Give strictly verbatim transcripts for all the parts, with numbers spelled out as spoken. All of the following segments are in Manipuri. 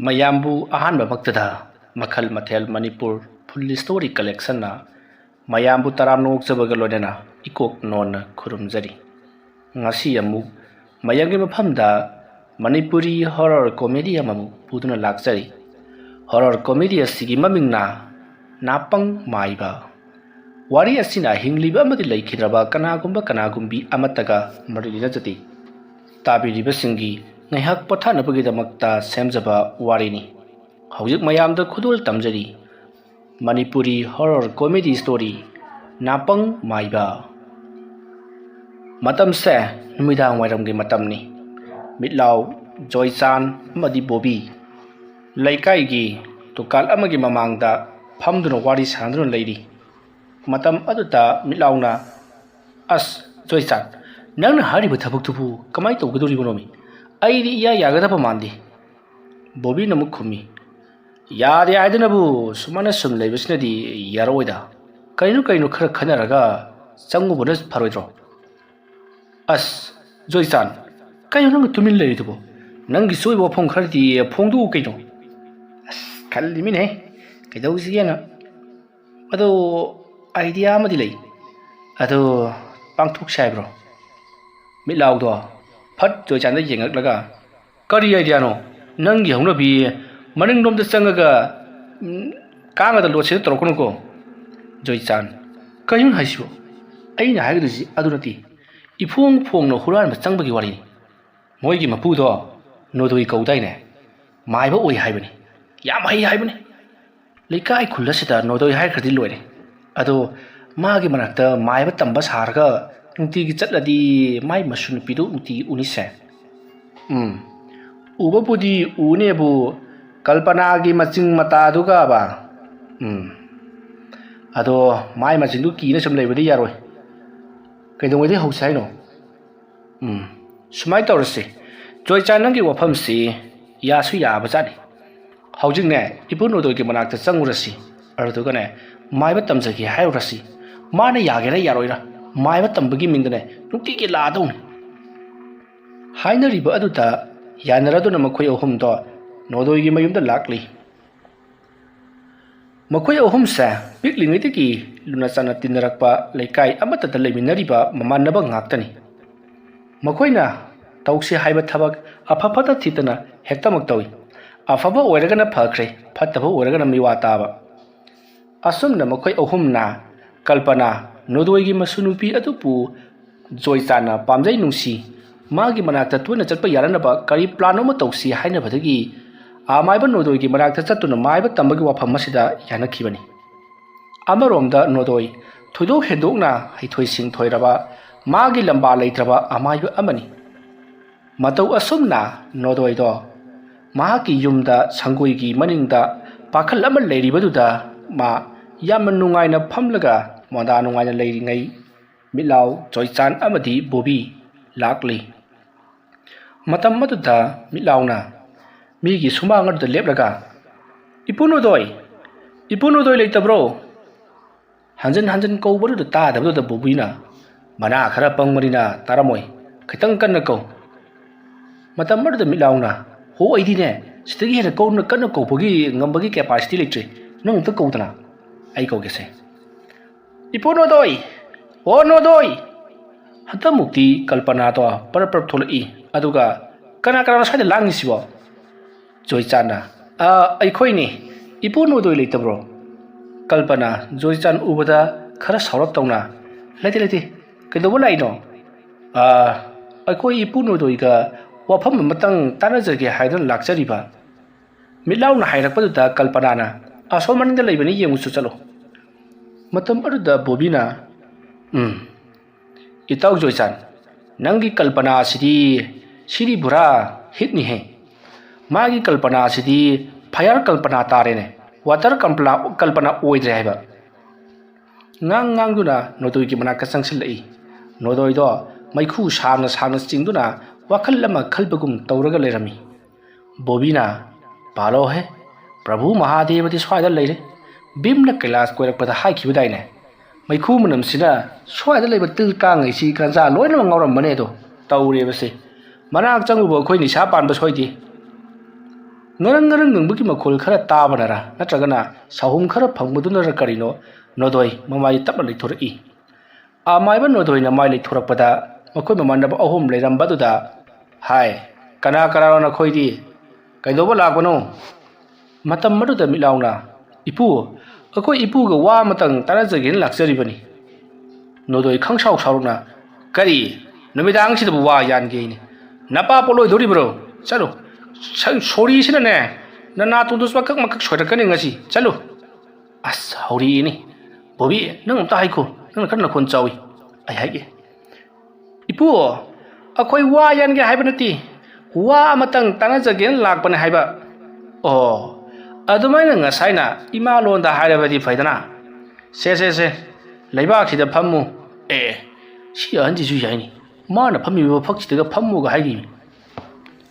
ꯃꯌꯥꯝꯕꯨ ꯑꯍꯥꯟꯕꯃꯛꯇꯗ ꯃꯈꯜ ꯃꯊꯦꯜ ꯃꯅꯤꯄꯨꯔ ꯐꯨꯜ ꯁ꯭ꯇꯣꯔꯤ ꯀꯂꯦꯛꯁꯟꯅ ꯃꯌꯥꯝꯕꯨ ꯇꯔꯥꯝꯅ ꯑꯣꯛꯆꯕꯒ ꯂꯣꯏꯅꯅ ꯏꯀꯣꯛ ꯅꯣꯟꯅ ꯈꯨꯔꯨꯝꯖꯔꯤ꯫ ꯉꯁꯤ ꯑꯃꯨꯛ ꯃꯌꯥꯝꯒꯤ ꯃꯐꯝꯗ ꯃꯅꯤꯄꯨꯔꯤ ꯍꯣꯔꯔ ꯀꯣꯃꯦꯗꯤ ꯑꯃꯃꯨꯛ ꯄꯨꯗꯨꯅ ꯂꯥꯛꯆꯔꯤ꯫ ꯍꯣꯔꯔ ꯀꯣꯃꯦꯗꯤ ꯑꯁꯤꯒꯤ ꯃꯃꯤꯡꯅ ꯅꯥꯄꯪ ꯃꯥꯏꯕ꯫ ꯋꯥꯔꯤ ꯑꯁꯤꯅ ꯍꯤꯡꯂꯤꯕ ꯑꯃꯗꯤ ꯂꯩꯈꯤꯗ꯭ꯔꯕ ꯀꯅꯥꯒꯨꯝꯕ ꯀꯅꯥꯒꯨꯝꯕꯤ ꯑꯃꯠꯇꯒ ꯃꯔꯤ ꯂꯩꯅꯖꯗꯦ꯫ ꯇꯥꯕꯤꯔꯤꯕꯁꯤꯡꯒꯤ ꯉꯥꯏꯍꯥꯛ ꯄꯣꯊꯥꯅꯕꯒꯤꯗꯃꯛꯇ ꯁꯦꯝꯖꯕ ꯋꯥꯔꯤꯅꯤ꯫ ꯍꯧꯖꯤꯛ ꯃꯌꯥꯝꯗ ꯈꯨꯗꯣꯜ ꯇꯝꯖꯔꯤ꯫ ꯃꯅꯤꯄꯨꯔꯤ ꯍꯣꯔꯔ ꯀꯣꯃꯦꯗꯤ ꯁ꯭ꯇꯣꯔꯤ ꯅꯥꯄꯪ ꯃꯥꯏꯕ꯫ ꯃꯇꯝꯁꯦ ꯅꯨꯃꯤꯗꯥꯡ ꯋꯥꯏꯔꯝꯒꯤ ꯃꯇꯝꯅꯤ꯫ ꯃꯤꯠꯂꯥꯎ, ꯖꯣꯏꯆꯥꯟ ꯑꯃꯗꯤ ꯕꯣꯕꯤ ꯂꯩꯀꯥꯏꯒꯤ ꯗꯨꯀꯥꯟ ꯑꯃꯒꯤ ꯃꯃꯥꯡꯗ ꯐꯝꯗꯨꯅ ꯋꯥꯔꯤ ꯁꯥꯟꯅꯗꯨꯅ ꯂꯩꯔꯤ꯫ ꯃꯇꯝ ꯑꯗꯨꯗ ꯃꯤꯠꯂꯥꯎꯅ, "ꯑꯁ, ꯖꯣꯏꯆꯥꯟ, ꯅꯪꯅ ꯍꯥꯏꯔꯤꯕ ꯊꯕꯛꯇꯨꯕꯨ ꯀꯃꯥꯏꯅ ꯇꯧꯒꯗꯧꯔꯤꯕꯅꯣꯃꯤ? ꯑꯩꯗꯤ ꯏꯌꯥ ꯌꯥꯒꯗꯕ ꯃꯥꯟꯗꯦ꯫" ꯕꯣꯕꯤꯅ ꯑꯃꯨꯛ ꯈꯨꯝꯃꯤ, "ꯌꯥꯗꯦ ꯍꯥꯏꯗꯅꯕꯨ ꯁꯨꯃꯥꯏꯅ ꯁꯨꯝ ꯂꯩꯕꯁꯤꯅꯗꯤ ꯌꯥꯔꯛꯑꯣꯏꯗ꯫ ꯀꯩꯅꯣ ꯀꯩꯅꯣ ꯈꯔ ꯈꯟꯅꯔꯒ ꯆꯪꯉꯨꯕꯅ ꯐꯔꯣꯏꯗ꯭ꯔꯣ?" "ꯑꯁ, ꯖꯣꯏꯆꯥꯟ, ꯀꯩꯅꯣ ꯅꯪꯅ ꯇꯨꯃꯤꯟ ꯂꯩꯔꯤꯗꯨꯕꯣ? ꯅꯪꯒꯤꯁꯨ ꯑꯣꯏꯕ ꯋꯥꯐꯝ ꯈꯔꯗꯤ ꯐꯣꯡꯗꯣꯛꯎ ꯀꯩꯅꯣ?" "ꯑꯁ, ꯈꯜꯂꯤꯃꯤꯅꯦ, ꯀꯩꯗꯧꯁꯤꯒꯦꯅ꯫ ꯑꯗꯣ ꯑꯥꯏꯗꯤꯌꯥ ꯑꯃꯗꯤ ꯂꯩ꯫ ꯑꯗꯣ ꯄꯥꯡꯊꯣꯛꯁꯦ ꯍꯥꯏꯕ꯭ꯔꯣ?" ꯃꯤꯠꯂꯥꯎꯗꯣ ꯐꯠ ꯖꯣꯏꯆꯥꯟꯗ ꯌꯦꯡꯉꯛꯂꯒ, "ꯀꯔꯤ ꯑꯥꯏꯗꯤꯌꯥꯅꯣ? ꯅꯪꯒꯤ ꯍꯧꯅꯕꯤ ꯃꯅꯤꯡꯂꯣꯝꯗ ꯆꯪꯉꯒ, ꯎꯝ, ꯀꯥꯡꯒꯗ ꯂꯣꯠꯁꯤꯅ ꯇꯧꯔꯛꯀꯅꯨꯀꯣ꯫" ꯖꯣꯏꯆꯥꯟ, "ꯀꯩꯅꯣ ꯍꯥꯏꯁꯤꯕꯣ? ꯑꯩꯅ ꯍꯥꯏꯒꯗꯣꯏꯁꯤ ꯑꯗꯨ ꯅꯠꯇꯦ꯫ ꯏꯐꯣꯡ ꯐꯣꯡꯅ ꯍꯨꯔꯥꯟꯕ ꯆꯪꯕꯒꯤ ꯋꯥꯔꯤꯅꯤ꯫ ꯃꯣꯏꯒꯤ ꯃꯄꯨꯗꯣ ꯅꯣꯗꯣꯏ ꯀꯧꯗꯥꯏꯅꯦ? ꯃꯥꯏꯕ ꯑꯣꯏ ꯍꯥꯏꯕꯅꯤ꯫ ꯌꯥꯝ ꯍꯩ ꯍꯥꯏꯕꯅꯤ꯫ ꯂꯩꯀꯥꯏ ꯈꯨꯜ ꯑꯁꯤꯗ ꯅꯣꯗꯣꯏ ꯍꯥꯏꯈ꯭ꯔꯗꯤ ꯂꯣꯏꯔꯦ꯫ ꯑꯗꯣ ꯃꯥꯒꯤ ꯃꯅꯥꯛꯇ ꯃꯥꯏꯕ ꯇꯝꯕ ꯁꯥꯔꯒ ꯅꯨꯡꯇꯤꯒꯤ ꯆꯠꯂꯗꯤ ꯃꯥꯏ ꯃꯁꯨ ꯅꯨꯄꯤꯗꯨ ꯅꯨꯡꯇꯤꯒꯤ ꯎꯅꯤꯁꯦ꯫ ꯎꯝ, ꯎꯕꯕꯨꯗꯤ ꯎꯅꯦꯕꯨ, ꯀꯜꯄꯅꯥꯒꯤ ꯃꯆꯤꯡ ꯃꯇꯥꯗꯨꯒꯕ꯫ ꯎꯝ, ꯑꯗꯣ ꯃꯥꯏ ꯃꯆꯤꯡꯗꯨ ꯀꯤꯅ ꯁꯨꯝ ꯂꯩꯕꯗꯤ ꯌꯥꯔꯣꯏ꯫ ꯀꯩꯗꯧꯉꯩꯗꯩ ꯍꯧꯁꯦ ꯍꯥꯏꯅꯣ?" "ꯎꯝ, ꯁꯨꯃꯥꯏꯅ ꯇꯧꯔꯁꯤ, ꯖꯣꯏꯆꯥꯟ, ꯅꯪꯒꯤ ꯋꯥꯐꯝꯁꯤ ꯌꯥꯁꯨ ꯌꯥꯕꯖꯥꯠꯅꯤ꯫ ꯍꯧꯖꯤꯛꯅꯦ, ꯏꯄꯨ ꯅꯣꯗꯣꯏꯒꯤ ꯃꯅꯥꯛꯇ ꯆꯪꯉꯨꯔꯁꯤ꯫ ꯑꯗꯨꯗꯨꯒꯅꯦ, ꯃꯥꯏꯕ ꯇꯝꯖꯒꯦ ꯍꯥꯏꯔꯨꯔꯁꯤ꯫ ꯃꯥꯅ ꯌꯥꯒꯦꯔꯥ ꯌꯥꯔꯣꯏꯔꯥ, ꯃꯥꯏꯕ ꯇꯝꯕꯒꯤ ꯃꯤꯡꯗꯅꯦ ꯅꯨꯡꯇꯤꯒꯤ ꯂꯥꯛꯑꯗꯧꯅꯤ꯫" ꯍꯥꯏꯅꯔꯤꯕ ꯑꯗꯨꯗ ꯌꯥꯅꯔꯗꯨꯅ ꯃꯈꯣꯏ ꯑꯍꯨꯝꯗꯣ ꯅꯣꯗꯣꯏꯒꯤ ꯃꯌꯨꯝꯗ ꯂꯥꯛꯂꯤ꯫ ꯃꯈꯣꯏ ꯑꯍꯨꯝꯁꯦ ꯄꯤꯛꯂꯤꯉꯩꯗꯒꯤ ꯂꯨꯅ ꯆꯥꯟꯅ ꯇꯤꯟꯅꯔꯛꯄ, ꯂꯩꯀꯥꯏ ꯑꯃꯠꯇꯗ ꯂꯩꯃꯤꯟꯅꯔꯤꯕ ꯃꯃꯥꯟꯅꯕ ꯉꯥꯛꯇꯅꯤ꯫ ꯃꯈꯣꯏꯅ ꯇꯧꯁꯤ ꯍꯥꯏꯕ ꯊꯕꯛ ꯑꯐ ꯐꯠꯇ ꯊꯤꯗꯅ ꯍꯦꯛꯇꯃꯛ ꯇꯧꯏ꯫ ꯑꯐꯕ ꯑꯣꯏꯔꯒꯅ ꯐꯈ꯭ꯔꯦ, ꯐꯠꯇꯕ ꯑꯣꯏꯔꯒꯅ ꯃꯤꯋꯥ ꯇꯥꯕ꯫ ꯑꯁꯨꯝꯅ ꯃꯈꯣꯏ ꯑꯍꯨꯝꯅ ꯀꯜꯄꯅꯥ, ꯅꯣꯗꯣꯏꯒꯤ ꯃꯁꯨ ꯅꯨꯄꯤ ꯑꯗꯨꯕꯨ ꯖꯣꯏꯆꯥꯟꯅ ꯄꯥꯝꯖꯩ ꯅꯨꯡꯁꯤ, ꯃꯥꯒꯤ ꯃꯅꯥꯛꯇ ꯇꯣꯏꯅ ꯆꯠꯄ ꯌꯥꯅꯅꯕ ꯀꯔꯤ plan ꯑꯃ ꯇꯧꯁꯤ ꯍꯥꯏꯅꯕꯗꯒꯤ ꯑꯃꯥꯏꯕ ꯅꯣꯗꯣꯏꯒꯤ ꯃꯅꯥꯛꯇ ꯆꯠꯇꯨꯅ ꯃꯥꯏꯕ ꯇꯝꯕꯒꯤ ꯋꯥꯐꯝ ꯑꯁꯤꯗ ꯌꯥꯅꯈꯤꯕꯅꯤ꯫ ꯑꯃꯔꯣꯝꯗ ꯅꯣꯗꯣꯏ ꯊꯣꯏꯗꯣꯛ ꯍꯦꯟꯗꯣꯛꯅ ꯍꯩꯊꯣꯏ ꯁꯤꯡꯊꯣꯏꯔꯕ, ꯃꯥꯒꯤ ꯂꯝꯕꯥ ꯂꯩꯇ꯭ꯔꯕ ꯑꯃꯥꯏꯕ ꯑꯃꯅꯤ꯫ ꯃꯇꯧ ꯑꯁꯨꯝꯅ ꯅꯣꯗꯣꯏꯗꯣ ꯃꯍꯥꯛꯀꯤ ꯌꯨꯝꯗ ꯁꯪꯒꯣꯏꯒꯤ ꯃꯅꯤꯡꯗ ꯄꯥꯈꯜ ꯑꯃ ꯂꯩꯔꯤꯕꯗꯨꯗ ꯃꯥ ꯌꯥꯝꯅ ꯅꯨꯡꯉꯥꯏꯅ ꯐꯝꯂꯒ ꯃꯣꯟꯗꯥ ꯅꯨꯡꯉꯥꯏꯅ ꯂꯩꯔꯤꯉꯩ ꯃꯤꯠꯂꯥꯎ ꯖꯣꯏꯆꯥꯟ ꯑꯃꯗꯤ ꯕꯣꯕꯤ ꯂꯥꯛꯂꯤ꯫ ꯃꯇꯝ ꯑꯗꯨꯗ ꯃꯤꯠꯂꯥꯎꯅ ꯃꯤꯒꯤ ꯁꯨꯃꯥꯡ ꯑꯗꯨꯗ ꯂꯦꯞꯂꯒ, "ꯏꯄꯨ ꯅꯣꯗꯣꯏ, ꯏꯄꯨ ꯅꯣꯗꯣꯏ ꯂꯩꯇꯕ꯭ꯔꯣ?" ꯍꯟꯖꯤꯟ ꯍꯟꯖꯤꯟ ꯀꯧꯕꯗꯨꯗ ꯇꯥꯗꯕꯗꯨꯗ ꯕꯣꯕꯤꯅ, "ꯃꯅꯥ ꯈꯔ ꯄꯪꯕꯅꯤꯅ ꯇꯥꯔꯝꯃꯣꯏ, ꯈꯤꯇꯪ ꯀꯟꯅ ꯀꯧ꯫" ꯃꯇꯝ ꯑꯗꯨꯗ ꯃꯤꯠꯂꯥꯎꯅ, "ꯍꯣ, ꯑꯩꯗꯤꯅꯦ, ꯁꯤꯗꯒꯤ ꯍꯦꯟꯅ ꯀꯧꯅ, ꯀꯟꯅ ꯀꯧꯕꯒꯤ ꯉꯝꯕꯒꯤ capacity ꯂꯩꯇ꯭ꯔꯦ, ꯅꯪ ꯑꯝꯇ ꯀꯧꯗꯅ꯫" "ꯑꯩ ꯀꯧꯒꯦꯁꯦ꯫" "ꯏꯄꯨ ꯅꯣꯗꯣꯏ! ꯑꯣ ꯅꯣꯗꯣꯏ!" ꯍꯟꯗꯛꯃꯨꯛꯇꯤ ꯀꯜꯄꯅꯥꯗꯣ ꯄꯔꯞ ꯄꯔꯞ ꯊꯣꯛꯂꯛꯏ꯫ ꯑꯗꯨꯒ, "ꯀꯅꯥ ꯀꯅꯥꯅꯣ ꯁ꯭ꯋꯥꯏꯗ ꯂꯥꯡꯉꯤꯁꯤꯕꯣ?" ꯖꯣꯏꯆꯥꯟꯅ, "ꯑ, ꯑꯩꯈꯣꯏꯅꯤ꯫ ꯏꯄꯨ ꯅꯣꯗꯣꯏ ꯂꯩꯇꯕ꯭ꯔꯣ?" ꯀꯜꯄꯅꯥ ꯖꯣꯏꯆꯥꯟ ꯎꯕꯗ ꯈꯔ ꯁꯥꯎꯔꯞ ꯇꯧꯅ, "ꯂꯩꯇꯦ, ꯂꯩꯇꯦ꯫ ꯀꯩꯗꯧꯕ ꯂꯥꯛꯏꯅꯣ?" "ꯑ, ꯑꯩꯈꯣꯏ ꯏꯄꯨ ꯅꯣꯗꯣꯏꯒ ꯋꯥꯐꯝ ꯑꯃꯇꯪ ꯇꯥꯟꯅꯖꯒꯦ ꯍꯥꯏꯗꯨꯅ ꯂꯥꯛꯆꯔꯤꯕ꯫" ꯃꯤꯠꯂꯥꯎꯅ ꯍꯥꯏꯔꯛꯄꯗꯨꯗ ꯀꯜꯄꯅꯥꯅ, "ꯑꯁꯣꯝ ꯃꯅꯤꯡꯗ ꯂꯩꯕꯅꯤ, ꯌꯦꯡꯉꯨꯆꯣ, ꯆꯠꯂꯣ꯫" ꯃꯇꯝ ꯑꯗꯨꯗ ꯕꯣꯕꯤꯅ, "ꯎꯝ, ꯏꯇꯥꯎ ꯖꯣꯏꯆꯥꯟ, ꯅꯪꯒꯤ ꯀꯜꯄꯅꯥ ꯑꯁꯤꯗꯤ, ꯁꯤꯗꯤ ꯄꯨꯔꯥ hitꯅꯤꯍꯦ꯫ ꯃꯥꯒꯤ ꯀꯜꯄꯅꯥ ꯑꯁꯤꯗꯤ fire ꯀꯜꯄꯅꯥ ꯇꯥꯔꯦꯅꯦ, water ꯀꯜꯄꯅꯥ, ꯀꯜꯄꯅꯥ ꯑꯣꯏꯗ꯭ꯔꯦ ꯍꯥꯏꯕ꯫" ꯉꯥꯡ ꯉꯥꯡꯗꯨꯅ ꯅꯣꯗꯣꯏꯒꯤ ꯃꯅꯥꯛꯇ ꯆꯪꯁꯤꯜꯂꯛꯏ꯫ ꯅꯣꯗꯣꯏꯗꯣ ꯃꯩꯈꯨ ꯁꯥꯡꯅ ꯁꯥꯡꯅ ꯆꯤꯡꯗꯨꯅ ꯋꯥꯈꯜ ꯑꯃ ꯈꯜꯕꯒꯨꯝ ꯇꯧꯔꯒ ꯂꯩꯔꯝꯃꯤ꯫ ꯕꯣꯕꯤꯅ, "ꯄꯥꯜꯂꯣꯍꯦ, ꯄ꯭ꯔꯚꯨ ꯃꯍꯥꯗꯦꯕꯗꯤ ꯁ꯭ꯋꯥꯏꯗ ꯂꯩꯔꯦ꯫ ꯚꯤꯝꯅ ꯀꯩꯂꯥꯁ ꯀꯣꯏꯔꯛꯄꯗ ꯍꯥꯏꯈꯤꯕꯗꯥꯏꯅꯦ? ꯃꯩꯈꯨ ꯃꯅꯝꯁꯤꯅ ꯁ꯭ꯋꯥꯏꯗ ꯂꯩꯕ ꯇꯤꯜ ꯀꯥꯡꯉꯩꯁꯤ ꯒꯟꯖꯥ ꯂꯣꯏꯅꯃꯛ ꯉꯥꯎꯔꯝꯕꯅꯦ ꯑꯗꯣ꯫ ꯇꯧꯔꯦꯕꯁꯦ꯫ ꯃꯅꯥꯛ ꯆꯪꯉꯨꯕ ꯑꯩꯈꯣꯏ ꯅꯤꯁꯥ ꯄꯥꯟꯕ ꯁꯣꯏꯗꯦ꯫" ꯉꯔꯪ ꯉꯔꯪ ꯉꯪꯕꯒꯤ ꯃꯈꯣꯜ ꯈꯔ ꯇꯥꯕꯅꯔ ꯅꯠꯇ꯭ꯔꯒꯅ ꯁꯥꯍꯨꯝ ꯈꯔ ꯐꯪꯕꯗꯨꯅꯔ ꯀꯔꯤꯅꯣ, ꯅꯣꯗꯣꯏ ꯃꯃꯥꯏ ꯇꯞꯅ ꯂꯩꯊꯣꯔꯛꯏ꯫ ꯑꯃꯥꯏꯕ ꯅꯣꯗꯣꯏꯅ ꯃꯥꯏ ꯂꯩꯊꯣꯔꯛꯄꯗ ꯃꯈꯣꯏ ꯃꯃꯥꯟꯅꯕ ꯑꯍꯨꯝ ꯂꯩꯔꯝꯕꯗꯨꯗ, "ꯍꯥꯏ, ꯀꯅꯥ ꯀꯅꯥꯅꯣ ꯅꯈꯣꯏꯗꯤ? ꯀꯩꯗꯧꯕ ꯂꯥꯛꯄꯅꯣ?" ꯃꯇꯝ ꯑꯗꯨꯗ ꯃꯤꯠꯂꯥꯎꯅ, "ꯏꯄꯨ, ꯑꯩꯈꯣꯏ ꯏꯄꯨꯒ ꯋꯥ ꯑꯃꯇꯪ ꯇꯥꯟꯅꯖꯒꯦꯅ ꯂꯥꯛꯆꯔꯤꯕꯅꯤ"꯫ ꯅꯣꯗꯣꯏ ꯈꯪꯁꯥꯎ ꯁꯥꯎꯔꯛꯅ, "ꯀꯔꯤ? ꯅꯨꯃꯤꯗꯥꯡꯁꯤꯗꯕꯨ ꯋꯥ ꯌꯥꯟꯒꯦꯅꯦ? ꯅꯄꯥ ꯄꯣꯛꯂꯣꯏꯗꯣꯔꯤꯕ꯭ꯔꯣ? ꯆꯠꯂꯨ꯫ ꯁ-, ꯁꯣꯔꯤꯁꯤꯅꯅꯦ, ꯅꯅꯥꯇꯣꯟꯗꯨꯁꯨ ꯃꯀꯛ ꯃꯀꯛ ꯁꯣꯏꯔꯛꯀꯅꯤ ꯉꯁꯤ꯫ ꯆꯠꯂꯨ"꯫ ꯑꯁ, ꯍꯧꯔꯛꯑꯦꯅꯦ꯫ "ꯕꯣꯕꯤ, ꯅꯪ ꯑꯝꯇ ꯍꯥꯏꯈꯣ꯫ ꯅꯪꯅ ꯈꯔ ꯅꯈꯣꯟ ꯆꯥꯎꯏ꯫ ꯑꯩ ꯍꯥꯏꯒꯦ꯫ ꯏꯄꯨ, ꯑꯩꯈꯣꯏ ꯋꯥ ꯌꯥꯟꯒꯦ ꯍꯥꯏꯕ ꯅꯠꯇꯦ꯫ ꯋꯥ ꯑꯃꯇꯪ ꯇꯥꯟꯅꯖꯒꯦꯅ ꯂꯥꯛꯄꯅꯦ ꯍꯥꯏꯕ꯫ ꯑꯣ, ꯑꯗꯨꯃꯥꯏꯅ ꯉꯁꯥꯏꯅ ꯏꯃꯥ ꯂꯣꯟꯗ ꯍꯥꯏꯔꯕꯗꯤ ꯐꯩꯗꯅ꯫ ꯁꯦ, ꯁꯦ, ꯁꯦ, ꯂꯩꯕꯥꯛꯁꯤꯗ ꯐꯝꯃꯨ꯫ ꯑꯦ, ꯁꯤ ꯑꯍꯟꯁꯤꯁꯨ ꯌꯥꯏꯅꯤ꯫ ꯃꯥꯅ ꯐꯝꯃꯤꯕ ꯃꯐꯛꯁꯤꯗꯒ ꯐꯝꯃꯨꯒ ꯍꯥꯏꯔꯤ꯫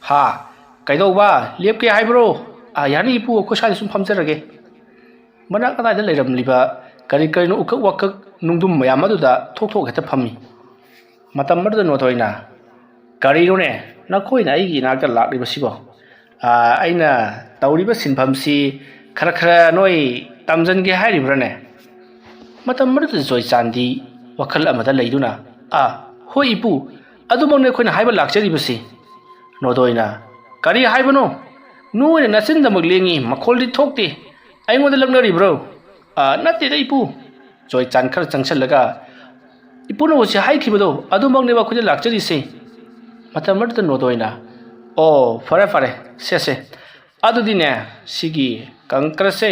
ꯍꯥ, ꯀꯩꯗꯧꯕ? ꯂꯦꯞꯀꯦ ꯍꯥꯏꯕ꯭ꯔꯣ? ꯑꯥ, ꯌꯥꯅꯤ ꯏꯄꯨ, ꯑꯩꯈꯣꯏ ꯁ꯭ꯋꯥꯏꯗ ꯁꯨꯝ ꯐꯝꯖꯔꯒꯦ꯫ ꯃꯅꯥꯛ ꯑꯗꯥꯏꯗ ꯂꯩꯔꯝꯂꯤꯕ ꯀꯔꯤ ꯀꯔꯤꯅꯣ ꯎꯀꯛ ꯋꯥꯀꯛ ꯅꯨꯡꯗꯨꯝ ꯃꯌꯥꯝ ꯑꯗꯨꯗ ꯊꯣꯛ ꯊꯣꯛ ꯍꯦꯛꯇ ꯐꯝꯃꯤ꯫ ꯃꯇꯝ ꯑꯗꯨꯗ ꯅꯣꯗꯣꯏꯅ, "ꯀꯔꯤꯅꯣꯅꯦ, ꯅꯈꯣꯏꯅ ꯑꯩꯒꯤ ꯏꯅꯥꯛꯇ ꯂꯥꯛꯂꯤꯕꯁꯤꯕꯣ? ꯑꯥ, ꯑꯩꯅ ꯇꯧꯔꯤꯕ ꯁꯤꯟꯐꯝꯁꯤ ꯈꯔ ꯈꯔ ꯅꯣꯏ ꯇꯝꯖꯟꯒꯦ ꯍꯥꯏꯔꯤꯕ꯭ꯔꯥꯅꯦ?" ꯃꯇꯝ ꯑꯗꯨꯗ ꯖꯣꯏꯆꯥꯟꯗꯤ ꯋꯥꯈꯜ ꯑꯃꯗ ꯂꯩꯗꯨꯅ, "ꯑꯥ, ꯍꯣꯏ ꯏꯄꯨ, ꯑꯗꯨꯃꯛꯅꯤ ꯑꯩꯈꯣꯏꯅ ꯍꯥꯏꯕ ꯂꯥꯛꯆꯔꯤꯕꯁꯤ"꯫ ꯅꯣꯗꯣꯏꯅ, "ꯀꯔꯤ ꯍꯥꯏꯕꯅꯣ? ꯅꯣꯏꯅ ꯅꯆꯤꯟꯗꯃꯛ ꯂꯦꯡꯉꯤ, ꯃꯈꯣꯜꯗꯤ ꯊꯣꯛꯇꯦ꯫ ꯑꯩꯉꯣꯟꯗ ꯂꯛꯅꯔꯤꯕ꯭ꯔꯣ?" "ꯑꯥ, ꯅꯠꯇꯦꯗ ꯏꯄꯨ"꯫ ꯖꯣꯏꯆꯥꯟ ꯈꯔ ꯆꯪꯁꯤꯜꯂꯒ, "ꯏꯄꯨꯅ ꯍꯧꯖꯤꯛ ꯍꯥꯏꯈꯤꯕꯗꯣ ꯑꯗꯨꯃꯛꯅꯦꯕ ꯑꯩꯈꯣꯏꯗ ꯂꯥꯛꯆꯔꯤꯁꯦ"꯫ ꯃꯇꯝ ꯑꯗꯨꯗ ꯅꯣꯗꯣꯏꯅ, "ꯑꯣ, ꯐꯔꯦ ꯐꯔꯦ, ꯁꯦ ꯁꯦ, ꯑꯗꯨꯗꯤꯅꯦ, ꯁꯤꯒꯤ ꯀꯪꯀ꯭ꯔꯁꯦ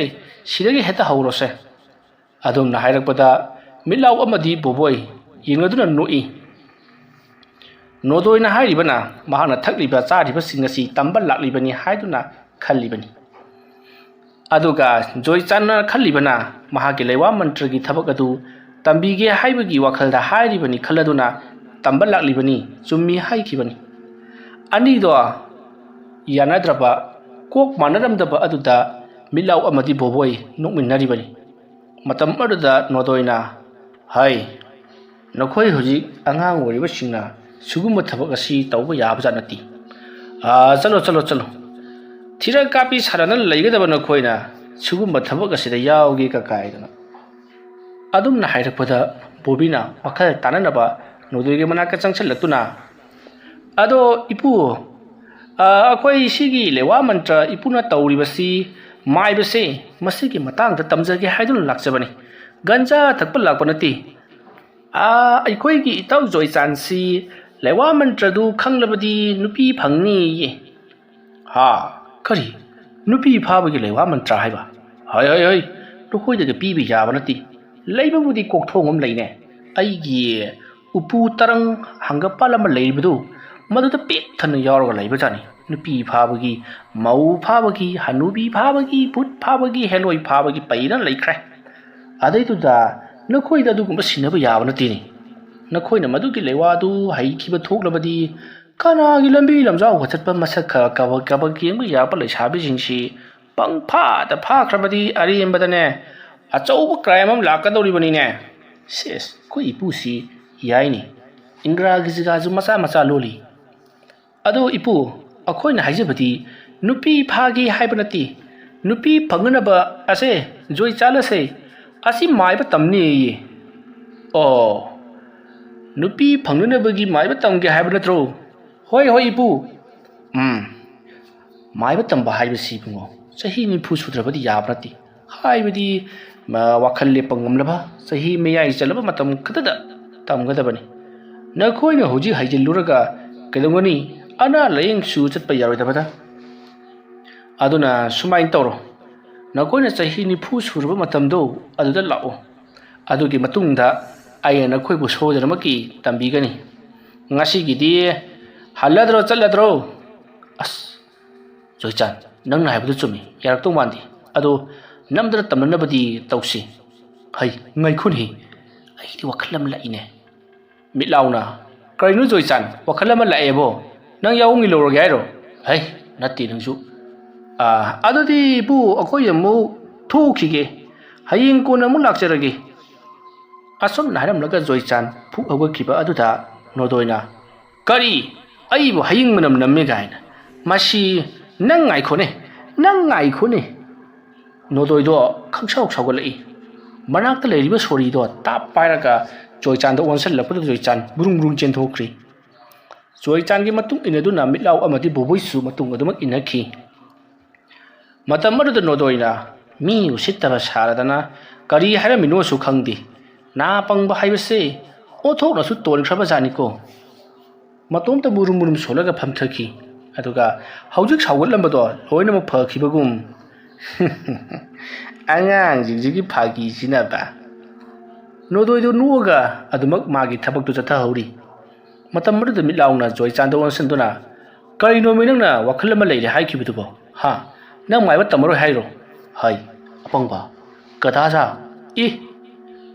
ꯁꯤꯗꯒꯤ ꯍꯦꯛꯇ ꯍꯧꯔꯣꯁꯦ"꯫ ꯑꯗꯨꯝꯅ ꯍꯥꯏꯔꯛꯄꯗ ꯃꯤꯠꯂꯥꯎ ꯑꯃꯗꯤ ꯕꯣꯕꯣꯏ ꯌꯦꯡꯅꯗꯨꯅ ꯅꯣꯛꯏ꯫ ꯅꯣꯗꯣꯏꯅ ꯍꯥꯏꯔꯤꯕꯅ ꯃꯍꯥꯛꯅ ꯊꯛꯂꯤꯕ ꯆꯥꯔꯤꯕꯁꯤꯡ ꯑꯁꯤ ꯇꯝꯕ ꯂꯥꯛꯂꯤꯕꯅꯤ ꯍꯥꯏꯗꯨꯅ ꯈꯜꯂꯤꯕꯅꯤ꯫ ꯑꯗꯨꯒ ꯖꯣꯏꯆꯥꯟꯅ ꯈꯜꯂꯤꯕꯅ ꯃꯍꯥꯛꯀꯤ ꯂꯩꯋꯥ ꯃꯟꯇ꯭ꯔꯒꯤ ꯊꯕꯛ ꯑꯗꯨ ꯇꯝꯕꯤꯒꯦ ꯍꯥꯏꯕꯒꯤ ꯋꯥꯈꯜꯗ ꯍꯥꯏꯔꯤꯕꯅꯤ ꯈꯜꯂꯗꯨꯅ ꯇꯝꯕ ꯂꯥꯛꯂꯤꯕꯅꯤ, ꯆꯨꯝꯃꯤ ꯍꯥꯏꯈꯤꯕꯅꯤ꯫ ꯑꯅꯤꯗꯣ ꯌꯥꯅꯗ꯭ꯔꯕ, ꯀꯣꯛ ꯃꯥꯟꯅꯔꯝꯗꯕ ꯑꯗꯨꯗ ꯃꯤꯠꯂꯥꯎ ꯑꯃꯗꯤ ꯕꯣꯕꯣꯏ ꯅꯣꯛꯃꯤꯟꯅꯔꯤꯕꯅꯤ꯫ ꯃꯇꯝ ꯑꯗꯨꯗ ꯅꯣꯗꯣꯏꯅ, "ꯍꯩ, ꯅꯈꯣꯏ ꯍꯧꯖꯤꯛ ꯑꯉꯥꯡ ꯑꯣꯏꯔꯤꯕꯁꯤꯡꯅ ꯁꯤꯒꯨꯝꯕ ꯊꯕꯛ ꯑꯁꯤ ꯇꯧꯕ ꯌꯥꯕꯖꯥꯠ ꯅꯠꯇꯦ꯫ ꯑꯥ, ꯆꯠꯂꯣ, ꯆꯠꯂꯣ, ꯆꯠꯂꯣ꯫ ꯊꯤꯔꯛ ꯀꯥꯞꯄꯤ ꯁꯥꯟꯅꯗꯨꯅ ꯂꯩꯒꯗꯕ ꯅꯈꯣꯏꯅ ꯁꯤꯒꯨꯝꯕ ꯊꯕꯛ ꯑꯁꯤꯗ ꯌꯥꯎꯒꯦ ꯀ ꯀꯥꯏꯗꯅ꯫ ꯑꯗꯨꯝꯅ ꯍꯥꯏꯔꯛꯄꯗ ꯕꯣꯕꯤꯅ ꯋꯥꯈꯜ ꯇꯥꯅꯅꯕ ꯅꯣꯗꯣꯏꯒꯤ ꯃꯅꯥꯛꯇ ꯆꯪꯁꯤꯜꯂꯛꯇꯨꯅ, "ꯑꯗꯣ ꯏꯄꯨ, ꯑ, ꯑꯩꯈꯣꯏ ꯁꯤꯒꯤ ꯂꯩꯋꯥ ꯃꯟꯇ꯭ꯔ ꯏꯄꯨꯅ ꯇꯧꯔꯤꯕꯁꯤ, ꯃꯥꯏꯕꯁꯦ, ꯃꯁꯤꯒꯤ ꯃꯇꯥꯡꯗ ꯇꯝꯖꯒꯦ ꯍꯥꯏꯗꯨꯅ ꯂꯥꯛꯆꯕꯅꯤ꯫ ꯒꯟꯖꯥ ꯊꯛꯄ ꯂꯥꯛꯄ ꯅꯠꯇꯦ꯫ ꯑ, ꯑꯩꯈꯣꯏꯒꯤ ꯏꯇꯥꯎ ꯖꯣꯏꯆꯥꯟꯁꯤ ꯂꯩꯋꯥ ꯃꯟꯇ꯭ꯔꯗꯨ ꯈꯪꯂꯕꯗꯤ ꯅꯨꯄꯤ ꯐꯪꯅꯤꯌꯦ꯫" "ꯍꯥ? ꯀꯔꯤ? ꯅꯨꯄꯤ ꯐꯥꯕꯒꯤ ꯂꯩꯋꯥ ꯃꯟꯇ꯭ꯔ ꯍꯥꯏꯕ? ꯍꯣꯏ, ꯍꯣꯏ, ꯍꯣꯏ, ꯅꯈꯣꯏꯗꯒ ꯄꯤꯕ ꯌꯥꯕ ꯅꯠꯇꯦ꯫ ꯂꯩꯕꯕꯨꯗꯤ ꯀꯣꯛꯊꯣꯡ ꯑꯃ ꯂꯩꯅꯦ꯫ ꯑꯩꯒꯤ ꯎꯄꯨ ꯇꯔꯪ ꯍꯪꯒꯄꯥꯜ ꯑꯃ ꯂꯩꯔꯤꯕꯗꯨ, ꯃꯗꯨꯗ ꯄꯤꯛ ꯊꯟꯅ ꯌꯥꯎꯔꯒ ꯂꯩꯕꯖꯥꯠꯅꯤ꯫ ꯅꯨꯄꯤ ꯐꯥꯕꯒꯤ, ꯃꯧ ꯐꯥꯕꯒꯤ, ꯍꯅꯨꯕꯤ ꯐꯥꯕꯒꯤ, ꯚꯨꯠ ꯐꯥꯕꯒꯤ, ꯍꯦꯂꯣꯏ ꯐꯥꯕꯒꯤ ꯄꯩꯅ ꯂꯩꯈ꯭ꯔꯦ꯫ ꯑꯗꯩꯗꯨꯗ ꯅꯈꯣꯏꯗ ꯑꯗꯨꯒꯨꯝꯕ ꯁꯤꯟꯅꯕ ꯌꯥꯕ ꯅꯠꯇꯦꯅꯦ꯫ ꯅꯈꯣꯏꯅ ꯃꯗꯨꯒꯤ ꯂꯩꯋꯥꯗꯨ ꯍꯩꯈꯤꯕ ꯊꯣꯛꯂꯕꯗꯤ ꯀꯅꯥꯒꯤ ꯂꯝꯕꯤ ꯂꯝꯖꯥꯎꯒ ꯆꯠꯄ ꯃꯁꯛ ꯈꯔ ꯀꯕꯛ ꯀꯕꯛ ꯌꯦꯡꯕ ꯌꯥꯕ ꯂꯩꯁꯥꯕꯤꯁꯤꯡꯁꯤ ꯄꯪꯐꯥꯗ ꯐꯥꯈ꯭ꯔꯕꯗꯤ ꯑꯔꯦꯝꯕꯗꯅꯦ ꯑꯆꯧꯕ ꯀ꯭ꯔꯥꯏꯝ ꯑꯃ ꯂꯥꯛꯀꯗꯧꯔꯤꯕꯅꯤꯅꯦ꯫ ꯁꯦꯁ, ꯑꯩꯈꯣꯏ ꯏꯄꯨꯁꯤ ꯌꯥꯏꯅꯦ, ꯏꯟꯗ꯭ꯔꯥꯒꯤ ꯖꯒꯥꯁꯨ ꯃꯆꯥ ꯃꯆꯥ ꯂꯣꯜꯂꯤ꯫" "ꯑꯗꯣ ꯏꯄꯨ, ꯑꯩꯈꯣꯏꯅ ꯍꯥꯏꯖꯕꯗꯤ ꯅꯨꯄꯤ ꯐꯥꯒꯦ ꯍꯥꯏꯕ ꯅꯠꯇꯦ, ꯅꯨꯄꯤ ꯐꯪꯅꯅꯕ ꯑꯁꯦ, ꯖꯣꯏꯆꯥꯟ ꯑꯁꯦ, ꯑꯁꯤ ꯃꯥꯏꯕ ꯇꯝꯅꯦꯌꯦ꯫" "ꯑꯣ, ꯅꯨꯄꯤ ꯐꯪꯅꯅꯕꯒꯤ ꯃꯥꯏꯕ ꯇꯝꯒꯦ ꯍꯥꯏꯕ ꯅꯠꯇ꯭ꯔꯣ?" "ꯍꯣꯏ, ꯍꯣꯏ ꯏꯄꯨ꯫" "ꯎꯝ, ꯃꯥꯏꯕ ꯇꯝꯕ ꯍꯥꯏꯕꯁꯤ ꯏꯕꯨꯡꯉꯣ, ꯆꯍꯤ ꯅꯤꯐꯨ ꯁꯨꯗ꯭ꯔꯕꯗꯤ ꯌꯥꯕ ꯅꯠꯇꯦ꯫ ꯍꯥꯏꯕꯗꯤ, ꯃ-, ꯋꯥꯈꯜ ꯂꯦꯞꯄ ꯉꯝꯂꯕ, ꯆꯍꯤ ꯃꯌꯥꯏ ꯆꯜꯂꯕ ꯃꯇꯝ ꯈꯛꯇꯗ ꯇꯝꯒꯗꯕꯅꯤ꯫ ꯅꯈꯣꯏꯅ ꯍꯧꯖꯤꯛ ꯍꯩꯖꯤꯜꯂꯨꯔꯒ ꯀꯩꯗꯧꯒꯅꯤ? ꯑꯅꯥ ꯂꯥꯌꯦꯡꯁꯨ ꯆꯠꯄ ꯌꯥꯔꯣꯏꯗꯕꯗ꯫ ꯑꯗꯨꯅ ꯁꯨꯃꯥꯏꯅ ꯇꯧꯔꯣ, ꯅꯈꯣꯏꯅ ꯆꯍꯤ ꯅꯤꯐꯨ ꯁꯨꯔꯕ ꯃꯇꯝꯗꯣ ꯑꯗꯨꯗ ꯂꯥꯛꯑꯣ꯫ ꯑꯗꯨꯒꯤ ꯃꯇꯨꯡꯗ ꯑꯩꯅ ꯅꯈꯣꯏꯕꯨ ꯁꯣꯏꯗꯅꯃꯛꯀꯤ ꯇꯝꯕꯤꯒꯅꯤ꯫ ꯉꯁꯤꯒꯤꯗꯤ ꯍꯜꯂꯗ꯭ꯔꯣ, ꯆꯠꯂꯗ꯭ꯔꯣ?" "ꯑꯁ, ꯖꯣꯏꯆꯥꯟ, ꯅꯪꯅ ꯍꯥꯏꯕꯗꯨ ꯆꯨꯝꯃꯤ, ꯌꯥꯔꯛꯇꯧ ꯃꯥꯟꯗꯦ꯫ ꯑꯗꯣ ꯅꯝꯗꯅ ꯇꯝꯅꯅꯕꯗꯤ ꯇꯧꯁꯤ꯫" "ꯍꯩ, ꯉꯥꯏꯈꯣꯅꯦ, ꯑꯩꯒꯤꯗꯤ ꯋꯥꯈꯜ ꯑꯃ ꯂꯥꯛꯏꯅꯦ꯫" ꯃꯤꯠ ꯂꯥꯎꯅ, "ꯀꯔꯤꯅꯣ ꯖꯣꯏꯆꯥꯟ, ꯋꯥꯈꯜ ꯑꯃ ꯂꯥꯛꯑꯦꯕꯣ? ꯅꯪ ꯌꯥꯎꯍꯣꯡꯉꯤ ꯂꯧꯔꯒꯦ ꯍꯥꯏꯔꯣ?" "ꯍꯩ, ꯅꯠꯇꯦ ꯅꯪꯁꯨ꯫ ꯑꯥ, ꯑꯗꯨꯗꯤ ꯏꯄꯨ, ꯑꯩꯈꯣꯏ ꯑꯃꯨꯛ ꯊꯣꯛꯈꯤꯒꯦ꯫ ꯍꯌꯦꯡ ꯀꯣꯟꯅ ꯑꯃꯨꯛ ꯂꯥꯛꯆꯔꯒꯦ꯫" ꯑꯁꯨꯝꯅ ꯍꯥꯏꯔꯝꯂꯒ ꯖꯣꯏꯆꯥꯟ ꯐꯨꯛ ꯍꯧꯒꯠꯈꯤꯕ ꯑꯗꯨꯗ ꯅꯣꯗꯣꯏꯅ, "ꯀꯔꯤ? ꯑꯩꯕꯨ ꯍꯌꯤꯡ ꯃꯅꯝ ꯅꯝꯃꯦ ꯀꯥꯏꯅ? ꯃꯁꯤ "ꯅꯪ ꯉꯥꯏꯈꯣꯅꯦ, ꯅꯪ ꯉꯥꯏꯈꯣꯅꯦ!" ꯅꯣꯗꯣꯏꯗꯣ ꯈꯪꯁꯥꯎ ꯁꯥꯎꯒꯠꯂꯛꯏ꯫ ꯃꯅꯥꯛꯇ ꯂꯩꯔꯤꯕ ꯁꯣꯔꯤꯗꯣ ꯇꯥꯞ ꯄꯥꯏꯔꯒ ꯖꯣꯏꯆꯥꯟꯗ ꯑꯣꯟꯁꯤꯜꯂꯛꯄꯗꯨꯗ ꯖꯣꯏꯆꯥꯟ ꯕꯨꯔꯨꯡ ꯕꯨꯔꯨꯡ ꯆꯦꯟꯊꯣꯛꯈ꯭ꯔꯤ꯫ ꯖꯣꯏꯆꯥꯟꯒꯤ ꯃꯇꯨꯡ ꯏꯟꯅꯗꯨꯅ ꯃꯤꯠꯂꯥꯎ ꯑꯃꯗꯤ ꯕꯣꯕꯣꯏꯁꯨ ꯃꯇꯨꯡ ꯑꯗꯨꯃꯛ ꯏꯟꯅꯈꯤ꯫ ꯃꯇꯝ ꯑꯗꯨꯗ ꯅꯣꯗꯣꯏꯅ ꯃꯤ ꯎꯁꯤꯠꯇꯕ ꯁꯥꯔꯗꯅ ꯀꯔꯤ ꯍꯥꯏꯔꯝꯃꯤꯅꯣꯁꯨ ꯈꯪꯗꯦ꯫ ꯅꯥ ꯄꯪꯕ ꯍꯥꯏꯕꯁꯦ ꯑꯣꯟꯊꯣꯛꯅꯁꯨ ꯇꯣꯟꯈ꯭ꯔꯕ ꯖꯥꯠꯅꯤꯀꯣ꯫ ꯃꯇꯣꯝꯇ ꯃꯨꯔꯨꯝ ꯃꯨꯔꯨꯝ ꯁꯣꯜꯂꯒ ꯐꯝꯊꯈꯤ꯫ ꯑꯗꯨꯒ ꯍꯧꯖꯤꯛ ꯁꯥꯎꯒꯠꯂꯝꯕꯗꯣ ꯂꯣꯏꯅꯃꯛ ꯐꯈꯤꯕꯒꯨꯝ, "ꯑꯉꯥꯡꯁꯤꯡꯁꯤꯒꯤ ꯐꯥꯒꯤꯁꯤꯅꯕ!" ꯅꯣꯗꯣꯏꯗꯨ ꯅꯣꯛꯑꯒ ꯑꯗꯨꯃꯛ ꯃꯥꯒꯤ ꯊꯕꯛꯇꯨ ꯆꯠꯊꯍꯧꯔꯤ꯫ ꯃꯇꯝ ꯑꯗꯨꯗ ꯃꯤꯠꯂꯥꯎꯅ ꯖꯣꯏꯆꯥꯟꯗ ꯑꯣꯟꯁꯤꯟꯗꯨꯅ, "ꯀꯔꯤꯅꯣꯃꯤ ꯅꯪꯅ ꯋꯥꯈꯜ ꯑꯃ ꯂꯩꯔꯦ ꯍꯥꯏꯈꯤꯕꯗꯨꯕꯣ? ꯍꯥ? ꯅꯪ ꯃꯥꯏꯕ ꯇꯝꯃꯔꯣꯏ ꯍꯥꯏꯔꯣ?" "ꯍꯥꯏ, ꯑꯄꯪꯕ, ꯒꯙꯥ ꯁꯥ꯫ ꯑꯦ,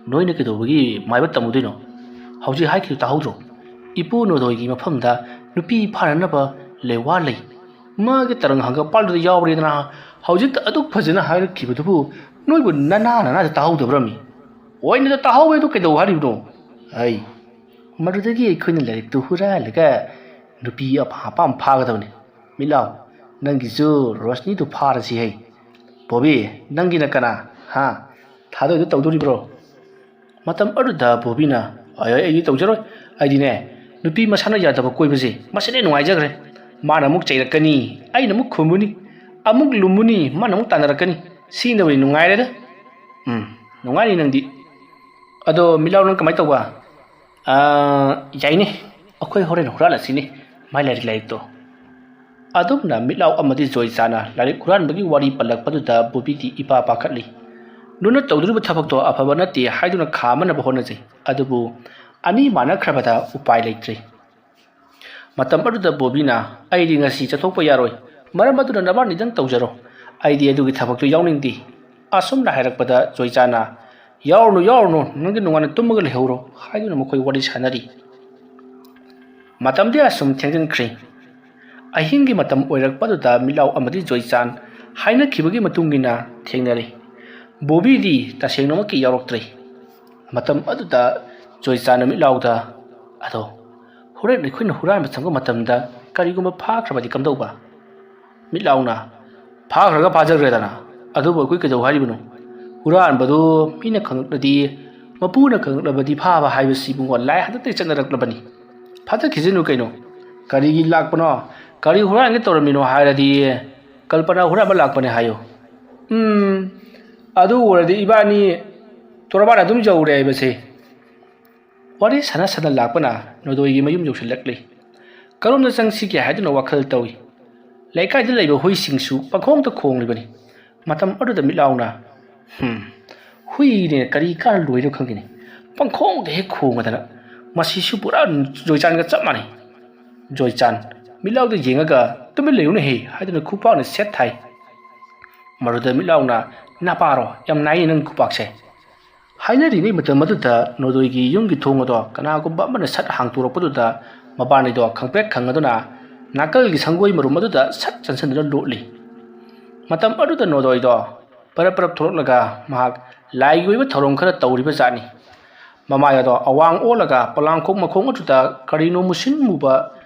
ꯅꯣꯏꯅ ꯀꯩꯗꯧꯕꯒꯤ ꯃꯥꯏꯕ ꯇꯝꯃꯨꯗꯣꯏꯅꯣ? ꯍꯧꯖꯤꯛ ꯍꯥꯏꯈꯤꯕ ꯇꯥꯍꯧꯗ꯭ꯔꯣ? ꯏꯄꯨ ꯅꯣꯗꯣꯏꯒꯤ ꯃꯐꯝꯗ ꯅꯨꯄꯤ ꯐꯥꯅꯅꯕ ꯂꯩꯋꯥ ꯂꯩ꯫ ꯃꯥꯒꯤ ꯇꯔꯪ ꯍꯪꯒꯄꯥꯜꯗꯨꯗ ꯌꯥꯎꯔꯦꯗꯅ꯫ ꯍꯧꯖꯤꯛꯇ ꯑꯗꯨꯛ ꯐꯖꯅ ꯍꯥꯏꯔꯛꯈꯤꯕꯗꯨꯕꯨ ꯅꯣꯏꯕꯨ ꯅꯅꯥ ꯅꯅꯥꯗ ꯇꯥꯍꯧꯗꯕ꯭ꯔꯃꯤ? ꯑꯣꯏꯅꯗ ꯇꯥꯍꯧꯋꯦ, ꯑꯗꯨ ꯀꯩꯗꯧ ꯍꯥꯏꯔꯤꯕꯅꯣ? ꯑꯩ ꯃꯗꯨꯗꯒꯤ ꯑꯩꯈꯣꯏꯅ ꯂꯥꯏꯔꯤꯛꯇꯨ ꯍꯨꯔꯥꯜꯂꯒ ꯅꯨꯄꯤ ꯑꯄꯥꯝ ꯑꯄꯥꯝ ꯐꯥꯒꯗꯕꯅꯤ꯫ ꯃꯤꯠꯂꯥꯎ, ꯅꯪꯒꯤꯁꯨ ꯔꯣꯁꯅꯤꯗꯨ ꯐꯥꯔꯁꯤ ꯍꯩ꯫ ꯕꯣꯕꯤ, ꯅꯪꯒꯤꯅ ꯀꯅꯥ? ꯍꯥ? ꯊꯥꯗꯣꯏꯗꯣ ꯇꯧꯗꯣꯔꯤꯕ꯭ꯔꯣ?" ꯃꯇꯝ ꯑꯗꯨꯗ ꯕꯣꯕꯤꯅ, "ꯑꯩ, ꯑꯩ, ꯑꯩꯗꯤ ꯇꯧꯖꯔꯣꯏ꯫ ꯑꯩꯗꯤꯅꯦ, ꯅꯨꯄꯤ ꯃꯁꯥꯅ ꯌꯥꯗꯕ ꯀꯣꯏꯕꯁꯦ ꯃꯁꯤꯅ ꯅꯨꯡꯉꯥꯏꯖꯈ꯭ꯔꯦ꯫ ꯃꯥꯅ ꯑꯃꯨꯛ ꯆꯩꯔꯛꯀꯅꯤ, ꯑꯩꯅ ꯑꯃꯨꯛ ꯈꯨꯝꯃꯨꯅꯤ, ꯑꯃꯨꯛ ꯂꯨꯝꯃꯨꯅꯤ, ꯃꯥꯅ ꯑꯃꯨꯛ ꯇꯥꯟꯅꯔꯛꯀꯅꯤ꯫ ꯁꯤꯅꯕꯨꯗꯤ ꯅꯨꯡꯉꯥꯏꯔꯦꯗ꯫ ꯎꯝ, ꯅꯨꯡꯉꯥꯏꯅꯤ ꯅꯪꯗꯤ꯫ ꯑꯗꯣ ꯃꯤꯠꯂꯥꯎ, ꯅꯪ ꯀꯃꯥꯏꯅ ꯇꯧꯕ?" "ꯑꯥ, ꯌꯥꯏꯅꯦ, ꯑꯩꯈꯣꯏ ꯍꯣꯔꯦꯟ ꯍꯨꯔꯥꯜꯂꯁꯤꯅꯦ ꯃꯥꯏ ꯂꯥꯏꯔꯤꯛ, ꯂꯥꯏꯔꯤꯛꯇꯣ꯫" ꯑꯗꯨꯝꯅ ꯃꯤꯠꯂꯥꯎ ꯑꯃꯗꯤ ꯖꯣꯏꯆꯥꯅ ꯂꯥꯏꯔꯤꯛ ꯍꯨꯔꯥꯟꯕꯒꯤ ꯋꯥꯔꯤ ꯄꯜꯂꯛꯄꯗꯨꯗ ꯕꯣꯕꯤꯗꯤ ꯏꯄꯥ ꯄꯥꯈꯠꯂꯤ꯫ ꯅꯨꯅ ꯇꯧꯗꯣꯔꯤꯕ ꯊꯕꯛꯇꯣ ꯑꯐꯕ ꯅꯠꯇꯦ ꯍꯥꯏꯗꯨꯅ ꯈꯥꯝꯃꯅꯕ ꯍꯣꯠꯅꯖꯩ, ꯑꯗꯨꯕꯨ ꯑꯅꯤ ꯃꯥꯟꯅꯈ꯭ꯔꯕꯗ ꯎꯄꯥꯏ ꯂꯩꯇ꯭ꯔꯦ꯫ ꯃꯇꯝ ꯑꯗꯨꯗ ꯕꯣꯕꯤꯅ, "ꯑꯩꯗꯤ ꯉꯁꯤ ꯆꯠꯊꯣꯛꯄ ꯌꯥꯔꯣꯏ, ꯃꯔꯝ ꯑꯗꯨꯅ ꯅꯕꯥꯅꯤꯗꯪ ꯇꯧꯖꯔꯣ, ꯑꯩꯗꯤ ꯑꯗꯨꯒꯤ ꯊꯕꯛꯇꯨ ꯌꯥꯎꯅꯤꯡꯗꯦ꯫" ꯑꯁꯨꯝꯅ ꯍꯥꯏꯔꯛꯄꯗ ꯖꯣꯏꯆꯥꯅ, "ꯌꯥꯎꯔꯨꯅꯨ, ꯌꯥꯎꯔꯨꯅꯨ, ꯅꯪꯗꯤ ꯅꯨꯡꯉꯥꯏꯅ ꯇꯨꯝꯃꯒ ꯂꯩꯍꯧꯔꯣ" ꯍꯥꯏꯗꯨꯅ ꯃꯈꯣꯏ ꯋꯥꯔꯤ ꯁꯥꯟꯅꯔꯤ꯫ ꯃꯇꯝꯗꯤ ꯑꯁꯨꯝ ꯊꯦꯡꯖꯤꯟꯈ꯭ꯔꯦ꯫ ꯑꯍꯤꯡꯒꯤ ꯃꯇꯝ ꯑꯣꯏꯔꯛꯄꯗꯨꯗ ꯃꯤꯠꯂꯥꯎ ꯑꯃꯗꯤ ꯖꯣꯏꯆꯥꯟ ꯍꯥꯏꯅꯈꯤꯕꯒꯤ ꯃꯇꯨꯡ ꯏꯟꯅ ꯊꯦꯡꯅꯔꯦ꯫ ꯕꯣꯕꯤꯗꯤ ꯇꯁꯦꯡꯅꯃꯛꯀꯤ ꯌꯥꯎꯔꯛꯇ꯭ꯔꯦ꯫ ꯃꯇꯝ ꯑꯗꯨꯗ ꯖꯣꯏꯆꯥꯟꯅ ꯃꯤꯠꯂꯥꯎꯗ, "ꯑꯗꯣ ꯍꯣꯔꯦꯟ ꯑꯩꯈꯣꯏꯅ ꯍꯨꯔꯥꯟꯕ ꯆꯪꯕ ꯃꯇꯝꯗ ꯀꯔꯤꯒꯨꯝꯕ ꯐꯥꯈ꯭ꯔꯕꯗꯤ ꯀꯝꯗꯧꯕ?" ꯃꯤꯠꯂꯥꯎꯅ, "ꯐꯥꯈ꯭ꯔꯒ ꯐꯥꯖꯈ꯭ꯔꯦꯗꯅ, ꯑꯗꯨꯕꯨ ꯑꯩꯈꯣꯏ ꯀꯩꯗꯧ ꯍꯥꯏꯔꯤꯕꯅꯣ? ꯍꯨꯔꯥꯟꯕꯗꯨ ꯃꯤꯅ ꯈꯪꯉꯛꯂꯗꯤ, ꯃꯄꯨꯅ ꯈꯪꯉꯛꯂꯕꯗꯤ ꯐꯥꯕ ꯍꯥꯏꯕꯁꯤ ꯏꯕꯨꯡꯉꯣ ꯂꯥꯏ ꯍꯟꯗꯛꯇꯒꯤ ꯆꯠꯅꯔꯛꯂꯕꯅꯤ꯫ ꯐꯥꯖꯈꯤꯁꯅꯨ ꯀꯩꯅꯣ꯫ ꯀꯔꯤꯒꯤ ꯂꯥꯛꯄꯅꯣ? ꯀꯔꯤ ꯍꯨꯔꯥꯟꯒꯦ ꯇꯧꯔꯝꯃꯤꯅꯣ ꯍꯥꯏꯔꯗꯤ, ꯀꯜꯄꯅꯥ ꯍꯨꯔꯥꯟꯕ ꯂꯥꯛꯄꯅꯦ ꯍꯥꯏꯌꯨ꯫ ꯎꯝ, ꯑꯗꯨ ꯑꯣꯏꯔꯗꯤ ꯏꯕꯥꯅꯤ ꯇꯣꯔꯕꯥꯟ ꯑꯗꯨꯝ ꯌꯧꯔꯦ ꯍꯥꯏꯕꯁꯦ"꯫ ꯋꯥꯔꯤ ꯁꯥꯟꯅ ꯁꯥꯟꯅ ꯂꯥꯛꯄꯅ ꯅꯣꯗꯣꯏꯒꯤ ꯃꯌꯨꯝ ꯌꯧꯁꯤꯜꯂꯛꯂꯤ꯫ ꯀꯔꯣꯝꯗ ꯆꯪꯁꯤꯒꯦ ꯍꯥꯏꯗꯨꯅ ꯋꯥꯈꯜ ꯇꯧꯏ꯫ ꯂꯩꯀꯥꯏꯗ ꯂꯩꯕ ꯍꯨꯏꯁꯤꯡꯁꯨ ꯄꯪꯈꯣꯡꯗ ꯈꯣꯡꯂꯤꯕꯅꯤ꯫ ꯃꯇꯝ ꯑꯗꯨꯗ ꯃꯤꯠꯂꯥꯎꯅ, "ꯍꯨꯝ, ꯍꯨꯏꯅꯦ ꯀꯔꯤ ꯀꯥꯟꯅ ꯂꯣꯏꯅꯣ ꯈꯪꯗꯦꯅꯦ꯫ ꯄꯪꯈꯣꯡꯗ ꯍꯦꯛ ꯈꯣꯡꯉꯗꯅ꯫ ꯃꯁꯤꯁꯨ ꯄꯨꯔꯥ ꯖꯣꯏꯆꯥꯟꯒ ꯆꯞ ꯃꯥꯟꯅꯩ꯫ ꯖꯣꯏꯆꯥꯟ, ꯃꯤꯠꯂꯥꯎꯗ ꯌꯦꯡꯉꯒ, 'ꯇꯨꯃꯤꯟ ꯂꯩꯌꯨꯅꯦꯍꯦ' ꯍꯥꯏꯗꯨꯅ ꯈꯨꯄꯥꯛꯅ ꯁꯦꯠ ꯊꯥꯏ꯫ ꯃꯗꯨꯗ ꯃꯤꯠꯂꯥꯎꯅ, "ꯅꯄꯥꯔꯣ, ꯌꯥꯝ ꯅꯥꯏꯌꯦ ꯅꯪ ꯈꯨꯄꯥꯛꯁꯦ"꯫ ꯍꯥꯏꯅꯔꯤꯉꯩ ꯃꯇꯝ ꯑꯗꯨꯗ ꯅꯣꯗꯣꯏꯒꯤ ꯌꯨꯝꯒꯤ ꯊꯣꯡ ꯑꯗꯣ ꯀꯅꯥꯒꯨꯝꯕ ꯑꯃꯅ ꯁꯠ ꯍꯥꯡꯇꯣꯔꯛꯄꯗꯨꯗ ꯃꯕꯥꯅꯤꯗꯣ ꯈꯪꯄ꯭ꯔꯦꯛ ꯈꯪꯉꯗꯨꯅ ꯅꯥꯀꯜꯒꯤ ꯁꯪꯒꯣꯏ ꯃꯔꯨꯝ ꯑꯗꯨꯗ ꯁꯠ ꯆꯪꯁꯤꯟꯗꯨꯅ ꯂꯣꯠꯂꯤ꯫ ꯃꯇꯝ ꯑꯗꯨꯗ ꯅꯣꯗꯣꯏꯗꯣ ꯄꯔꯞ ꯄꯔꯞ ꯊꯣꯛꯂꯛꯂꯒ ꯃꯍꯥꯛ ꯂꯥꯏꯒꯤ ꯑꯣꯏꯕ ꯊꯧꯔꯝ ꯈꯔ ꯇꯧꯔꯤꯕ ꯖꯥꯠꯅꯤ꯫ ꯃꯃꯥꯏ ꯑꯗꯣ ꯑꯋꯥꯡ ꯑꯣꯜꯂꯒ ꯄꯣꯂꯥꯡꯈꯣꯛ ꯃꯈꯣꯡ ꯑꯗꯨꯗ ꯀꯔꯤꯅꯣ ꯃꯨꯁꯤꯟ ꯃꯨꯕ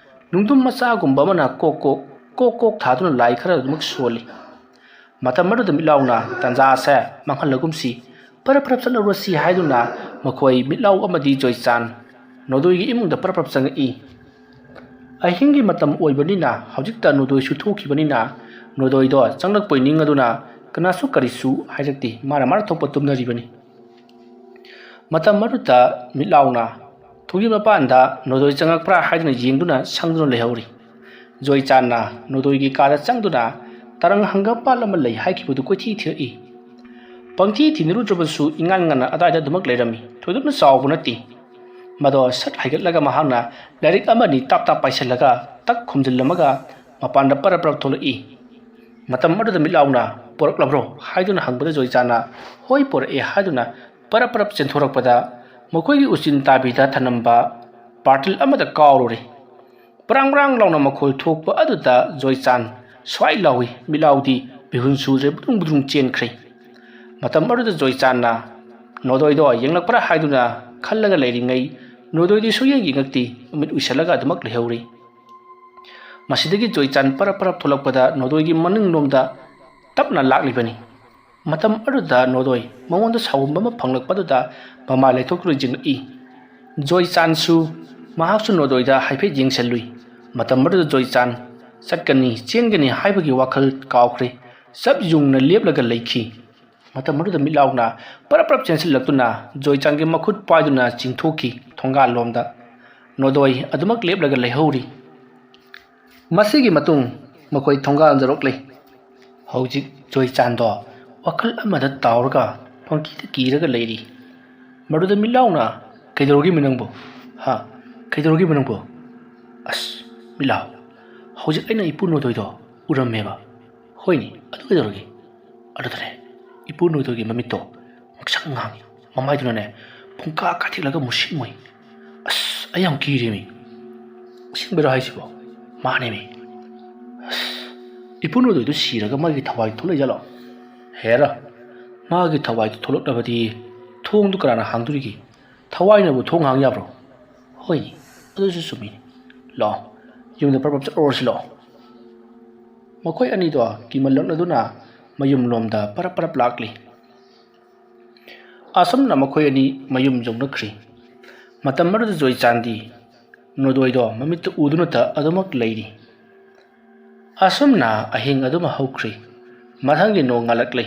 ꯅꯨꯡꯗꯨꯝ ꯃꯆꯥꯒꯨꯝꯕ ꯑꯃꯅ ꯀꯣꯛ ꯀꯣꯛ, ꯀꯣꯛ ꯀꯣꯛ ꯊꯥꯗꯨꯅ ꯂꯥꯏ ꯈꯔ ꯑꯗꯨꯃꯛ ꯁꯣꯜꯂꯤ꯫ ꯃꯇꯝ ꯑꯗꯨꯗ ꯃꯤꯠꯂꯥꯎꯅ ꯇꯥꯟꯖꯥꯁꯦ ꯃꯥꯡꯍꯜꯂꯒꯨꯝꯁꯤ, ꯄꯔꯞ ꯄꯔꯞ ꯆꯠꯂꯨꯔꯁꯤ ꯍꯥꯏꯗꯨꯅ ꯃꯈꯣꯏ ꯃꯤꯠꯂꯥꯎ ꯑꯃꯗꯤ ꯖꯣꯏꯆꯥꯟ ꯅꯣꯗꯣꯏꯒꯤ ꯏꯃꯨꯡꯗ ꯄꯔꯞ ꯄꯔꯞ ꯆꯪꯉꯛꯏ꯫ ꯑꯍꯤꯡꯒꯤ ꯃꯇꯝ ꯑꯣꯏꯕꯅꯤꯅ ꯍꯧꯖꯤꯛꯇ ꯅꯣꯗꯣꯏꯁꯨ ꯊꯣꯛꯈꯤꯕꯅꯤꯅ ꯅꯣꯗꯣꯏꯗꯣ ꯆꯪꯂꯛꯄꯣꯏ ꯅꯤꯡꯉꯗꯨꯅ ꯀꯅꯥꯁꯨ ꯀꯔꯤꯁꯨ ꯍꯥꯏꯔꯛꯇꯦ, ꯃꯥꯅ ꯃꯥꯅ ꯊꯣꯛꯄ ꯇꯨꯝꯅꯔꯤꯕꯅꯤ꯫ ꯃꯇꯝ ꯑꯗꯨꯗ ꯃꯤꯠꯂꯥꯎꯅ ꯊꯣꯡꯖꯤꯟ ꯃꯄꯥꯟꯗ ꯅꯣꯗꯣꯏ ꯆꯪꯉꯛꯄ꯭ꯔꯥ ꯍꯥꯏꯗꯨꯅ ꯌꯦꯡꯗꯨꯅ ꯁꯪꯗꯨꯅ ꯂꯩꯍꯧꯔꯤ꯫ ꯖꯣꯏꯆꯥꯟꯅ ꯅꯣꯗꯣꯏꯒꯤ ꯀꯥꯗ ꯆꯪꯗꯨꯅ ꯇꯔꯪ ꯍꯪꯒꯥꯝꯄꯥꯜ ꯑꯃ ꯂꯩ ꯍꯥꯏꯈꯤꯕꯗꯨ ꯀꯣꯏꯊꯤ ꯊꯤꯔꯛꯏ꯫ ꯄꯪꯊꯤ ꯊꯤꯅꯔꯨꯗ꯭ꯔꯕꯁꯨ ꯏꯉꯥꯟ ꯉꯟꯅ ꯑꯗꯥꯏꯗ ꯑꯗꯨꯃꯛ ꯂꯩꯔꯝꯃꯤ꯫ ꯊꯣꯏꯗꯣꯛꯅ ꯆꯥꯎꯕ ꯅꯠꯇꯦ꯫ ꯃꯗꯣ ꯁꯠ ꯍꯥꯏꯒꯠꯂꯒ ꯃꯍꯥꯛꯅ ꯂꯥꯏꯔꯤꯛ ꯑꯃꯅꯤ ꯇꯥꯞ ꯇꯥꯞ ꯄꯥꯏꯁꯤꯜꯂꯒ ꯇꯛ ꯈꯨꯝꯖꯤꯜꯂꯝꯃꯒ ꯃꯄꯥꯟꯗ ꯄꯔꯞ ꯄꯔꯞ ꯊꯣꯛꯂꯛꯏ꯫ ꯃꯇꯝ ꯑꯗꯨꯗ ꯃꯤꯠꯂꯥꯎꯅ "ꯄꯣꯔꯛꯂꯕ꯭ꯔꯣ?" ꯍꯥꯏꯗꯨꯅ ꯍꯪꯕꯗ ꯖꯣꯏꯆꯥꯟꯅ "ꯍꯣꯏ ꯄꯣꯔꯛꯑꯦ" ꯍꯥꯏꯗꯨꯅ ꯄꯔꯞ ꯄꯔꯞ ꯆꯦꯟꯊꯣꯔꯛꯄꯗ ꯃꯈꯣꯏꯒꯤ ꯎꯆꯤꯟ ꯇꯥꯕꯤꯗ ꯊꯅꯝꯕ ꯕꯥꯔꯇꯤꯜ ꯑꯃꯗ ꯀꯥꯎꯔꯨꯔꯦ꯫ ꯄ꯭ꯔꯥꯡ ꯄ꯭ꯔꯥꯡ ꯂꯥꯎꯅ ꯃꯈꯣꯜ ꯊꯣꯛꯄ ꯑꯗꯨꯗ ꯖꯣꯏꯆꯥꯟ ꯁ꯭ꯋꯥꯏ ꯂꯥꯎꯏ꯫ ꯃꯤꯠꯂꯥꯎꯗꯤ ꯃꯤꯍꯨꯟ ꯁꯨꯗ꯭ꯔꯦ ꯕꯨꯗ꯭ꯔꯨꯡ ꯕꯨꯗ꯭ꯔꯨꯡ ꯆꯦꯟꯈ꯭ꯔꯦ꯫ ꯃꯇꯝ ꯑꯗꯨꯗ ꯖꯣꯏꯆꯥꯟꯅ ꯅꯣꯗꯣꯏꯗꯣ ꯌꯦꯡꯂꯛꯄ꯭ꯔꯥ ꯍꯥꯏꯗꯨꯅ ꯈꯜꯂꯒ ꯂꯩꯔꯤꯉꯩ ꯅꯣꯗꯣꯏꯗꯤ ꯁꯨꯛꯌꯦꯡ ꯌꯦꯡꯉꯛꯇꯦ꯫ ꯃꯃꯤꯠ ꯎꯏꯁꯜꯂꯒ ꯑꯗꯨꯃꯛ ꯂꯩꯍꯧꯔꯤ꯫ ꯃꯁꯤꯗꯒꯤ ꯖꯣꯏꯆꯥꯟ ꯄꯔꯞ ꯄꯔꯞ ꯊꯣꯛꯂꯛꯄꯗ ꯅꯣꯗꯣꯏꯒꯤ ꯃꯅꯤꯡꯂꯣꯝꯗ ꯇꯞꯅ ꯂꯥꯛꯂꯤꯕꯅꯤ꯫ ꯃꯇꯝ ꯑꯗꯨꯗ ꯅꯣꯗꯣꯏ ꯃꯉꯣꯟꯗ ꯁꯥꯎꯒꯨꯝꯕ ꯑꯃ ꯐꯪꯂꯛꯄꯗꯨꯗ ꯃꯃꯥꯏ ꯂꯩꯊꯣꯛꯇꯨꯅ ꯌꯦꯡꯂꯛꯏ꯫ ꯖꯣꯏꯆꯥꯟꯁꯨ ꯃꯍꯥꯛꯁꯨ ꯅꯣꯗꯣꯏꯗ ꯍꯥꯏꯐꯦꯠ ꯌꯦꯡꯁꯤꯜꯂꯨꯏ꯫ ꯃꯇꯝ ꯑꯗꯨꯗ ꯖꯣꯏꯆꯥꯟ ꯆꯠꯀꯅꯤ, ꯆꯦꯟꯒꯅꯤ ꯍꯥꯏꯕꯒꯤ ꯋꯥꯈꯜ ꯀꯥꯎꯈ꯭ꯔꯦ꯫ ꯆꯞ ꯌꯨꯡꯅ ꯂꯦꯞꯂꯒ ꯂꯩꯈꯤ꯫ ꯃꯇꯝ ꯑꯗꯨꯗ ꯃꯤꯠꯂꯥꯎꯅ ꯄꯔꯞ ꯄꯔꯞ ꯆꯦꯟꯁꯤꯜꯂꯛꯇꯨꯅ ꯖꯣꯏꯆꯥꯟꯒꯤ ꯃꯈꯨꯠ ꯄꯥꯏꯗꯨꯅ ꯆꯤꯡꯊꯣꯛꯈꯤ ꯊꯣꯡꯒꯥꯜꯂꯣꯝꯗ꯫ ꯅꯣꯗꯣꯏ ꯑꯗꯨꯃꯛ ꯂꯦꯞꯂꯒ ꯂꯩꯍꯧꯔꯤ꯫ ꯃꯁꯤꯒꯤ ꯃꯇꯨꯡ ꯃꯈꯣꯏ ꯊꯣꯡꯒꯥꯜ ꯌꯧꯔꯛꯂꯦ꯫ ꯍꯧꯖꯤꯛ ꯖꯣꯏꯆꯥꯟꯗꯣ ꯋꯥꯈꯜ ꯑꯃꯗ ꯇꯥꯎꯔꯒ ꯄꯪꯀꯤꯗ ꯀꯤꯔꯒ ꯂꯩꯔꯤ꯫ ꯃꯗꯨꯗ ꯃꯤꯠꯂꯥꯎꯅ, "ꯀꯩꯗꯧꯔꯒꯦꯃꯤ ꯅꯪꯕꯨ? ꯍꯥ? ꯀꯩꯗꯧꯔꯒꯦꯃꯤ ꯅꯪꯕꯨ? ꯑꯁ, ꯃꯤꯠꯂꯥꯎ, ꯍꯧꯖꯤꯛ ꯑꯩꯅ ꯏꯄꯨ ꯅꯣꯗꯣꯏꯗꯣ ꯎꯔꯝꯃꯦꯕ꯫" "ꯍꯣꯏꯅꯦ, ꯑꯗꯨ ꯀꯩꯗꯧꯔꯒꯦ?" "ꯑꯗꯨꯗꯅꯦ, ꯏꯄꯨ ꯅꯣꯗꯣꯏꯒꯤ ꯃꯃꯤꯠꯇꯣ ꯉꯛꯁꯪ ꯉꯥꯡꯉꯤ, ꯃꯃꯥꯏꯗꯨꯅꯅꯦ ꯄꯨꯡꯀꯥ ꯀꯥꯊꯦꯛꯂꯒ ꯃꯨꯁꯤꯟ ꯃꯨꯏ꯫ ꯑꯁ, ꯑꯩ ꯌꯥꯝ ꯀꯤꯔꯦꯃꯤ꯫" "ꯑꯁꯦꯡꯕꯩꯔꯣ ꯍꯥꯏꯁꯤꯕꯣ?" "ꯃꯥꯅꯦꯃꯤ꯫" "ꯑꯁ, ꯏꯄꯨ ꯅꯣꯗꯣꯏꯗꯣ ꯁꯤꯔꯒ ꯃꯥꯒꯤ ꯊꯋꯥꯏ ꯊꯣꯛꯂꯛꯏꯖꯥꯠꯂꯣ?" "ꯍꯦꯔꯥ, ꯃꯥꯒꯤ ꯊꯋꯥꯏꯗꯨ ꯊꯣꯛꯂꯛꯅꯕꯗꯤ ꯊꯣꯡꯗꯨ ꯀꯅꯥꯅ ꯍꯥꯡꯗꯣꯔꯤꯒꯦ? ꯊꯋꯥꯏꯅꯕꯨ ꯊꯣꯡ ꯍꯥꯡ ꯌꯥꯕ꯭ꯔꯣ?" "ꯍꯣꯏꯅꯦ, ꯑꯗꯨꯁꯨ ꯆꯨꯝꯃꯤꯅꯦ꯫ ꯂꯥꯛꯑꯣ, ꯌꯨꯝꯗ ꯄ꯭ꯔꯞ ꯄ꯭ꯔꯞ ꯆꯠꯂꯨꯔꯁꯤ ꯂꯥꯛꯑꯣ꯫" ꯃꯈꯣꯏ ꯑꯅꯤꯗꯣ ꯀꯤꯃꯜꯂꯛꯅꯗꯨꯅ ꯃꯌꯨꯝꯂꯣꯝꯗ ꯄꯔꯞ ꯄꯔꯞ ꯂꯥꯛꯂꯤ꯫ ꯑꯁꯨꯝꯅ ꯃꯈꯣꯏ ꯑꯅꯤ ꯃꯌꯨꯝ ꯌꯧꯅꯈ꯭ꯔꯤ꯫ ꯃꯇꯝ ꯑꯗꯨꯗ ꯖꯣꯏꯆꯥꯟꯗꯤ ꯅꯣꯗꯣꯏꯗꯣ ꯃꯃꯤꯠꯇ ꯎꯗꯨꯅꯇ ꯑꯗꯨꯃꯛ ꯂꯩꯔꯤ꯫ ꯑꯁꯨꯝꯅ ꯑꯍꯤꯡ ꯑꯗꯨꯃ ꯍꯧꯈ꯭ꯔꯤ꯫ ꯃꯊꯪꯒꯤ ꯅꯣꯡ ꯉꯥꯜꯂꯛꯂꯦ꯫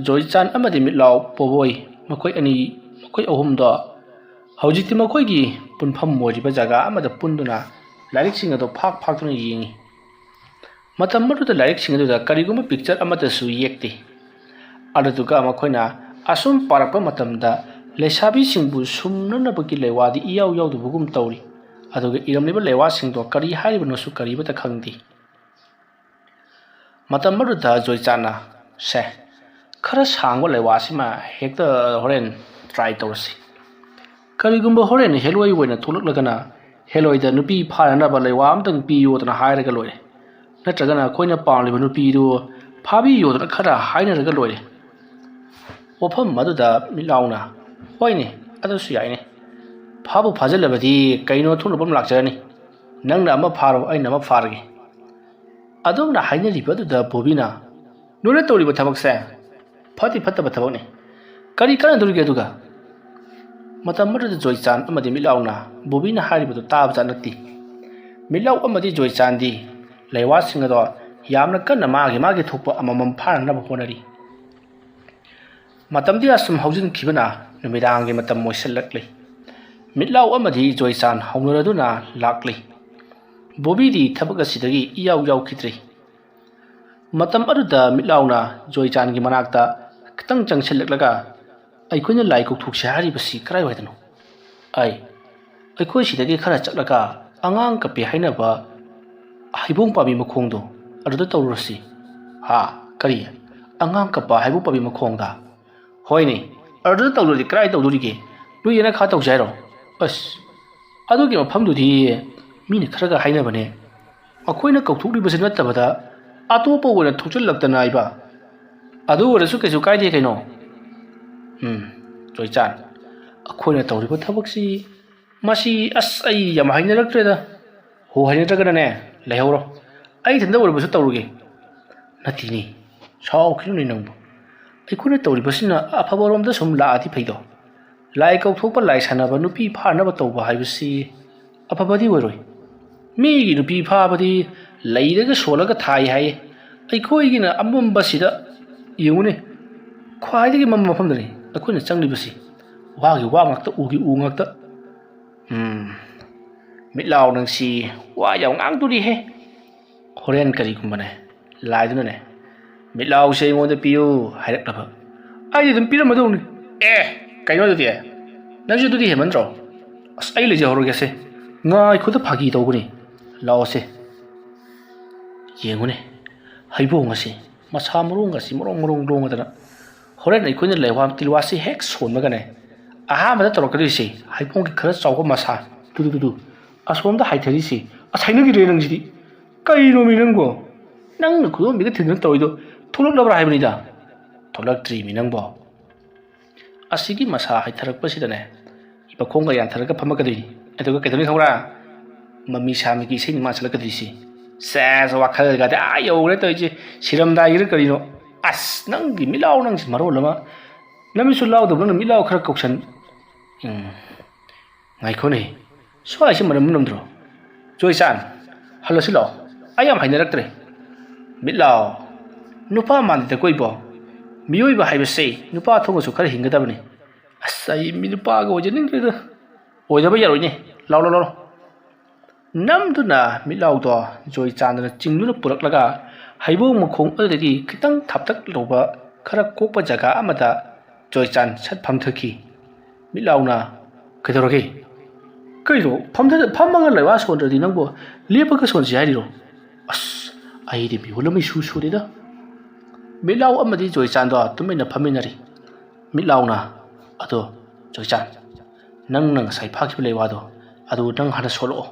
ꯖꯣꯏꯆꯥꯟ ꯑꯃꯗꯤ ꯃꯤꯠꯂꯥꯎ ꯄꯣꯕꯣꯏ ꯃꯈꯣꯏ ꯑꯅꯤ, ꯃꯈꯣꯏ ꯑꯍꯨꯝꯗꯣ ꯍꯧꯖꯤꯛꯇꯤ ꯃꯈꯣꯏꯒꯤ ꯄꯨꯟꯐꯝ ꯑꯣꯏꯔꯤꯕ ꯖꯒꯥ ꯑꯃꯗ ꯄꯨꯟꯗꯨꯅ ꯂꯥꯏꯔꯤꯛꯁꯤꯡ ꯑꯗꯨ ꯐꯥꯛ ꯐꯥꯛꯇꯨꯅ ꯌꯦꯡꯉꯤ꯫ ꯃꯇꯝ ꯑꯗꯨꯗ ꯂꯥꯏꯔꯤꯛꯁꯤꯡ ꯑꯗꯨꯗ ꯀꯔꯤꯒꯨꯝꯕ ꯄꯤꯛꯆꯔ ꯑꯃꯠꯇꯁꯨ ꯌꯦꯛꯇꯦ꯫ ꯑꯗꯨꯗꯨꯒ ꯃꯈꯣꯏꯅ ꯑꯁꯨꯝ ꯄꯥꯔꯛꯄ ꯃꯇꯝꯗ ꯂꯩꯁꯥꯕꯤꯁꯤꯡꯕꯨ ꯁꯨꯝꯅꯅꯕꯒꯤ ꯂꯩꯋꯥꯗꯤ ꯏꯌꯥꯎ ꯌꯥꯎꯗꯕꯒꯨꯝ ꯇꯧꯔꯤ꯫ ꯑꯗꯨꯒ ꯏꯔꯝꯂꯤꯕ ꯂꯩꯋꯥꯁꯤꯡꯗꯣ ꯀꯔꯤ ꯍꯥꯏꯔꯤꯕꯅꯣꯁꯨ ꯀꯔꯤꯃꯠꯇ ꯈꯪꯗꯦ꯫ ꯃꯇꯝ ꯑꯗꯨꯗ ꯖꯣꯏꯆꯥꯟꯅ, "ꯁꯦ, ꯈꯔ ꯁꯥꯡꯕ ꯂꯩꯋꯥꯁꯤꯃ ꯍꯦꯛꯇ ꯍꯣꯔꯦꯟ ꯇ꯭ꯔꯥꯏ ꯇꯧꯔꯁꯤ꯫ ꯀꯔꯤꯒꯨꯝꯕ ꯍꯣꯔꯦꯟ ꯍꯦꯂꯣꯏ ꯑꯣꯏꯅ ꯊꯣꯛꯂꯛꯂꯒꯅ ꯍꯦꯂꯣꯏꯗ ꯅꯨꯄꯤ ꯐꯥꯅꯅꯕ ꯂꯩꯋꯥ ꯑꯃꯇꯪ ꯄꯤꯌꯣꯗꯅ ꯍꯥꯏꯔꯒ ꯂꯣꯏꯔꯦ꯫ ꯅꯠꯇ꯭ꯔꯒꯅ ꯑꯩꯈꯣꯏꯅ ꯄꯥꯝꯂꯤꯕ ꯅꯨꯄꯤꯗꯨ ꯐꯥꯕꯤꯌꯣꯗꯅ ꯈꯔ ꯍꯥꯏꯅꯔꯒ ꯂꯣꯏꯔꯦ꯫" ꯋꯥꯐꯝ ꯑꯗꯨꯗ ꯃꯤꯠꯂꯥꯎꯅ, "ꯍꯣꯏꯅꯦ, ꯑꯗꯨꯁꯨ ꯌꯥꯏꯅꯦ꯫ ꯐꯥꯕꯨ ꯐꯥꯖꯤꯜꯂꯕꯗꯤ ꯀꯩꯅꯣ ꯊꯣꯛꯅꯕ ꯑꯃ ꯂꯥꯛꯆꯔꯅꯤ꯫ ꯅꯪꯅ ꯑꯃ ꯐꯥꯔꯣ, ꯑꯩꯅ ꯑꯃ ꯐꯥꯔꯒꯦ꯫ ꯑꯗꯨꯝꯅ ꯍꯥꯏꯅꯔꯤꯕ ꯑꯗꯨꯗ ꯕꯣꯕꯤꯅ, "ꯅꯣꯏꯅ ꯇꯧꯔꯤꯕ ꯊꯕꯛꯁꯦ ꯐꯠꯇꯤ ꯐꯠꯇꯕ ꯊꯕꯛꯅꯤ꯫ ꯀꯔꯤ ꯀꯥꯟꯅꯗꯣꯔꯤꯒꯦ ꯑꯗꯨꯒ? ꯃꯇꯝ ꯑꯗꯨꯗ ꯖꯣꯏꯆꯥꯟ ꯑꯃꯗꯤ ꯃꯤꯠꯂꯥꯎꯅ ꯕꯣꯕꯤꯅ ꯍꯥꯏꯔꯤꯕꯗꯨ ꯇꯥꯕꯖꯥꯠ ꯅꯠꯇꯦ꯫ ꯃꯤꯠꯂꯥꯎ ꯑꯃꯗꯤ ꯖꯣꯏꯆꯥꯟꯗꯤ ꯂꯩꯋꯥꯁꯤꯡ ꯑꯗꯣ ꯌꯥꯝꯅ ꯀꯟꯅ ꯃꯥꯒꯤ ꯃꯥꯒꯤ ꯊꯣꯛꯄ ꯑꯃꯃꯝ ꯐꯥꯅꯅꯕ ꯍꯣꯠꯅꯔꯤ꯫ ꯃꯇꯝꯗꯤ ꯑꯁꯨꯝ ꯍꯧꯖꯤꯟꯈꯤꯕꯅ ꯅꯨꯃꯤꯗꯥꯡꯒꯤ ꯃꯇꯝ ꯑꯣꯏꯁꯤꯜꯂꯛꯂꯤ꯫ ꯃꯤꯠꯂꯥꯎ ꯑꯃꯗꯤ ꯖꯣꯏꯆꯥꯟ ꯍꯧꯅꯔꯗꯨꯅ ꯂꯥꯛꯂꯤ꯫ ꯕꯣꯕꯤꯗꯤ ꯊꯕꯛ ꯑꯁꯤꯗꯒꯤ ꯏꯌꯥꯎ ꯌꯥꯎꯈꯤꯗ꯭ꯔꯤ꯫ ꯃꯇꯝ ꯑꯗꯨꯗ ꯃꯤꯠꯂꯥꯎꯅ ꯖꯣꯏꯆꯥꯟꯒꯤ ꯃꯅꯥꯛꯇ ꯈꯤꯇꯪ ꯆꯪꯁꯤꯜꯂꯛꯂꯒ, "ꯑꯩꯈꯣꯏꯅ ꯂꯥꯏ ꯀꯧꯊꯣꯛꯁꯦ ꯍꯥꯏꯔꯤꯕꯁꯤ ꯀꯗꯥꯏꯋꯥꯏꯗꯅꯣ?" "ꯑꯩ, ꯑꯩꯈꯣꯏ ꯁꯤꯗꯒꯤ ꯈꯔ ꯆꯠꯂꯒ ꯑꯉꯥꯡ ꯀꯞꯄꯦ ꯍꯥꯏꯅꯕ ꯍꯩꯕꯣꯡ ꯄꯥꯝꯕꯤ ꯃꯈꯣꯡꯗꯣ, ꯑꯗꯨꯗ ꯇꯧꯔꯨꯔꯁꯤ꯫" "ꯍꯥ? ꯀꯔꯤ? ꯑꯉꯥꯡ ꯀꯞꯄ ꯍꯩꯕꯣꯡ ꯄꯥꯝꯕꯤ ꯃꯈꯣꯡꯗ?" "ꯍꯣꯏꯅꯦ, ꯑꯗꯨꯗ ꯇꯧꯗ꯭ꯔꯗꯤ ꯀꯗꯥꯏ ꯇꯧꯗꯣꯔꯤꯒꯦ? ꯅꯣꯏ ꯌꯦꯅꯈꯥ ꯇꯧꯁꯦ ꯍꯥꯏꯔꯣ?" "ꯑꯁ, ꯑꯗꯨꯒꯤ ꯃꯐꯝꯗꯨꯗꯤ ꯃꯤꯅ ꯈꯔꯒ ꯍꯥꯏꯅꯕꯅꯦ꯫ ꯑꯩꯈꯣꯏꯅ ꯀꯧꯊꯣꯛꯂꯤꯕꯁꯤ ꯅꯠꯇꯕꯗ ꯑꯇꯣꯞꯄ ꯑꯣꯏꯅ ꯊꯣꯛꯆꯤꯜꯂꯛꯇꯅ ꯏꯕ꯫ ꯑꯗꯨ ꯑꯣꯏꯔꯁꯨ ꯀꯩꯁꯨ ꯀꯥꯏꯗꯦ ꯀꯩꯅꯣ꯫" "ꯎꯝ, ꯖꯣꯏꯆꯥꯟ, ꯑꯩꯈꯣꯏꯅ ꯇꯧꯔꯤꯕ ꯊꯕꯛꯁꯤ, ꯃꯁꯤ, ꯑꯁ, ꯑꯩ ꯌꯥꯝ ꯍꯩꯅꯔꯛꯇ꯭ꯔꯦꯗ꯫ ꯍꯣ, ꯍꯩꯅꯗ꯭ꯔꯒꯅꯅꯦ, ꯂꯩꯍꯧꯔꯣ꯫ ꯑꯩ ꯏꯊꯟꯇ ꯑꯣꯏꯔꯕꯁꯨ ꯇꯧꯔꯒꯦ꯫" "ꯅꯠꯇꯦꯅꯦ, ꯁꯥꯎꯈꯤꯅꯨꯅꯦ ꯅꯪꯕꯨ꯫ ꯑꯩꯈꯣꯏꯅ ꯇꯧꯔꯤꯕꯁꯤꯅ ꯑꯐꯕꯔꯣꯝꯗ ꯁꯨꯝ ꯂꯥꯛꯑꯗꯤ ꯐꯩꯗꯣ꯫ ꯂꯥꯏ ꯀꯧꯊꯣꯛꯄ, ꯂꯥꯏ ꯁꯥꯟꯅꯕ, ꯅꯨꯄꯤ ꯐꯥꯅꯕ ꯇꯧꯕ ꯍꯥꯏꯕꯁꯤ ꯑꯐꯕꯗꯤ ꯑꯣꯏꯔꯣꯏ꯫ ꯃꯤꯒꯤ ꯅꯨꯄꯤ ꯐꯥꯕꯗꯤ ꯂꯩꯔꯒ ꯁꯣꯜꯂꯒ ꯊꯥꯏ ꯍꯥꯏꯌꯦ꯫ ꯑꯩꯈꯣꯏꯒꯤꯅ ꯑꯃꯝꯕꯁꯤꯗ ꯌꯦꯡꯉꯨꯅꯦ, ꯈ꯭ꯋꯥꯏꯗꯒꯤ ꯃꯝꯕ ꯃꯐꯝꯗꯅꯤ ꯑꯩꯈꯣꯏꯅ ꯆꯪꯂꯤꯕꯁꯤ꯫ ꯋꯥꯒꯤ ꯋꯥ ꯉꯥꯛꯇ, ꯎꯒꯤ ꯎ ꯉꯥꯛꯇ꯫" "ꯎꯝ, ꯃꯤꯠꯂꯥꯎ ꯅꯪꯁꯤ ꯋꯥ ꯌꯥꯝ ꯉꯥꯡꯗꯣꯔꯤꯍꯦ꯫ ꯍꯣꯔꯦꯟ ꯀꯔꯤꯒꯨꯝꯕꯅꯦ, ꯂꯥꯏꯗꯨꯅꯅꯦ, 'ꯃꯤꯠꯂꯥꯎꯁꯦ ꯑꯩꯉꯣꯟꯗ ꯄꯤꯌꯨ' ꯍꯥꯏꯔꯛꯂꯕ, ꯑꯩꯗꯤ ꯑꯗꯨꯝ ꯄꯤꯔꯝꯃꯗꯧꯅꯤ꯫" "ꯑꯦ, ꯀꯩꯅꯣ ꯑꯗꯨꯗꯤ? ꯅꯪꯁꯨ ꯑꯗꯨꯗꯤ ꯍꯦꯟꯃꯟꯗ꯭ꯔꯣ?" "ꯑꯁ, ꯑꯩ ꯂꯩꯖꯍꯧꯔꯒꯦꯁꯦ꯫ ꯉꯥꯏꯈꯣꯗ, ꯐꯥꯒꯤ ꯇꯧꯕꯅꯤ꯫ ꯂꯥꯛꯑꯣꯁꯦ꯫ ꯌꯦꯡꯉꯨꯅꯦ, ꯍꯩꯕꯣꯡ ꯑꯁꯤ ꯃꯁꯥ ꯃꯔꯣꯡꯒꯁꯤ ꯃꯔꯣꯡ ꯃꯔꯣꯡ ꯂꯣꯡꯉꯗꯅ, ꯍꯣꯔꯦꯟ ꯑꯩꯈꯣꯏꯅ ꯂꯩꯋꯥ ꯇꯤꯜꯋꯥꯁꯤ ꯍꯦꯛ ꯁꯣꯟꯕꯒꯅꯦ, ꯑꯍꯥꯟꯕꯗ ꯇꯧꯔꯛꯀꯗꯣꯏꯁꯦ ꯍꯩꯕꯣꯡꯒꯤ ꯈꯔ ꯆꯥꯎꯕ ꯃꯁꯥ, ꯇꯨ, ꯇꯨ, ꯇꯨ, ꯇꯨ, ꯑꯁꯣꯝꯗ ꯍꯥꯏꯊꯔꯤꯁꯦ꯫ ꯑꯁ, ꯍꯩꯅꯈꯤꯗ꯭ꯔꯦ ꯅꯪꯁꯤꯗꯤ꯫ ꯀꯩꯅꯣꯃꯤ ꯅꯪꯕꯣ? ꯅꯪꯅ ꯈꯨꯗꯣꯝꯕꯤꯒ ꯊꯤꯟꯗꯅ ꯇꯧꯔꯤꯗꯣ ꯊꯣꯛꯂꯛꯂꯕ꯭ꯔꯥ ꯍꯥꯏꯕꯅꯤꯗ?" "ꯊꯣꯛꯂꯛꯇ꯭ꯔꯤꯃꯤ ꯅꯪꯕꯣ꯫ ꯑꯁꯤꯒꯤ ꯃꯁꯥ ꯍꯥꯏꯊꯔꯛꯄꯁꯤꯗꯅꯦ, ꯃꯈꯣꯡꯒ ꯌꯥꯟꯊꯔꯒ ꯐꯝꯃꯛꯀꯗꯣꯏꯅꯤ꯫ ꯑꯗꯨꯒ ꯀꯩꯗꯧꯅꯤ ꯈꯪꯕ꯭ꯔꯥ? ꯃꯃꯤ ꯁꯥꯃꯤꯒꯤ ꯏꯁꯩꯅꯤ ꯃꯥ ꯁꯛꯂꯛꯀꯗꯣꯏꯁꯤ꯫ ꯁꯦꯁ, ꯋꯥꯈꯜꯒꯗꯤ ꯑꯥ ꯌꯧꯈ꯭ꯔꯦ ꯇꯧꯔꯤꯁꯦ꯫ ꯁꯤꯔꯝꯗꯥꯏꯒꯤꯔ ꯀꯔꯤꯅꯣ? ꯑꯁ, ꯅꯪꯒꯤ ꯃꯤꯠꯂꯥꯎ ꯅꯪꯁꯤ ꯃꯔꯣꯜ ꯑꯃ꯫ ꯅꯃꯤꯠꯁꯨ ꯂꯥꯎꯗꯕ, ꯅꯪ ꯃꯤꯠꯂꯥꯎ ꯈꯔ ꯀꯧꯁꯟ꯫ ꯎꯝ, ꯉꯥꯏꯈꯣꯅꯦ, ꯁ꯭ꯋꯥꯏꯁꯤ ꯃꯅꯝ ꯅꯝꯗ꯭ꯔꯣ? ꯖꯣꯏꯆꯥꯟ, ꯍꯜꯂꯁꯤ ꯂꯥꯛꯑꯣ, ꯑꯩ ꯌꯥꯝ ꯍꯩꯅꯔꯛꯇ꯭ꯔꯦ꯫ ꯃꯤꯠꯂꯥꯎ, ꯅꯨꯄꯥ ꯃꯥꯟꯗꯦꯗꯀꯣ ꯏꯕꯣ꯫ ꯃꯤꯑꯣꯏꯕ ꯍꯥꯏꯕꯁꯦ ꯅꯨꯄꯥ ꯊꯣꯛꯑꯁꯨ ꯈꯔ ꯍꯤꯡꯒꯗꯕꯅꯤ꯫ ꯑꯁ, ꯑꯩ ꯃꯤ ꯅꯨꯄꯥꯒ ꯑꯣꯏꯖꯅꯤꯡꯗ꯭ꯔꯦꯗ꯫ ꯑꯣꯏꯗꯕ ꯌꯥꯔꯣꯏꯅꯦ꯫ ꯂꯥꯎ, ꯂꯥꯎ, ꯂꯥꯎ, ꯂꯥꯎ꯫ ꯅꯝꯗꯨꯅ ꯃꯤꯠꯂꯥꯎꯗꯣ ꯖꯣꯏꯆꯥꯟꯗꯅ ꯆꯤꯡꯗꯨꯅ ꯄꯨꯔꯛꯂꯒ ꯍꯩꯕꯣꯡ ꯃꯈꯣꯡ ꯑꯗꯨꯗꯒꯤ ꯈꯤꯇꯪ ꯊꯥꯞꯇꯛ ꯂꯧꯕ ꯈꯔ ꯀꯣꯛꯄ ꯖꯒꯥ ꯑꯃꯗ ꯖꯣꯏꯆꯥꯟ ꯁꯠ ꯐꯝꯊꯈꯤ꯫ ꯃꯤꯠꯂꯥꯎꯅ, "ꯀꯩꯗꯧꯔꯒꯦ? ꯀꯩꯅꯣ, ꯐꯝꯊ-, ꯐꯝꯃꯒ ꯂꯩꯋꯥ ꯁꯣꯟꯗ꯭ꯔꯗꯤ ꯅꯪꯕꯨ ꯂꯦꯞꯄꯒ ꯁꯣꯟꯁꯤ ꯍꯥꯏꯔꯤꯔꯣ? ꯑꯁ, ꯑꯩꯗꯤ ꯃꯤꯍꯨꯜ ꯑꯃ ꯏꯁꯨ ꯁꯨꯔꯦꯗ꯫" ꯃꯤꯠꯂꯥꯎ ꯑꯃꯗꯤ ꯖꯣꯏꯆꯥꯟꯗꯣ ꯇꯨꯃꯤꯟꯅ ꯐꯝꯃꯤꯟꯅꯔꯤ꯫ ꯃꯤꯠꯂꯥꯎꯅ, "ꯑꯗꯣ ꯖꯣꯏꯆꯥꯟ, ꯅꯪꯅ ꯉꯁꯥꯏ ꯐꯥꯈꯤꯕ ꯂꯩꯋꯥꯗꯣ, ꯑꯗꯨ ꯅꯪ ꯍꯥꯟꯅ ꯁꯣꯜꯂꯛꯑꯣ꯫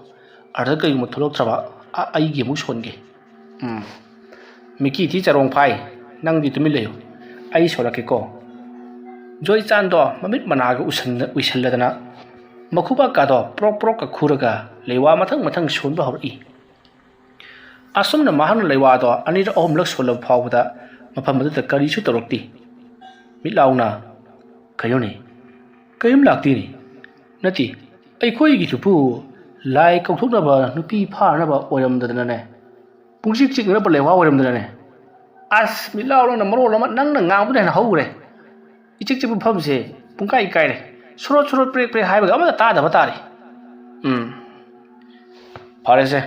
ꯑꯗꯨꯗ ꯀꯩꯒꯨꯝꯕ ꯊꯣꯛꯂꯛꯇ꯭ꯔꯕ, ꯑ-, ꯑꯩꯒꯤ ꯑꯃꯨꯛ ꯁꯣꯟꯒꯦ꯫" "ꯎꯝ꯫ ꯃꯤꯀꯤ ꯊꯤ ꯆꯔꯣꯡ ꯐꯥꯏ, ꯅꯪꯗꯤ ꯇꯨꯃꯤꯟ ꯂꯩꯌꯨ꯫ ꯑꯩ ꯁꯣꯜꯂꯛꯀꯦꯀꯣ꯫" ꯖꯣꯏꯆꯥꯟꯗꯣ ꯃꯃꯤꯠ ꯃꯅꯥꯒ ꯎꯁꯟꯅ-, ꯎꯏꯁꯜꯂꯗꯅ ꯃꯈꯨꯕꯥꯛꯀꯥꯗꯣ ꯄ꯭ꯔꯣꯛ ꯄ꯭ꯔꯣꯛꯀ ꯈꯨꯔꯒ ꯂꯩꯋꯥ ꯃꯊꯪ ꯃꯊꯪ ꯁꯣꯟꯕ ꯍꯧꯔꯛꯏ꯫ ꯑꯁꯨꯝꯅ ꯃꯍꯥꯛꯅ ꯂꯩꯋꯥꯗꯣ ꯑꯅꯤꯔꯛ ꯑꯍꯨꯝꯂꯛ ꯁꯣꯜꯂꯕ ꯐꯥꯎꯕꯗ ꯃꯐꯝ ꯑꯗꯨꯗ ꯀꯔꯤꯁꯨ ꯇꯧꯔꯛꯇꯦ꯫ ꯃꯤꯠꯂꯥꯎꯅ, "ꯀꯩꯅꯣꯅꯦ? ꯀꯔꯤꯝ ꯂꯥꯛꯇꯦꯅꯦ꯫ ꯅꯠꯇꯦ, ꯑꯩꯈꯣꯏꯒꯤꯗꯨꯕꯨ ꯂꯥꯏ ꯀꯧꯊꯣꯛꯅꯕ, ꯅꯨꯄꯤ ꯐꯥꯅꯕ ꯑꯣꯏꯔꯝꯗꯗꯅꯅꯦ, ꯄꯨꯡꯆꯤꯛ ꯆꯤꯛꯅꯅꯕ ꯂꯩꯋꯥ ꯑꯣꯏꯔꯝꯗꯅꯅꯦ꯫" "ꯑꯁ, ꯃꯤꯠꯂꯥꯎ, ꯅꯪꯅ ꯃꯔꯣꯜ ꯑꯃ, ꯅꯪꯅ ꯉꯥꯡꯕꯗ ꯍꯦꯟꯅ ꯍꯧꯈ꯭ꯔꯦ꯫ ꯏꯆꯤꯛ ꯆꯤꯛꯄ ꯃꯐꯝꯁꯦ ꯄꯨꯡꯀꯥꯏ ꯀꯥꯏꯔꯦ꯫ ꯁꯣꯔꯣꯠ ꯁꯣꯔꯣꯠ ꯄ꯭ꯔꯦꯛ ꯄ꯭ꯔꯦꯛ ꯍꯥꯏꯕꯒ ꯑꯃꯠꯇ ꯇꯥꯗꯕ ꯇꯥꯔꯦ꯫" "ꯎꯝ, ꯐꯔꯦꯁꯦ꯫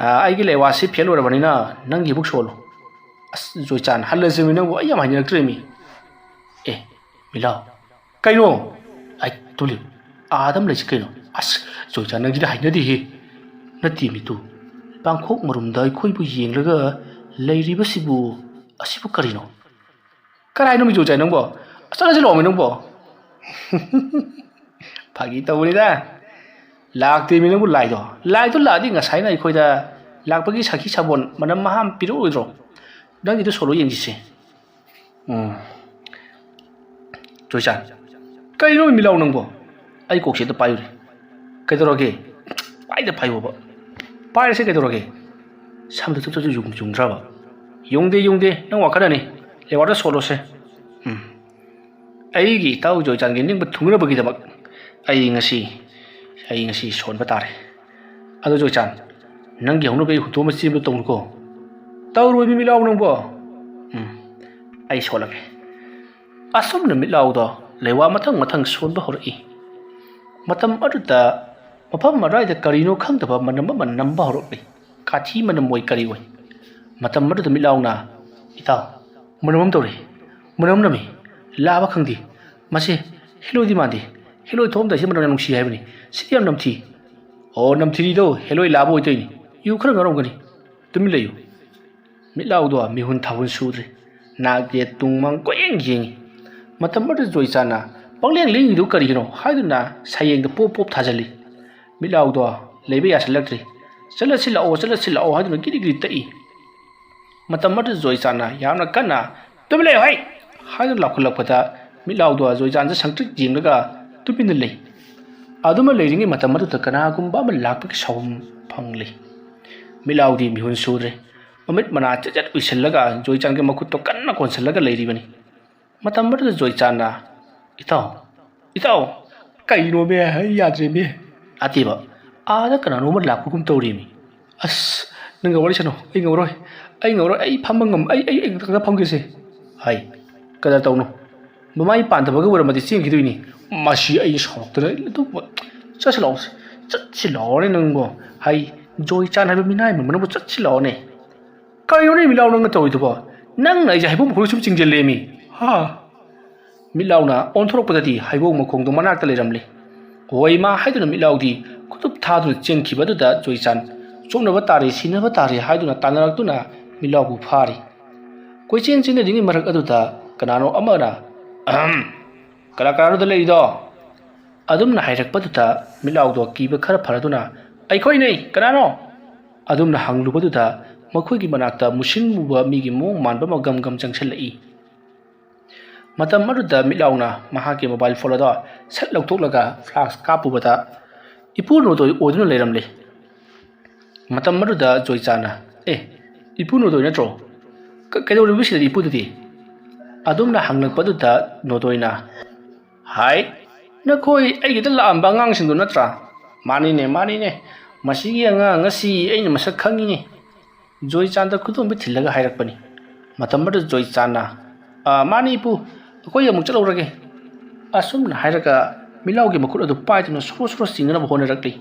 ꯑꯥ, ꯑꯩꯒꯤ ꯂꯩꯋꯥꯁꯤ ꯐꯦꯜ ꯑꯣꯏꯔꯕꯅꯤꯅ ꯅꯪꯒꯤ ꯑꯃꯨꯛ ꯁꯣꯜꯂꯨ꯫" "ꯑꯁ, ꯖꯣꯏꯆꯥꯟ, ꯍꯜꯂꯁꯤꯃꯤ ꯅꯪꯕꯨ, ꯑꯩ ꯌꯥꯝ ꯍꯩꯅꯔꯛꯇ꯭ꯔꯦꯃꯤ꯫" "ꯑꯦ, ꯃꯤꯠꯂꯥꯎ, ꯀꯩꯅꯣ? ꯑꯩ ꯇꯨꯂꯤꯞ, ꯑꯥꯗ ꯑꯃ ꯂꯩꯁꯤ ꯀꯩꯅꯣ?" "ꯑꯁ, ꯖꯣꯏꯆꯥꯟ, ꯅꯪꯁꯤꯗꯤ ꯍꯩꯅꯗꯦꯍꯦ꯫" "ꯅꯠꯇꯦ ꯃꯤꯇꯨ, ꯄꯥꯡꯈꯣꯛ ꯃꯔꯨꯝꯗ ꯑꯩꯈꯣꯏꯕꯨ ꯌꯦꯡꯂꯒ ꯂꯩꯔꯤꯕꯁꯤꯕꯨ, ꯑꯁꯤꯕꯨ ꯀꯔꯤꯅꯣ?" "ꯀꯔꯥꯏꯅꯣ ꯃꯤꯇꯨ ꯆꯥꯏ ꯅꯪꯕꯣ? ꯑꯁ, ꯆꯠꯂꯁꯤ ꯂꯥꯛꯑꯣꯃꯤ ꯅꯪꯕꯣ꯫" "ꯐꯥꯒꯤ ꯇꯧꯕꯅꯤꯗ꯫ ꯂꯥꯛꯇꯦꯃꯤ ꯅꯪꯕꯨ ꯂꯥꯏꯗꯣ꯫ ꯂꯥꯏꯗꯣ ꯂꯥꯛꯑꯗꯤ ꯉꯁꯥꯏꯅ ꯑꯩꯈꯣꯏꯗ ꯂꯥꯛꯄꯒꯤ ꯁꯥꯈꯤ ꯁꯥꯕꯣꯟ ꯃꯅꯝ ꯃꯍꯥ ꯑꯃ ꯄꯤꯔꯛꯑꯣꯏꯗ꯭ꯔꯣ? ꯅꯪꯒꯤꯗꯣ ꯁꯣꯜꯂꯣ ꯌꯦꯡꯁꯤꯁꯦ꯫" ꯎꯝ꯫ ꯖꯣꯏꯆꯥꯟ, ꯀꯩꯅꯣ ꯃꯤꯠꯂꯥꯎ ꯅꯪꯕꯣ? ꯑꯩ ꯀꯣꯛꯁꯦ ꯑꯝꯇ ꯄꯥꯏꯌꯨꯅꯦ꯫ ꯀꯩꯗꯧꯔꯒꯦ? ꯄꯥꯏꯗ ꯄꯥꯏꯌꯣꯕ꯫ ꯄꯥꯏꯔꯁꯦ ꯀꯩꯗꯧꯔꯒꯦ? ꯁꯝꯗ ꯆꯨꯞ ꯆꯨꯞ ꯌꯨꯡ-, ꯌꯨꯡꯗ꯭ꯔꯕ? ꯌꯨꯡꯗꯦ, ꯌꯨꯡꯗꯦ, ꯅꯪ ꯋꯥꯈꯠꯅꯅꯤ꯫ ꯂꯦꯋꯥꯔꯗ ꯁꯣꯠꯂꯣꯁꯦ꯫ ꯎꯝ꯫ ꯑꯩꯒꯤ ꯏꯇꯥꯎ ꯖꯣꯏꯆꯥꯟꯒꯤ ꯅꯤꯡꯕ ꯊꯨꯡꯅꯕꯒꯤꯗꯃꯛ ꯑꯩ ꯉꯁꯤ, ꯑꯩ ꯉꯁꯤ ꯁꯣꯟꯕ ꯇꯥꯔꯦ꯫ ꯑꯗꯣ ꯖꯣꯏꯆꯥꯟ, ꯅꯪꯒꯤ ꯍꯧꯅꯕꯤ ꯑꯩ ꯍꯨꯟꯗꯣꯛꯑꯝꯕ ꯆꯦꯟꯕ ꯇꯧꯅꯨꯀꯣ꯫ ꯇꯧꯔꯣꯏ ꯃꯤꯠꯂꯥꯎ ꯅꯪꯕꯣ꯫ ꯎꯝ, ꯑꯩ ꯁꯣꯜꯂꯒꯦ꯫ ꯑꯁꯨꯝꯅ ꯃꯤꯠꯂꯥꯎꯗꯣ ꯂꯩꯋꯥ ꯃꯊꯪ ꯃꯊꯪ ꯁꯣꯟꯕ ꯍꯧꯔꯛꯏ꯫ ꯃꯇꯝ ꯑꯗꯨꯗ ꯃꯐꯝ ꯑꯗꯨꯋꯥꯏꯗ ꯀꯔꯤꯅꯣ ꯈꯪꯗꯕ ꯃꯅꯝ ꯑꯃ ꯅꯝꯕ ꯍꯧꯔꯛꯂꯤ꯫ ꯀꯥꯊꯤ ꯃꯅꯝ ꯑꯣꯏ ꯀꯔꯤ ꯑꯣꯏ꯫ ꯃꯇꯝ ꯑꯗꯨꯗ ꯃꯤꯠꯂꯥꯎꯅ, "ꯏꯇꯥꯎ, ꯃꯅꯝ ꯑꯃ ꯇꯧꯔꯤ꯫ ꯃꯅꯝ ꯅꯝꯃꯤ꯫ ꯂꯥꯕ ꯈꯪꯗꯦ꯫ ꯃꯁꯤ ꯍꯦꯂꯣꯏꯗꯤ ꯃꯥꯟꯗꯦ꯫ ꯍꯦꯂꯣꯏ ꯊꯣꯛꯑꯝꯗꯥꯏꯁꯤ ꯃꯅꯝ ꯌꯥꯝ ꯅꯨꯡꯁꯤ ꯍꯥꯏꯕꯅꯤ꯫ ꯁꯤꯗꯤ ꯌꯥꯝ ꯅꯝꯊꯤ꯫" "ꯑꯣ, ꯅꯝꯊꯤꯔꯤꯗꯣ ꯍꯦꯂꯣꯏ ꯂꯥꯕ ꯑꯣꯏꯗꯣꯏꯅꯤ꯫ ꯌꯨ ꯈꯔ ꯉꯥꯎꯔꯝꯒꯅꯤ꯫ ꯇꯨꯃꯤꯟ ꯂꯩꯌꯨ꯫" ꯃꯤꯠꯂꯥꯎꯗꯣ ꯃꯤꯍꯨꯟ ꯊꯥꯍꯨꯟ ꯁꯨꯗ꯭ꯔꯦ꯫ ꯅꯥꯛ ꯌꯦꯠ ꯇꯨꯡ ꯃꯥꯡ ꯀꯣꯏꯌꯦꯡ ꯌꯦꯡꯉꯤ꯫ ꯃꯇꯝ ꯑꯗꯨꯗ ꯖꯣꯏꯆꯥꯟꯅ ꯄꯪꯂꯦꯡ ꯂꯦꯡꯉꯤꯗꯨ ꯀꯔꯤꯒꯤꯅꯣ ꯍꯥꯏꯗꯨꯅ ꯁꯌꯦꯡꯗ ꯄꯣꯞ ꯄꯣꯞ ꯊꯥꯖꯤꯜꯂꯤ꯫ ꯃꯤꯠꯂꯥꯎꯗꯣ ꯂꯩꯕ ꯌꯥꯁꯤꯜꯂꯛꯇ꯭ꯔꯦ꯫ "ꯆꯠꯂꯁꯤ ꯂꯥꯛꯑꯣ, ꯆꯠꯂꯁꯤ ꯂꯥꯛꯑꯣ" ꯍꯥꯏꯗꯨꯅ ꯒꯤꯔꯤ ꯒꯤꯔꯤ ꯇꯛꯏ꯫ ꯃꯇꯝ ꯑꯗꯨꯗ ꯖꯣꯏꯆꯥꯟꯅ ꯌꯥꯝꯅ ꯀꯟꯅ, "ꯇꯨꯃꯤꯟ ꯂꯩꯌꯨ ꯍꯩ!" ꯍꯥꯏꯗꯨꯅ ꯂꯥꯎꯈꯠꯂꯛꯄꯗ ꯃꯤꯠꯂꯥꯎꯗꯣ ꯖꯣꯏꯆꯥꯟꯗ ꯁꯪꯇ꯭ꯔꯤꯛ ꯌꯦꯡꯂꯒ ꯇꯨꯃꯤꯟꯅ ꯂꯩ꯫ ꯑꯗꯨꯃ ꯂꯩꯔꯤꯉꯩ ꯃꯇꯝ ꯑꯗꯨꯗ ꯀꯅꯥꯒꯨꯝꯕ ꯑꯃ ꯂꯥꯛꯄꯒꯤ ꯁꯥꯎꯍꯨꯝ ꯐꯪꯂꯤ꯫ ꯃꯤꯠꯂꯥꯎꯗꯤ ꯃꯤꯍꯨꯟ ꯁꯨꯗ꯭ꯔꯦ꯫ ꯃꯃꯤꯠ ꯃꯅꯥ ꯆꯠ ꯆꯠ ꯎꯏꯁꯤꯜꯂꯒ ꯖꯣꯏꯆꯥꯟꯒꯤ ꯃꯈꯨꯠꯇꯣ ꯀꯟꯅ ꯀꯣꯟꯁꯤꯜꯂꯒ ꯂꯩꯔꯤꯕꯅꯤ꯫ ꯃꯇꯝ ꯑꯗꯨꯗ ꯖꯣꯏꯆꯥꯟꯅ, "ꯏꯇꯥꯎ, ꯏꯇꯥꯎ, ꯀꯩꯅꯣꯃꯦ? ꯑꯩ ꯌꯥꯗ꯭ꯔꯦꯃꯦ꯫" ꯅꯠꯇꯦꯕ, ꯑꯥꯗ ꯀꯅꯥꯅꯣꯝꯃ ꯂꯥꯛꯄꯒꯨꯝ ꯇꯧꯔꯤꯃꯤ꯫ "ꯑꯁ, ꯅꯪꯒ ꯋꯥꯔꯤ ꯁꯥꯅꯧ, ꯑꯩ ꯉꯝꯃꯔꯣꯏ, ꯑꯩ ꯉꯝꯃꯔꯣꯏ, ꯑꯩ ꯐꯝꯕ ꯉꯝ-, ꯑꯩ, ꯑꯩ, ꯑꯩ ꯈꯛꯇ ꯐꯝꯒꯦꯁꯦ꯫" ꯍꯥꯏ, "ꯀꯗꯔ ꯇꯧꯅꯨ, ꯃꯃꯥꯏ ꯄꯥꯟꯗꯕꯒ ꯑꯣꯏꯔꯝꯃꯗꯤ ꯆꯦꯟꯈꯤꯗꯣꯏꯅꯤ꯫ ꯃꯁꯤ ꯑꯩ ꯁꯥꯎꯔꯛꯇꯅ ꯑꯗꯨꯝ ꯆꯠꯁꯤ ꯂꯥꯛꯑꯣ, ꯆꯠꯁꯤ ꯂꯥꯛꯑꯣꯅꯦ ꯅꯪꯕꯣ꯫" ꯍꯥꯏ, "ꯖꯣꯏꯆꯥꯟ ꯍꯥꯏꯕ ꯃꯤꯅꯥꯏ ꯃꯟꯕ ꯅꯪꯕꯨ ꯆꯠꯁꯤ ꯂꯥꯛꯑꯣꯅꯦ꯫" "ꯀꯔꯤꯅꯣꯅꯦ ꯃꯤꯠꯂꯥꯎ ꯅꯪꯅ ꯇꯧꯔꯤꯗꯨꯕꯣ? ꯅꯪꯅ ꯑꯩꯁꯦ ꯍꯩꯕꯣꯡ ꯃꯈꯣꯡꯗ ꯁꯨꯝ ꯆꯤꯡꯁꯤꯜꯂꯦꯃꯤ꯫ ꯍꯥ?" ꯃꯤꯠꯂꯥꯎꯅ ꯑꯣꯟꯊꯣꯔꯛꯄꯗꯗꯤ ꯍꯩꯕꯣꯡ ꯃꯈꯣꯡꯗꯣ ꯃꯅꯥꯛꯇ ꯂꯩꯔꯝꯂꯦ꯫ "ꯍꯣꯏ ꯏꯃꯥ" ꯍꯥꯏꯗꯨꯅ ꯃꯤꯠꯂꯥꯎꯗꯤ ꯈꯨꯇꯨꯞ ꯊꯥꯗꯨꯅ ꯆꯦꯟꯈꯤꯕ ꯑꯗꯨꯗ ꯖꯣꯏꯆꯥꯟ ꯆꯣꯞꯅꯕ ꯇꯥꯔꯦ, ꯁꯤꯅꯕ ꯇꯥꯔꯦ ꯍꯥꯏꯗꯨꯅ ꯇꯥꯟꯅꯔꯛꯇꯨꯅ ꯃꯤꯠꯂꯥꯎꯕꯨ ꯐꯥꯔꯤ꯫ ꯀꯣꯏꯆꯦꯟ ꯆꯦꯟꯅꯔꯤꯉꯩ ꯃꯔꯛ ꯑꯗꯨꯗ ꯀꯅꯥꯅꯣ ꯑꯃꯅ, "ꯑꯍꯝ, ꯀꯅꯥ ꯀꯅꯥꯅꯣꯗ ꯂꯩꯔꯤꯗꯣ?" ꯑꯗꯨꯝꯅ ꯍꯥꯏꯔꯛꯄꯗꯨꯗ ꯃꯤꯠꯂꯥꯎꯗꯣ ꯀꯤꯕ ꯈꯔ ꯐꯔꯗꯨꯅ, "ꯑꯩꯈꯣꯏꯅꯦ, ꯀꯅꯥꯅꯣ?" ꯑꯗꯨꯝꯅ ꯍꯪꯂꯨꯕꯗꯨꯗ ꯃꯈꯣꯏꯒꯤ ꯃꯅꯥꯛꯇ ꯃꯨꯁꯤꯟ ꯃꯨꯕ ꯃꯤꯒꯤ ꯃꯑꯣꯡ ꯃꯥꯟꯕ ꯑꯃ ꯒꯝ ꯒꯝ ꯆꯪꯁꯤꯜꯂꯛꯏ꯫ ꯃꯇꯝ ꯑꯗꯨꯗ ꯃꯤꯠꯂꯥꯎꯅ ꯃꯍꯥꯛꯀꯤ ꯃꯣꯕꯥꯏꯜ ꯐꯣꯟ ꯑꯗꯣ ꯁꯠ ꯂꯧꯊꯣꯛꯂꯒ ꯐ꯭ꯂꯥꯁ ꯀꯥꯞꯄꯨꯕꯗ, ꯏꯄꯨ ꯅꯣꯗꯣꯏ ꯑꯣꯏꯗꯨꯅ ꯂꯩꯔꯝꯂꯦ꯫ ꯃꯇꯝ ꯑꯗꯨꯗ ꯖꯣꯏꯆꯥꯅ, "ꯑꯦ, ꯏꯄꯨ ꯅꯣꯗꯣꯏ ꯅꯠꯇ꯭ꯔꯣ? ꯀ-, ꯀꯩꯗꯧꯔꯤꯕ ꯁꯤꯗꯗꯤ ꯏꯄꯨꯗꯨꯗꯤ?" ꯑꯗꯨꯝꯅ ꯍꯪꯂꯛꯄꯗꯨꯗ ꯅꯣꯗꯣꯏꯅ, "ꯍꯥꯏ, ꯅꯈꯣꯏ ꯑꯩꯒꯤꯗ ꯂꯥꯛꯑꯝꯕ ꯑꯉꯥꯡꯁꯤꯡꯗꯨ ꯅꯠꯇ꯭ꯔꯥ?" "ꯃꯥꯅꯤꯅꯦ, ꯃꯥꯅꯤꯅꯦ, ꯃꯁꯤꯒꯤ ꯑꯉꯥꯡ ꯑꯁꯤ ꯑꯩꯅ ꯃꯁꯛ ꯈꯪꯉꯤꯅꯦ꯫" ꯖꯣꯏꯆꯥꯟꯗ ꯈꯨꯗꯣꯝꯕꯤ ꯊꯤꯜꯂꯒ ꯍꯥꯏꯔꯛꯄꯅꯤ꯫ ꯃꯇꯝ ꯑꯗꯨꯗ ꯖꯣꯏꯆꯥꯟꯅ, "ꯑ, ꯃꯥꯅꯤ ꯏꯄꯨ, ꯑꯩꯈꯣꯏ ꯑꯃꯨꯛ ꯆꯠꯍꯧꯔꯒꯦ꯫" ꯑꯁꯨꯝꯅ ꯍꯥꯏꯔꯒ ꯃꯤꯠꯂꯥꯎꯒꯤ ꯃꯈꯨꯠ ꯑꯗꯨ ꯄꯥꯏꯗꯨꯅ ꯁꯣꯔꯣ ꯁꯣꯔꯣ ꯆꯤꯡꯅꯅꯕ ꯍꯣꯠꯅꯔꯛꯂꯤ꯫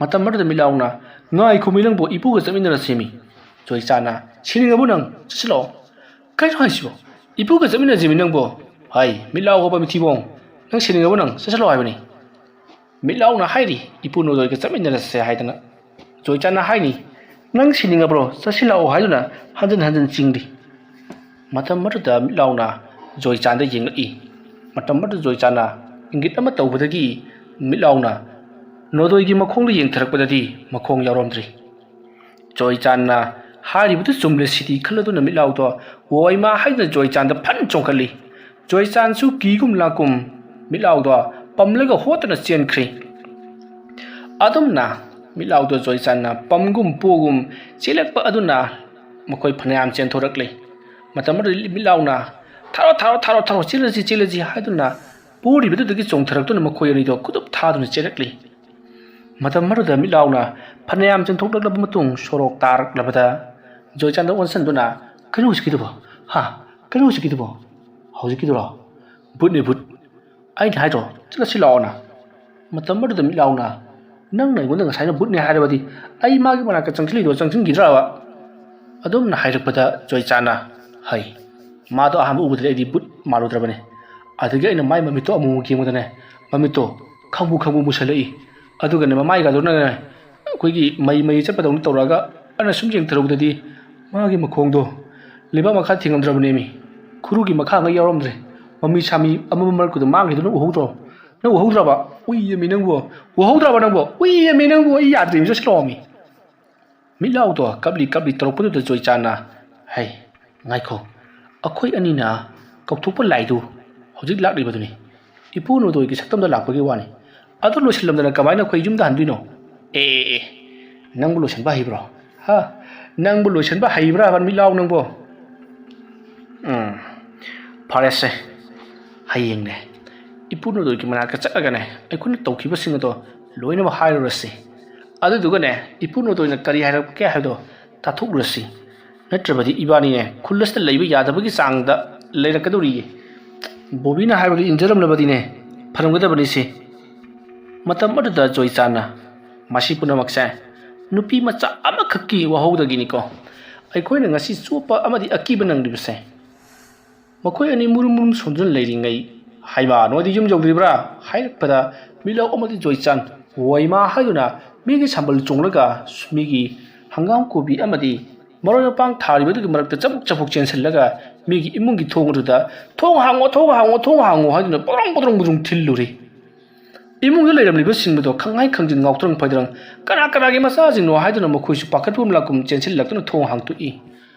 ꯃꯇꯝ ꯑꯗꯨꯗ ꯃꯤꯠꯂꯥꯎꯅ, "ꯉꯥꯏꯈꯣꯃꯤ ꯅꯪꯕꯨ, ꯏꯄꯨꯒ ꯆꯠꯃꯤꯟꯅꯔꯁꯤꯃꯤ꯫" ꯖꯣꯏꯆꯥꯟꯅ, "ꯁꯤꯅꯤꯡꯉꯕꯣ ꯅꯪ? ꯆꯠꯁꯤꯜꯂꯛꯑꯣ꯫" "ꯀꯩꯅꯣ ꯍꯥꯏꯁꯤꯕꯣ? ꯏꯄꯨꯒ ꯆꯠꯃꯤꯟꯅꯁꯤꯃꯤ ꯅꯪꯕꯨ꯫" "ꯍꯥꯏ, ꯃꯤꯠꯂꯥꯎ ꯍꯣꯕ ꯃꯤꯊꯤꯕꯣꯡ, ꯅꯪ ꯁꯤꯅꯤꯡꯉꯕꯣ ꯅꯪ? ꯆꯠꯁꯤꯜꯂꯛꯑꯣ ꯍꯥꯏꯕꯅꯤ꯫" ꯃꯤꯠꯂꯥꯎꯅ ꯍꯥꯏꯔꯤ, "ꯏꯄꯨ ꯅꯣꯗꯣꯏꯒ ꯆꯠꯃꯤꯟꯅꯔꯁꯦ" ꯍꯥꯏꯗꯅ꯫ ꯖꯣꯏꯆꯥꯟꯅ ꯍꯥꯏꯅꯤ, "ꯅꯪ ꯁꯤꯅꯤꯡꯉꯕ꯭ꯔꯣ? ꯆꯠꯁꯤꯜꯂꯛꯑꯣ" ꯍꯥꯏꯗꯨꯅ ꯍꯟꯖꯤꯟ ꯍꯟꯖꯤꯟ ꯆꯤꯡꯂꯤ꯫ ꯃꯇꯝ ꯑꯗꯨꯗ ꯃꯤꯠꯂꯥꯎꯅ ꯖꯣꯏꯆꯥꯟꯗ ꯌꯦꯡꯂꯛꯏ꯫ ꯃꯇꯝ ꯑꯗꯨꯗ ꯖꯣꯏꯆꯥꯟꯅ ꯏꯪꯒꯤꯠ ꯑꯃ ꯇꯧꯕꯗꯒꯤ ꯃꯤꯠꯂꯥꯎꯅ ꯅꯣꯗꯣꯏꯒꯤ ꯃꯈꯣꯡꯗ ꯌꯦꯡꯊꯔꯛꯄꯗꯗꯤ ꯃꯈꯣꯡ ꯌꯥꯎꯔꯝꯗ꯭ꯔꯤ꯫ ꯖꯣꯏꯆꯥꯟꯅ ꯍꯥꯏꯔꯤꯕꯗꯨ ꯆꯨꯝꯂꯦ ꯁꯤꯗꯤ ꯈꯜꯂꯗꯨꯅ ꯃꯤꯠꯂꯥꯎꯗꯣ "ꯋꯣꯏꯃꯥ" ꯍꯥꯏꯗꯨꯅ ꯖꯣꯏꯆꯥꯟꯗ ꯐꯟ ꯆꯣꯡꯈꯠꯂꯤ꯫ ꯖꯣꯏꯆꯥꯟꯁꯨ ꯀꯤꯒꯨꯝ ꯂꯥꯛꯀꯨꯝ ꯃꯤꯠꯂꯥꯎꯗꯣ ꯄꯝꯂꯒ ꯍꯣꯠꯇꯨꯅ ꯆꯦꯟꯈ꯭ꯔꯦ꯫ ꯑꯗꯨꯝꯅ ꯃꯤꯠꯂꯥꯎꯗꯣ ꯖꯣꯏꯆꯥꯟꯅ ꯄꯝꯒꯨꯝ ꯄꯣꯒꯨꯝ ꯆꯦꯜꯂꯛꯄ ꯑꯗꯨꯅ ꯃꯈꯣꯏ ꯐꯅꯌꯥꯝ ꯆꯦꯟꯊꯣꯔꯛꯂꯦ꯫ ꯃꯇꯝ ꯑꯗꯨꯗ ꯃꯤꯠꯂꯥꯎꯅ "ꯊꯥꯔꯣ, ꯊꯥꯔꯣ, ꯊꯥꯔꯣ, ꯊꯥꯔꯣ, ꯆꯦꯜꯂꯁꯤ, ꯆꯦꯜꯂꯁꯤ" ꯍꯥꯏꯗꯨꯅ ꯄꯣꯔꯤꯕꯗꯨꯗꯒꯤ ꯆꯣꯡꯊꯔꯛꯇꯨꯅ ꯃꯈꯣꯏ ꯑꯅꯤꯗꯣ ꯈꯨꯗꯨꯞ ꯊꯥꯗꯨꯅ ꯆꯦꯜꯂꯛꯂꯤ꯫ ꯃꯇꯝ ꯑꯗꯨꯗ ꯃꯤꯠꯂꯥꯎꯅ ꯐꯅꯌꯥꯝ ꯆꯦꯟꯊꯣꯛꯂꯛꯂꯕ ꯃꯇꯨꯡ ꯁꯣꯔꯣꯛ ꯇꯥꯔꯛꯂꯕꯗ ꯖꯣꯏꯆꯥꯟꯗ ꯑꯣꯟꯁꯤꯟꯗꯨꯅ, "ꯀꯩꯅꯣ ꯍꯧꯖꯤꯛꯀꯤꯗꯨꯕꯣ? ꯍꯥ? ꯀꯩꯅꯣ ꯍꯧꯖꯤꯛꯀꯤꯗꯨꯕꯣ? ꯍꯧꯖꯤꯛꯀꯤꯗꯨꯔꯣ? ꯕꯨꯠꯅꯤ, ꯕꯨꯠ꯫ ꯑꯩꯅ ꯍꯥꯏꯗ꯭ꯔꯣ, ꯆꯠꯂꯁꯤ ꯂꯥꯛꯑꯣꯅ?" ꯃꯇꯝ ꯑꯗꯨꯗ ꯃꯤꯠꯂꯥꯎꯅ, "ꯅꯪꯅ ꯑꯩꯉꯣꯟꯗ ꯉꯁꯥꯏꯅ ꯕꯨꯠꯅꯤ ꯍꯥꯏꯔꯕꯗꯤ ꯑꯩ ꯃꯥꯒꯤ ꯃꯅꯥꯛꯇ ꯆꯪꯁꯤꯜꯂꯤꯗꯣ ꯆꯪꯁꯤꯟꯈꯤꯗ꯭ꯔꯕ?" ꯑꯗꯨꯝꯅ ꯍꯥꯏꯔꯛꯄꯗ ꯖꯣꯏꯆꯥꯟꯅ, "ꯍꯩ, ꯃꯥꯗꯣ ꯑꯍꯥꯟꯕ ꯎꯕꯗꯗꯤ ꯑꯩꯗꯤ ꯕꯨꯠ ꯃꯥꯜꯂꯨꯗ꯭ꯔꯕꯅꯦ꯫ ꯑꯗꯒꯤ ꯑꯩꯅ ꯃꯥꯏ ꯃꯃꯤꯠꯇꯣ ꯑꯃꯨꯛ ꯑꯃꯨꯛ ꯌꯦꯡꯕꯗꯅꯦ, ꯃꯃꯤꯠꯇꯣ ꯈꯪꯕꯨ ꯈꯪꯕꯨ ꯃꯨꯁꯜꯂꯛꯏ꯫ ꯑꯗꯨꯒꯅꯦ ꯃꯃꯥꯏꯒꯗꯨꯅꯅꯦ ꯑꯩꯈꯣꯏꯒꯤ ꯃꯩ ꯃꯩ ꯆꯠꯄꯗꯧꯅ ꯇꯧꯔꯛꯑꯒ ꯑꯩꯅ ꯁꯨꯝ ꯌꯦꯡꯊꯔꯨꯕꯗꯗꯤ ꯃꯥꯒꯤ ꯃꯈꯣꯡꯗꯣ ꯂꯩꯕꯥꯛ ꯃꯈꯥ ꯊꯦꯡꯉꯝꯗ꯭ꯔꯕꯅꯦꯃꯤ꯫ ꯈꯨꯔꯨꯒꯤ ꯃꯈꯥ ꯉꯩ ꯌꯥꯎꯔꯝꯗ꯭ꯔꯦ꯫ ꯃꯃꯤ ꯁꯥꯃꯤ ꯑꯃꯝꯕ ꯃꯔꯛꯇꯨꯗ ꯃꯥꯡꯈꯤꯗꯨꯅ ꯎꯍꯧꯗ꯭ꯔꯣ? ꯅꯪ ꯎꯍꯧꯗ꯭ꯔꯕ? ꯎꯏꯌꯦꯃꯤ ꯅꯪꯕꯨ꯫ ꯎꯍꯧꯗ꯭ꯔꯕ ꯅꯪꯕꯨ? ꯎꯏꯌꯦꯃꯤ ꯅꯪꯕꯨ꯫ ꯑꯩ ꯌꯥꯗ꯭ꯔꯦꯃꯤ, ꯆꯠꯁꯤꯜꯂꯛꯑꯣꯃꯤ꯫" ꯃꯤꯠꯂꯥꯎꯗꯣ ꯀꯞꯂꯤ ꯀꯞꯂꯤ ꯇꯧꯔꯛꯄꯗꯨꯗ ꯖꯣꯏꯆꯥꯟꯅ, "ꯍꯩ, ꯉꯥꯏꯈꯣ, ꯑꯩꯈꯣꯏ ꯑꯅꯤꯅ ꯀꯧꯊꯣꯛꯄ ꯂꯥꯏꯗꯨ ꯍꯧꯖꯤꯛ ꯂꯥꯛꯂꯤꯕꯗꯨꯅꯤ꯫ ꯏꯄꯨ ꯅꯣꯗꯣꯏꯒꯤ ꯁꯛꯇꯝꯗ ꯂꯥꯛꯄꯒꯤ ꯋꯥꯅꯤ꯫ ꯑꯗꯨ ꯂꯣꯏꯁꯤꯜꯂꯝꯗꯅ ꯀꯃꯥꯏꯅ ꯑꯩꯈꯣꯏ ꯌꯨꯝꯗ ꯍꯟꯗꯣꯏꯅꯣ? ꯑꯦ ꯑꯦ ꯑꯦ, ꯅꯪꯕꯨ ꯂꯣꯏꯁꯤꯟꯕ ꯍꯩꯕ꯭ꯔꯣ? ꯍꯥ? ꯅꯪꯕꯨ ꯂꯣꯏꯁꯤꯟꯕ ꯍꯩꯕ꯭ꯔꯥ ꯍꯥꯏꯕ, ꯃꯤꯠ ꯂꯥꯎ ꯅꯪꯕꯣ? ꯎꯝ, ꯐꯔꯦꯁꯦ, ꯍꯌꯦꯡꯅꯦ ꯏꯄꯨ ꯅꯣꯗꯣꯏꯒꯤ ꯃꯅꯥꯛꯇ ꯆꯠꯂꯒꯅꯦ ꯑꯩꯈꯣꯏꯅ ꯇꯧꯈꯤꯕꯁꯤꯡ ꯑꯗꯣ ꯂꯣꯏꯅꯃꯛ ꯍꯥꯏꯔꯨꯔꯁꯤ꯫ ꯑꯗꯨꯗꯨꯒꯅꯦ ꯏꯄꯨ ꯅꯣꯗꯣꯏꯅ ꯀꯔꯤ ꯍꯥꯏꯔꯛꯀꯦ ꯍꯥꯏꯕꯗꯣ ꯇꯥꯊꯣꯛꯂꯨꯔꯁꯤ꯫ ꯅꯠꯇ꯭ꯔꯕꯗꯤ ꯏꯕꯥꯅꯤꯅꯦ ꯈꯨꯜ ꯑꯁꯤꯗ ꯂꯩꯕ ꯌꯥꯗꯕꯒꯤ ꯆꯥꯡꯗ ꯂꯩꯔꯛꯀꯗꯧꯔꯤꯌꯦ꯫ ꯕꯣꯕꯤꯅ ꯍꯥꯏꯕꯗꯨ ꯏꯟꯖꯔꯝꯂꯕꯗꯤꯅꯦ ꯐꯔꯝꯒꯗꯕꯅꯤꯁꯦ꯫ ꯃꯇꯝ ꯑꯗꯨꯗ ꯖꯣꯏꯆꯥꯟꯅ, "ꯃꯁꯤ ꯄꯨꯝꯅꯃꯛꯁꯦ ꯅꯨꯄꯤ ꯃꯆꯥ ꯑꯃꯈꯛꯀꯤ ꯋꯥꯍꯧꯗꯒꯤꯅꯤꯀꯣ ꯑꯩꯈꯣꯏꯅ ꯉꯁꯤ ꯆꯣꯞꯄ ꯑꯃꯗꯤ ꯑꯀꯤꯕ ꯅꯪꯂꯤꯕꯁꯦ꯫ ꯃꯈꯣꯏ ꯑꯅꯤ ꯃꯨꯔꯨꯝ ꯃꯨꯔꯨꯝ ꯁꯣꯟꯗꯨꯅ ꯂꯩꯔꯤꯉꯩ, 'ꯍꯩꯃꯥ, ꯅꯣꯏꯗꯤ ꯌꯨꯝ ꯌꯧꯗ꯭ꯔꯤꯕ꯭ꯔꯥ?' ꯍꯥꯏꯔꯛꯄꯗ ꯃꯤꯠꯂꯥꯎ ꯑꯃꯗꯤ ꯖꯣꯏꯆꯥꯟ, "ꯋꯥꯏꯃꯥ" ꯍꯥꯏꯗꯨꯅ ꯃꯤꯒꯤ ꯁꯝꯕꯜ ꯆꯣꯡꯂꯒ ꯃꯤꯒꯤ ꯍꯪꯒꯥꯝ ꯀꯣꯕꯤ ꯑꯃꯗꯤ ꯃꯔꯣꯏ ꯃꯄꯥꯡ ꯊꯥꯔꯤꯕꯗꯨꯒꯤ ꯃꯔꯛꯇ ꯆꯕꯨꯛ ꯆꯕꯨꯛ ꯆꯦꯟꯁꯤꯜꯂꯒ ꯃꯤꯒꯤ ꯏꯃꯨꯡꯒꯤ ꯊꯣꯡ ꯑꯗꯨꯗ, "ꯊꯣꯡ ꯍꯥꯡꯉꯣ, ꯊꯣꯡ ꯍꯥꯡꯉꯣ, ꯊꯣꯡ ꯍꯥꯡꯉꯣ" ꯍꯥꯏꯗꯨꯅ ꯕ꯭ꯔꯣꯡ ꯕ꯭ꯔꯣꯡ ꯕ꯭ꯔꯣꯡ ꯊꯤꯜꯂꯨꯔꯦ꯫ ꯏꯃꯨꯡꯗ ꯂꯩꯔꯝꯂꯤꯕꯁꯤꯡ ꯑꯗꯨ ꯈꯪꯍꯥꯏ ꯈꯪꯖꯤꯟ ꯉꯥꯎꯇ꯭ꯔꯪ ꯐꯩꯗ꯭ꯔꯪ, "ꯀꯅꯥ ꯀꯅꯥꯒꯤ ꯃꯆꯥꯁꯤꯡꯅꯣ?" ꯍꯥꯏꯗꯨꯅ ꯃꯈꯣꯏꯁꯨ ꯄꯥꯈꯠꯄ ꯂꯥꯛꯀꯨꯝ ꯆꯦꯟꯁꯤꯜꯂꯛꯇꯨꯅ ꯊꯣꯡ ꯍꯥꯡꯇꯣꯛꯏ꯫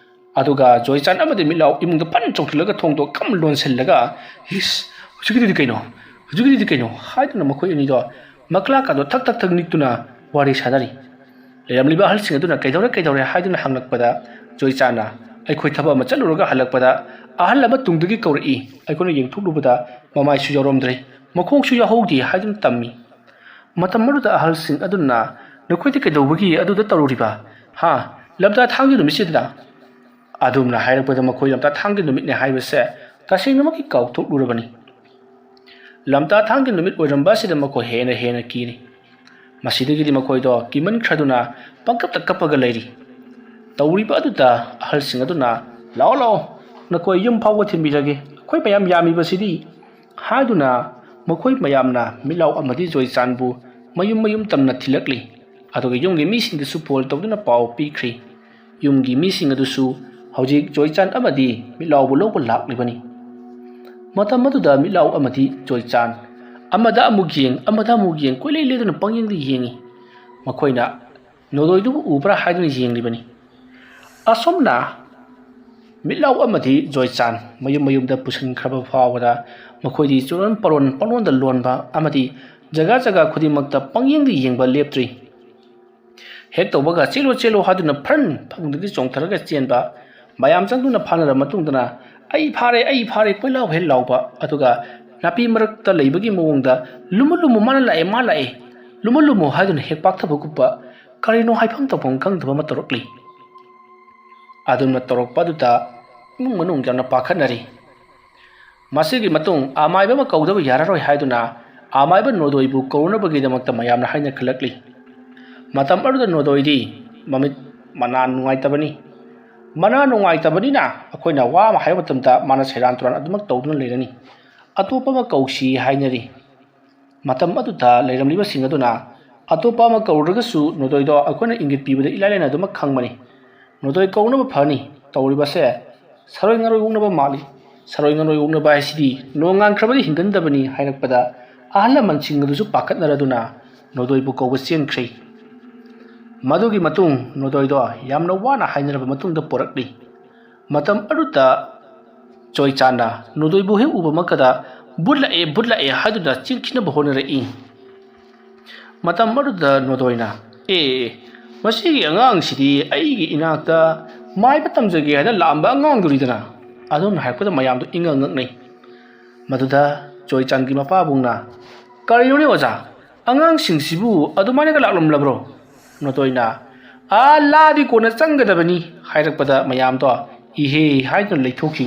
ꯑꯗꯨꯒ ꯖꯣꯏꯆꯥꯟ ꯑꯃꯗꯤ ꯃꯤꯠꯂꯥꯎ ꯏꯃꯨꯡꯗ ꯐꯟ ꯆꯣꯡꯁꯤꯜꯂꯒ ꯊꯣꯡꯗꯣ ꯀꯝ ꯂꯣꯟꯁꯤꯜꯂꯒ, "ꯏꯁ, ꯍꯧꯖꯤꯛꯀꯤꯗꯨꯗꯤ ꯀꯩꯅꯣ? ꯍꯧꯖꯤꯛꯀꯤꯗꯨꯗꯤ ꯀꯩꯅꯣ?" ꯍꯥꯏꯗꯨꯅ ꯃꯈꯣꯏ ꯑꯅꯤꯗꯣ ꯃꯀ꯭ꯂꯥꯛꯀꯗꯣ ꯊꯛ ꯊꯛ ꯊꯛ ꯅꯤꯛꯇꯨꯅ ꯋꯥꯔꯤ ꯁꯥꯅꯔꯤ꯫ ꯂꯩꯔꯝꯂꯤꯕ ꯑꯍꯜꯁꯤꯡ ꯑꯗꯨꯅ "ꯀꯩꯗꯧꯔꯦ, ꯀꯩꯗꯧꯔꯦ?" ꯍꯥꯏꯗꯨꯅ ꯍꯪꯂꯛꯄꯗ, ꯖꯣꯏꯆꯥꯟꯅ, "ꯑꯩꯈꯣꯏ ꯊꯕꯛ ꯑꯃ ꯆꯠꯂꯨꯔꯒ ꯍꯜꯂꯛꯄꯗ ꯑꯍꯜ ꯑꯃ ꯇꯨꯡꯗꯒꯤ ꯀꯧꯔꯛꯏ꯫ ꯑꯩꯈꯣꯏꯅ ꯌꯦꯡꯊꯣꯛꯂꯨꯕꯗ ꯃꯃꯥꯏꯁꯨ ꯌꯥꯎꯔꯝꯗ꯭ꯔꯦ, ꯃꯈꯣꯡꯁꯨ ꯌꯥꯎꯍꯧꯗꯦ" ꯍꯥꯏꯗꯨꯅ ꯇꯝꯃꯤ꯫ ꯃꯇꯝ ꯑꯗꯨꯗ ꯑꯍꯜꯁꯤꯡ ꯑꯗꯨꯅ, "ꯅꯈꯣꯏꯗꯤ ꯀꯩꯗꯧꯕꯒꯤ ꯑꯗꯨꯗ ꯇꯧꯔꯨꯔꯤꯕ? ꯍꯥ? ꯂꯝꯇꯥ ꯊꯥꯡꯒꯤ ꯅꯨꯃꯤꯠꯁꯤꯗ?" ꯑꯗꯨꯝꯅ ꯍꯥꯏꯔꯛꯄꯗ ꯃꯈꯣꯏ ꯂꯝꯇꯥ ꯊꯥꯡꯒꯤ ꯅꯨꯃꯤꯠꯅꯦ ꯍꯥꯏꯕꯁꯦ ꯇꯁꯦꯡꯅꯃꯛꯀꯤ ꯀꯥꯎꯊꯣꯛꯂꯨꯔꯕꯅꯤ꯫ ꯂꯝꯇꯥ ꯊꯥꯡꯒꯤ ꯅꯨꯃꯤꯠ ꯑꯣꯏꯔꯝꯕ ꯑꯁꯤꯗ ꯃꯈꯣꯏ ꯍꯦꯟꯅ ꯍꯦꯟꯅ ꯀꯤꯔꯤ꯫ ꯃꯁꯤꯗꯒꯤꯗꯤ ꯃꯈꯣꯏꯗꯣ ꯀꯤꯃꯟꯈ꯭ꯔꯗꯨꯅ ꯄꯪꯀꯞꯇ ꯀꯞꯄꯒ ꯂꯩꯔꯤ꯫ ꯇꯧꯔꯤꯕ ꯑꯗꯨꯗ ꯑꯍꯜꯁꯤꯡ ꯑꯗꯨꯅ, "ꯂꯥꯛꯑꯣ, ꯂꯥꯛꯑꯣ, ꯅꯈꯣꯏ ꯌꯨꯝ ꯐꯥꯎꯕ ꯊꯤꯟꯕꯤꯔꯒꯦ, ꯑꯩꯈꯣꯏ ꯃꯌꯥꯝ ꯌꯥꯝꯃꯤꯕꯁꯤꯗꯤ" ꯍꯥꯏꯗꯨꯅ ꯃꯈꯣꯏ ꯃꯌꯥꯝꯅ ꯃꯤꯠꯂꯥꯎ ꯑꯃꯗꯤ ꯖꯣꯏꯆꯥꯟꯕꯨ ꯃꯌꯨꯝ ꯃꯌꯨꯝ ꯇꯝꯅ ꯊꯤꯜꯂꯛꯂꯤ꯫ ꯑꯗꯨꯒ ꯌꯨꯝꯒꯤ ꯃꯤꯁꯤꯡꯗꯁꯨ ꯐꯣꯟ ꯇꯧꯗꯨꯅ ꯄꯥꯎ ꯄꯤꯈ꯭ꯔꯤ꯫ ꯌꯨꯝꯒꯤ ꯃꯤꯁꯤꯡ ꯑꯗꯨꯁꯨ ꯍꯧꯖꯤꯛ ꯖꯣꯏꯆꯥꯟ ꯑꯃꯗꯤ ꯃꯤꯠꯂꯥꯎꯕꯨ ꯂꯧꯕ ꯂꯥꯛꯂꯤꯕꯅꯤ꯫ ꯃꯇꯝ ꯑꯗꯨꯗ ꯃꯤꯠꯂꯥꯎ ꯑꯃꯗꯤ ꯖꯣꯏꯆꯥꯟ ꯑꯃꯗ ꯑꯃꯨꯛ ꯌꯦꯡ, ꯑꯃꯗ ꯑꯃꯨꯛ ꯌꯦꯡ, ꯀꯣꯏꯂꯩ ꯂꯩꯗꯨꯅ ꯄꯪꯌꯦꯡꯗ ꯌꯦꯡꯏ꯫ ꯃꯈꯣꯏꯅ ꯅꯣꯗꯣꯏꯗꯨꯕꯨ ꯎꯕ꯭ꯔꯥ ꯍꯥꯏꯗꯨꯅ ꯌꯦꯡꯂꯤꯕꯅꯤ꯫ ꯑꯁꯨꯝꯅ ꯃꯤꯠꯂꯥꯎ ꯑꯃꯗꯤ ꯖꯣꯏꯆꯥꯟ ꯃꯌꯨꯝ ꯃꯌꯨꯝꯗ ꯄꯨꯁꯤꯟꯈ꯭ꯔꯕ ꯐꯥꯎꯕꯗ ꯃꯈꯣꯏꯗꯤ ꯆꯨꯔꯣꯟ ꯄꯔꯣꯟ ꯄꯪꯂꯣꯟꯗ ꯂꯣꯟꯕ ꯑꯃꯗꯤ ꯖꯒꯥ ꯖꯒꯥ ꯈꯨꯗꯤꯡꯃꯛꯇ ꯄꯪꯌꯦꯡꯗ ꯌꯦꯡꯕ ꯂꯦꯞꯇ꯭ꯔꯤ꯫ ꯍꯦꯛ ꯇꯧꯕꯒ "ꯆꯦꯜꯂꯣ, ꯆꯦꯜꯂꯣ" ꯍꯥꯏꯗꯨꯅ ꯐ꯭ꯔꯟ ꯐꯃꯨꯡꯗꯒꯤ ꯆꯣꯡꯊꯔꯒ ꯆꯦꯟꯕ, ꯃꯌꯥꯝ ꯆꯪꯗꯨꯅ ꯐꯥꯅꯔꯕ ꯃꯇꯨꯡꯗꯅ "ꯑꯩ ꯐꯥꯔꯦ, ꯑꯩ ꯐꯥꯔꯦ" ꯀꯣꯏꯂꯥꯎ ꯍꯦꯛ ꯂꯥꯎꯕ, ꯑꯗꯨꯒ ꯅꯥꯄꯤ ꯃꯔꯛꯇ ꯂꯩꯕꯒꯤ ꯃꯑꯣꯡꯗ "ꯂꯨꯝꯃꯨ, ꯂꯨꯝꯃꯨ, ꯃꯥꯅ ꯂꯥꯛꯑꯦ, ꯃꯥ ꯂꯥꯛꯑꯦ, ꯂꯨꯝꯃꯨ, ꯂꯨꯝꯃꯨ" ꯍꯥꯏꯗꯨꯅ ꯍꯦꯛ ꯄꯥꯛꯊꯕꯒꯨꯝꯕ, ꯀꯔꯤꯅꯣ ꯍꯥꯏꯐꯝ ꯇꯧꯐꯝ ꯈꯪꯗꯕ ꯑꯃ ꯇꯧꯔꯛꯂꯤ꯫ ꯑꯗꯨꯝꯅ ꯇꯧꯔꯛꯄ ꯑꯗꯨꯗ ꯏꯃꯨꯡ ꯃꯅꯨꯡ ꯌꯥꯝꯅ ꯄꯥꯈꯠꯅꯔꯤ꯫ ꯃꯁꯤꯒꯤ ꯃꯇꯨꯡ ꯑꯃꯥꯏꯕ ꯑꯃ ꯀꯧꯗꯕ ꯌꯥꯔꯔꯣꯏ ꯍꯥꯏꯗꯨꯅ ꯑꯃꯥꯏꯕ ꯅꯣꯗꯣꯏꯕꯨ ꯀꯧꯅꯕꯒꯤꯗꯃꯛꯇ ꯃꯌꯥꯝꯅ ꯍꯥꯏꯅꯈꯠꯂꯛꯂꯤ꯫ ꯃꯇꯝ ꯑꯗꯨꯗ ꯅꯣꯗꯣꯏꯗꯤ ꯃꯃꯤꯠ ꯃꯅꯥ ꯅꯨꯡꯉꯥꯏꯇꯕꯅꯤ꯫ ꯃꯅꯥ ꯅꯨꯡꯉꯥꯏꯇꯕꯅꯤꯅ ꯑꯩꯈꯣꯏꯅ ꯋꯥ ꯑꯃ ꯍꯥꯏꯕ ꯃꯇꯝꯗ ꯃꯥꯅ ꯁꯦꯔꯥꯟ ꯇꯨꯔꯥꯟ ꯑꯗꯨꯃꯛ ꯇꯧꯗꯨꯅ ꯂꯩꯔꯅꯤ꯫ ꯑꯇꯣꯞꯄ ꯑꯃ ꯀꯧꯁꯤ ꯍꯥꯏꯅꯔꯤ꯫ ꯃꯇꯝ ꯑꯗꯨꯗ ꯂꯩꯔꯝꯂꯤꯕꯁꯤꯡ ꯑꯗꯨꯅ ꯑꯇꯣꯞꯄ ꯑꯃ ꯀꯧꯔꯒꯁꯨ ꯅꯣꯗꯣꯏꯗꯣ ꯑꯩꯈꯣꯏꯅ ꯏꯪꯒꯤꯠ ꯄꯤꯕꯗ ꯏꯂꯥꯏ ꯂꯥꯏꯅ ꯑꯗꯨꯃꯛ ꯈꯪꯕꯅꯤ꯫ "ꯅꯣꯗꯣꯏ ꯀꯧꯅꯕ ꯐꯅꯤ, ꯇꯧꯔꯤꯕꯁꯦ ꯁꯔꯣꯏ ꯉꯔꯣꯏ ꯑꯣꯛꯅꯕ ꯃꯥꯜꯂꯤ꯫ ꯁꯔꯣꯏ ꯉꯔꯣꯏ ꯑꯣꯛꯅꯕ ꯍꯥꯏꯁꯤꯗꯤ ꯅꯣꯡ ꯉꯥꯟꯈ꯭ꯔꯕꯗꯤ ꯍꯤꯡꯒꯟꯗꯕꯅꯤ" ꯍꯥꯏꯔꯛꯄꯗ ꯑꯍꯜ ꯂꯃꯟꯁꯤꯡ ꯑꯗꯨꯁꯨ ꯄꯥꯈꯠꯅꯔꯗꯨꯅ ꯅꯣꯗꯣꯏꯕꯨ ꯀꯧꯕ ꯆꯦꯟꯈ꯭ꯔꯦ꯫ ꯃꯗꯨꯒꯤ ꯃꯇꯨꯡ ꯅꯣꯗꯣꯏꯗꯣ ꯌꯥꯝꯅ ꯋꯥꯅ ꯍꯥꯏꯅꯔꯕ ꯃꯇꯨꯡꯗ ꯄꯨꯔꯛꯂꯤ꯫ ꯃꯇꯝ ꯑꯗꯨꯗ ꯖꯣꯏꯆꯥꯟꯅ ꯅꯣꯗꯣꯏꯕꯨ ꯍꯦꯛ ꯎꯕꯃꯛꯇꯗ "ꯕꯨꯠ ꯂꯥꯛꯑꯦ, ꯕꯨꯠ ꯂꯥꯛꯑꯦ" ꯍꯥꯏꯗꯨꯅ ꯆꯦꯟꯈꯤꯅꯕ ꯍꯣꯠꯅꯔꯛꯏ꯫ ꯃꯇꯝ ꯑꯗꯨꯗ ꯅꯣꯗꯣꯏꯅ, "ꯑꯦ, ꯃꯁꯤꯒꯤ ꯑꯉꯥꯡꯁꯤꯗꯤ ꯑꯩꯒꯤ ꯏꯅꯥꯛꯇ ꯃꯥꯏꯕ ꯇꯝꯖꯒꯦ ꯍꯥꯏꯅ ꯂꯥꯛꯑꯝꯕ ꯑꯉꯥꯡꯗꯨꯅꯤꯗꯅ" ꯑꯗꯨꯝꯅ ꯍꯥꯏꯔꯛꯄꯗ ꯃꯌꯥꯝꯗꯣ ꯏꯉꯛ ꯉꯛꯅꯩ꯫ ꯃꯗꯨꯗ ꯖꯣꯏꯆꯥꯟꯒꯤ ꯃꯄꯥꯕꯨꯡꯅ, "ꯀꯔꯤꯅꯣꯅꯦ ꯑꯣꯖꯥ, ꯑꯉꯥꯡꯁꯤꯡꯁꯤꯕꯨ ꯑꯗꯨꯃꯥꯏꯅꯒ ꯂꯥꯛꯂꯝꯂꯕ꯭ꯔꯣ?" ꯅꯣꯗꯣꯏꯅ, "ꯑꯥ ꯂꯥꯗꯤ ꯀꯣꯟꯅ ꯆꯪꯒꯗꯕꯅꯤ" ꯍꯥꯏꯔꯛꯄꯗ ꯃꯌꯥꯝꯗꯣ ꯏꯍꯦ ꯍꯥꯏꯗꯨꯅ ꯂꯩꯊꯣꯛꯈꯤ꯫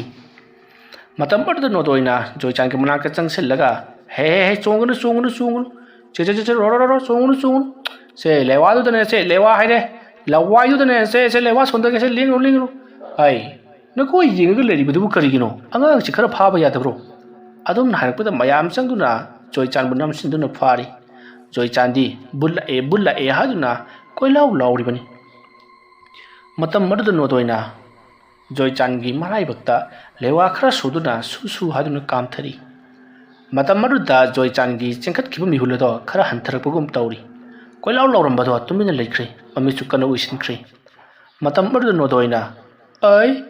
ꯃꯇꯝ ꯑꯗꯨꯗ ꯅꯣꯗꯣꯏꯅ ꯖꯣꯏꯆꯥꯟꯒꯤ ꯃꯅꯥꯛꯇ ꯆꯪꯁꯤꯜꯂꯒ, "ꯍꯦ, ꯍꯦ, ꯍꯦ, ꯆꯣꯡꯒꯅꯨ, ꯆꯣꯡꯒꯅꯨ, ꯆꯣꯡꯒꯅꯨ꯫ ꯁꯦ, ꯁꯦ, ꯁꯦ, ꯁꯦ, ꯔꯣ, ꯔꯣ, ꯔꯣ, ꯔꯣ, ꯆꯣꯡꯒꯅꯨ, ꯆꯣꯡꯒꯅꯨ꯫ ꯁꯦ, ꯂꯩꯋꯥꯗꯨꯗꯅꯦ, ꯁꯦ, ꯂꯩꯋꯥ ꯍꯥꯏꯔꯦ꯫ ꯂꯋꯥꯏꯗꯨꯗꯅꯦ, ꯁꯦ, ꯁꯦ, ꯂꯩꯋꯥ ꯁꯣꯟꯊꯒꯦ, ꯁꯦ, ꯂꯦꯡꯒꯅꯨ, ꯂꯦꯡꯒꯅꯨ꯫ ꯍꯥꯏ, ꯅꯈꯣꯏ ꯌꯦꯡꯉꯒ ꯂꯩꯔꯤꯕꯗꯨꯕꯨ ꯀꯔꯤꯒꯤꯅꯣ? ꯑꯉꯥꯡꯁꯤ ꯈꯔ ꯐꯥꯕ ꯌꯥꯗꯕ꯭ꯔꯣ?" ꯑꯗꯨꯝꯅ ꯍꯥꯏꯔꯛꯄꯗ ꯃꯌꯥꯝ ꯆꯪꯗꯨꯅ ꯖꯣꯏꯆꯥꯟꯕꯨ ꯅꯝꯁꯤꯟꯗꯨꯅ ꯐꯥꯔꯤ꯫ ꯖꯣꯏꯆꯥꯟꯗꯤ "ꯕꯨꯠ ꯂꯥꯛꯑꯦ, ꯕꯨꯠ ꯂꯥꯛꯑꯦ" ꯍꯥꯏꯗꯨꯅ ꯀꯣꯏꯂꯥꯎ ꯂꯥꯎꯔꯤꯕꯅꯤ꯫ ꯃꯇꯝ ꯑꯗꯨꯗ ꯅꯣꯗꯣꯏꯅ ꯖꯣꯏꯆꯥꯟꯒꯤ ꯃꯔꯥꯏꯕꯛꯇ ꯂꯩꯋꯥ ꯈꯔ ꯁꯨꯗꯨꯅ ꯁꯨ ꯁꯨ ꯍꯥꯏꯗꯨꯅ ꯀꯥꯝꯊꯔꯤ꯫ ꯃꯇꯝ ꯑꯗꯨꯗ ꯖꯣꯏꯆꯥꯟꯒꯤ ꯆꯦꯟꯈꯠꯈꯤꯕ ꯃꯤꯍꯨꯜ ꯑꯗꯣ ꯈꯔ ꯍꯟꯊꯔꯛꯄꯒꯨꯝ ꯇꯧꯔꯤ꯫ ꯀꯣꯏꯂꯥꯎ ꯂꯥꯎꯔꯝꯕꯗꯣ ꯇꯨꯃꯤꯟꯅ ꯂꯩꯈ꯭ꯔꯦ, ꯃꯃꯤꯠꯁꯨ ꯀꯟꯅ ꯎꯏꯁꯤꯟꯈ꯭ꯔꯦ꯫ ꯃꯇꯝ ꯑꯗꯨꯗ ꯅꯣꯗꯣꯏꯅ, "ꯑꯩ,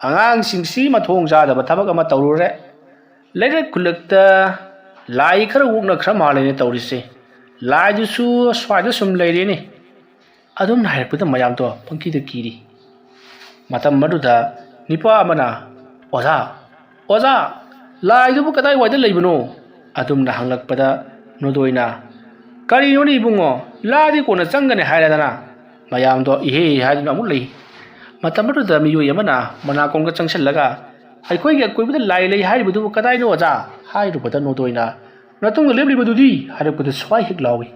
ꯑꯉꯥꯡꯁꯤꯡꯁꯤ ꯃꯊꯣꯡ ꯆꯥꯗꯕ ꯊꯕꯛ ꯑꯃ ꯇꯧꯔꯨꯔꯦ꯫ ꯂꯩꯔꯛ ꯈꯨꯜꯂꯛꯇ ꯂꯥꯏ ꯈꯔ ꯑꯣꯛꯅꯈ꯭ꯔ ꯃꯥꯜꯂꯦꯅꯦ ꯇꯧꯔꯤꯁꯦ꯫ ꯂꯥꯏꯗꯨꯁꯨ ꯁ꯭ꯋꯥꯏꯗ ꯁꯨꯝ ꯂꯩꯔꯦꯅꯦ꯫ ꯑꯗꯨꯝꯅ ꯍꯥꯏꯔꯛꯄꯗ ꯃꯌꯥꯝꯗꯣ ꯄꯪꯀꯤꯗ ꯀꯤꯔꯤ꯫ ꯃꯇꯝ ꯑꯗꯨꯗ ꯅꯤꯄꯥ ꯑꯃꯅ, "ꯑꯣꯖꯥ, ꯑꯣꯖꯥ, ꯂꯥꯏꯗꯨꯕꯨ ꯀꯗꯥꯏꯋꯥꯏꯗ ꯂꯩꯕꯅꯣ?" ꯑꯗꯨꯝꯅ ꯍꯪꯂꯛꯄꯗ ꯅꯣꯗꯣꯏꯅ, "ꯀꯔꯤꯅꯣꯅꯦ ꯏꯕꯨꯡꯉꯣ, ꯂꯥꯏꯗꯤ ꯀꯣꯟꯅ ꯆꯪꯒꯅꯤ ꯍꯥꯏꯔꯗꯅ?" ꯃꯌꯥꯝꯗꯣ ꯏꯍꯦ ꯍꯥꯏꯗꯨꯅ ꯑꯃꯨꯛ ꯂꯩ꯫ ꯃꯇꯝ ꯑꯗꯨꯗ ꯃꯤꯑꯣꯏ ꯑꯃꯅ ꯃꯅꯥꯀꯣꯡꯗ ꯆꯪꯁꯤꯜꯂꯒ, "ꯑꯩꯈꯣꯏꯒꯤ ꯑꯀꯣꯏꯕꯗ ꯂꯥꯏ ꯂꯩ ꯍꯥꯏꯔꯤꯕꯗꯨꯕꯨ ꯀꯗꯥꯏꯅꯣ ꯑꯣꯖꯥ?" ꯍꯥꯏꯔꯨꯕꯗ ꯅꯣꯗꯣꯏꯅ, "ꯅꯇꯨꯡꯗ ꯂꯦꯞꯂꯤꯕꯗꯨꯗꯤ?" ꯍꯥꯏꯔꯛꯄꯗ ꯁ꯭ꯋꯥꯏ ꯍꯦꯛ ꯂꯥꯎꯏ꯫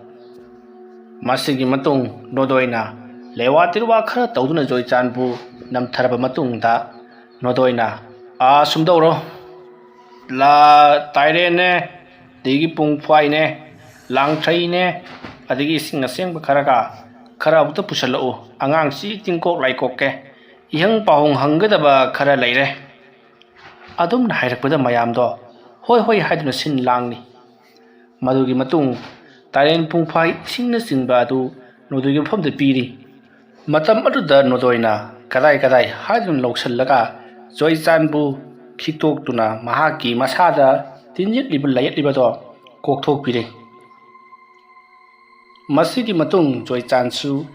ꯃꯁꯤꯒꯤ ꯃꯇꯨꯡ ꯅꯣꯗꯣꯏꯅ ꯂꯦꯋꯥ ꯇꯤꯔꯋꯥ ꯈꯔ ꯇꯧꯗꯨꯅ ꯖꯣꯏꯆꯥꯟꯕꯨ ꯅꯝꯊꯔꯕ ꯃꯇꯨꯡꯗ ꯅꯣꯗꯣꯏꯅ, "ꯑꯥ, ꯁꯨꯝꯗꯧꯔꯣ꯫ ꯂꯥ ꯇꯥꯏꯔꯦꯟꯅꯦ, ꯑꯗꯒꯤ ꯄꯨꯡꯐꯥꯏꯅꯦ, ꯂꯥꯡꯊ꯭ꯔꯩꯅꯦ, ꯑꯗꯒꯤ ꯏꯁꯤꯡ ꯑꯁꯦꯡꯕ ꯈꯔꯒ ꯈꯔ ꯑꯃꯨꯛꯇ ꯄꯨꯁꯜꯂꯛꯎ꯫ ꯑꯉꯥꯡꯁꯤ ꯇꯤꯡꯀꯣꯛ ꯂꯥꯏꯀꯣꯛꯀꯦ꯫ ꯏꯍꯪ ꯄꯥꯎꯍꯪ ꯍꯪꯒꯗꯕ ꯈꯔ ꯂꯩꯔꯦ꯫" ꯑꯗꯨꯝꯅ ꯍꯥꯏꯔꯛꯄꯗ ꯃꯌꯥꯝꯗꯣ ꯍꯣꯏ ꯍꯣꯏ ꯍꯥꯏꯗꯨꯅ ꯁꯤꯟ ꯂꯥꯡꯂꯤ꯫ ꯃꯗꯨꯒꯤ ꯃꯇꯨꯡ ꯇꯥꯏꯔꯦꯟ ꯄꯨꯡꯐꯥꯏ ꯏꯁꯤꯡꯅꯆꯤꯡꯕ ꯑꯗꯨ ꯅꯣꯗꯣꯏꯒꯤ ꯃꯐꯝꯗ ꯄꯤꯔꯤ꯫ ꯃꯇꯝ ꯑꯗꯨꯗ ꯅꯣꯗꯣꯏꯅ ꯀꯗꯥꯏ ꯀꯗꯥꯏ ꯍꯥꯏꯗꯨꯅ ꯂꯧꯁꯤꯜꯂꯒ ꯖꯣꯏꯆꯥꯟꯕꯨ ꯈꯤꯛꯇꯣꯛꯇꯨꯅ ꯃꯍꯥꯛꯀꯤ ꯃꯁꯥꯗ ꯇꯤꯟꯖꯤꯠꯂꯤꯕ ꯂꯥꯏꯌꯦꯠꯂꯤꯕꯗꯣ ꯀꯣꯛꯊꯣꯛꯄꯤꯔꯦ꯫ ꯃꯁꯤꯒꯤ ꯃꯇꯨꯡ ꯖꯣꯏꯆꯥꯟꯁꯨ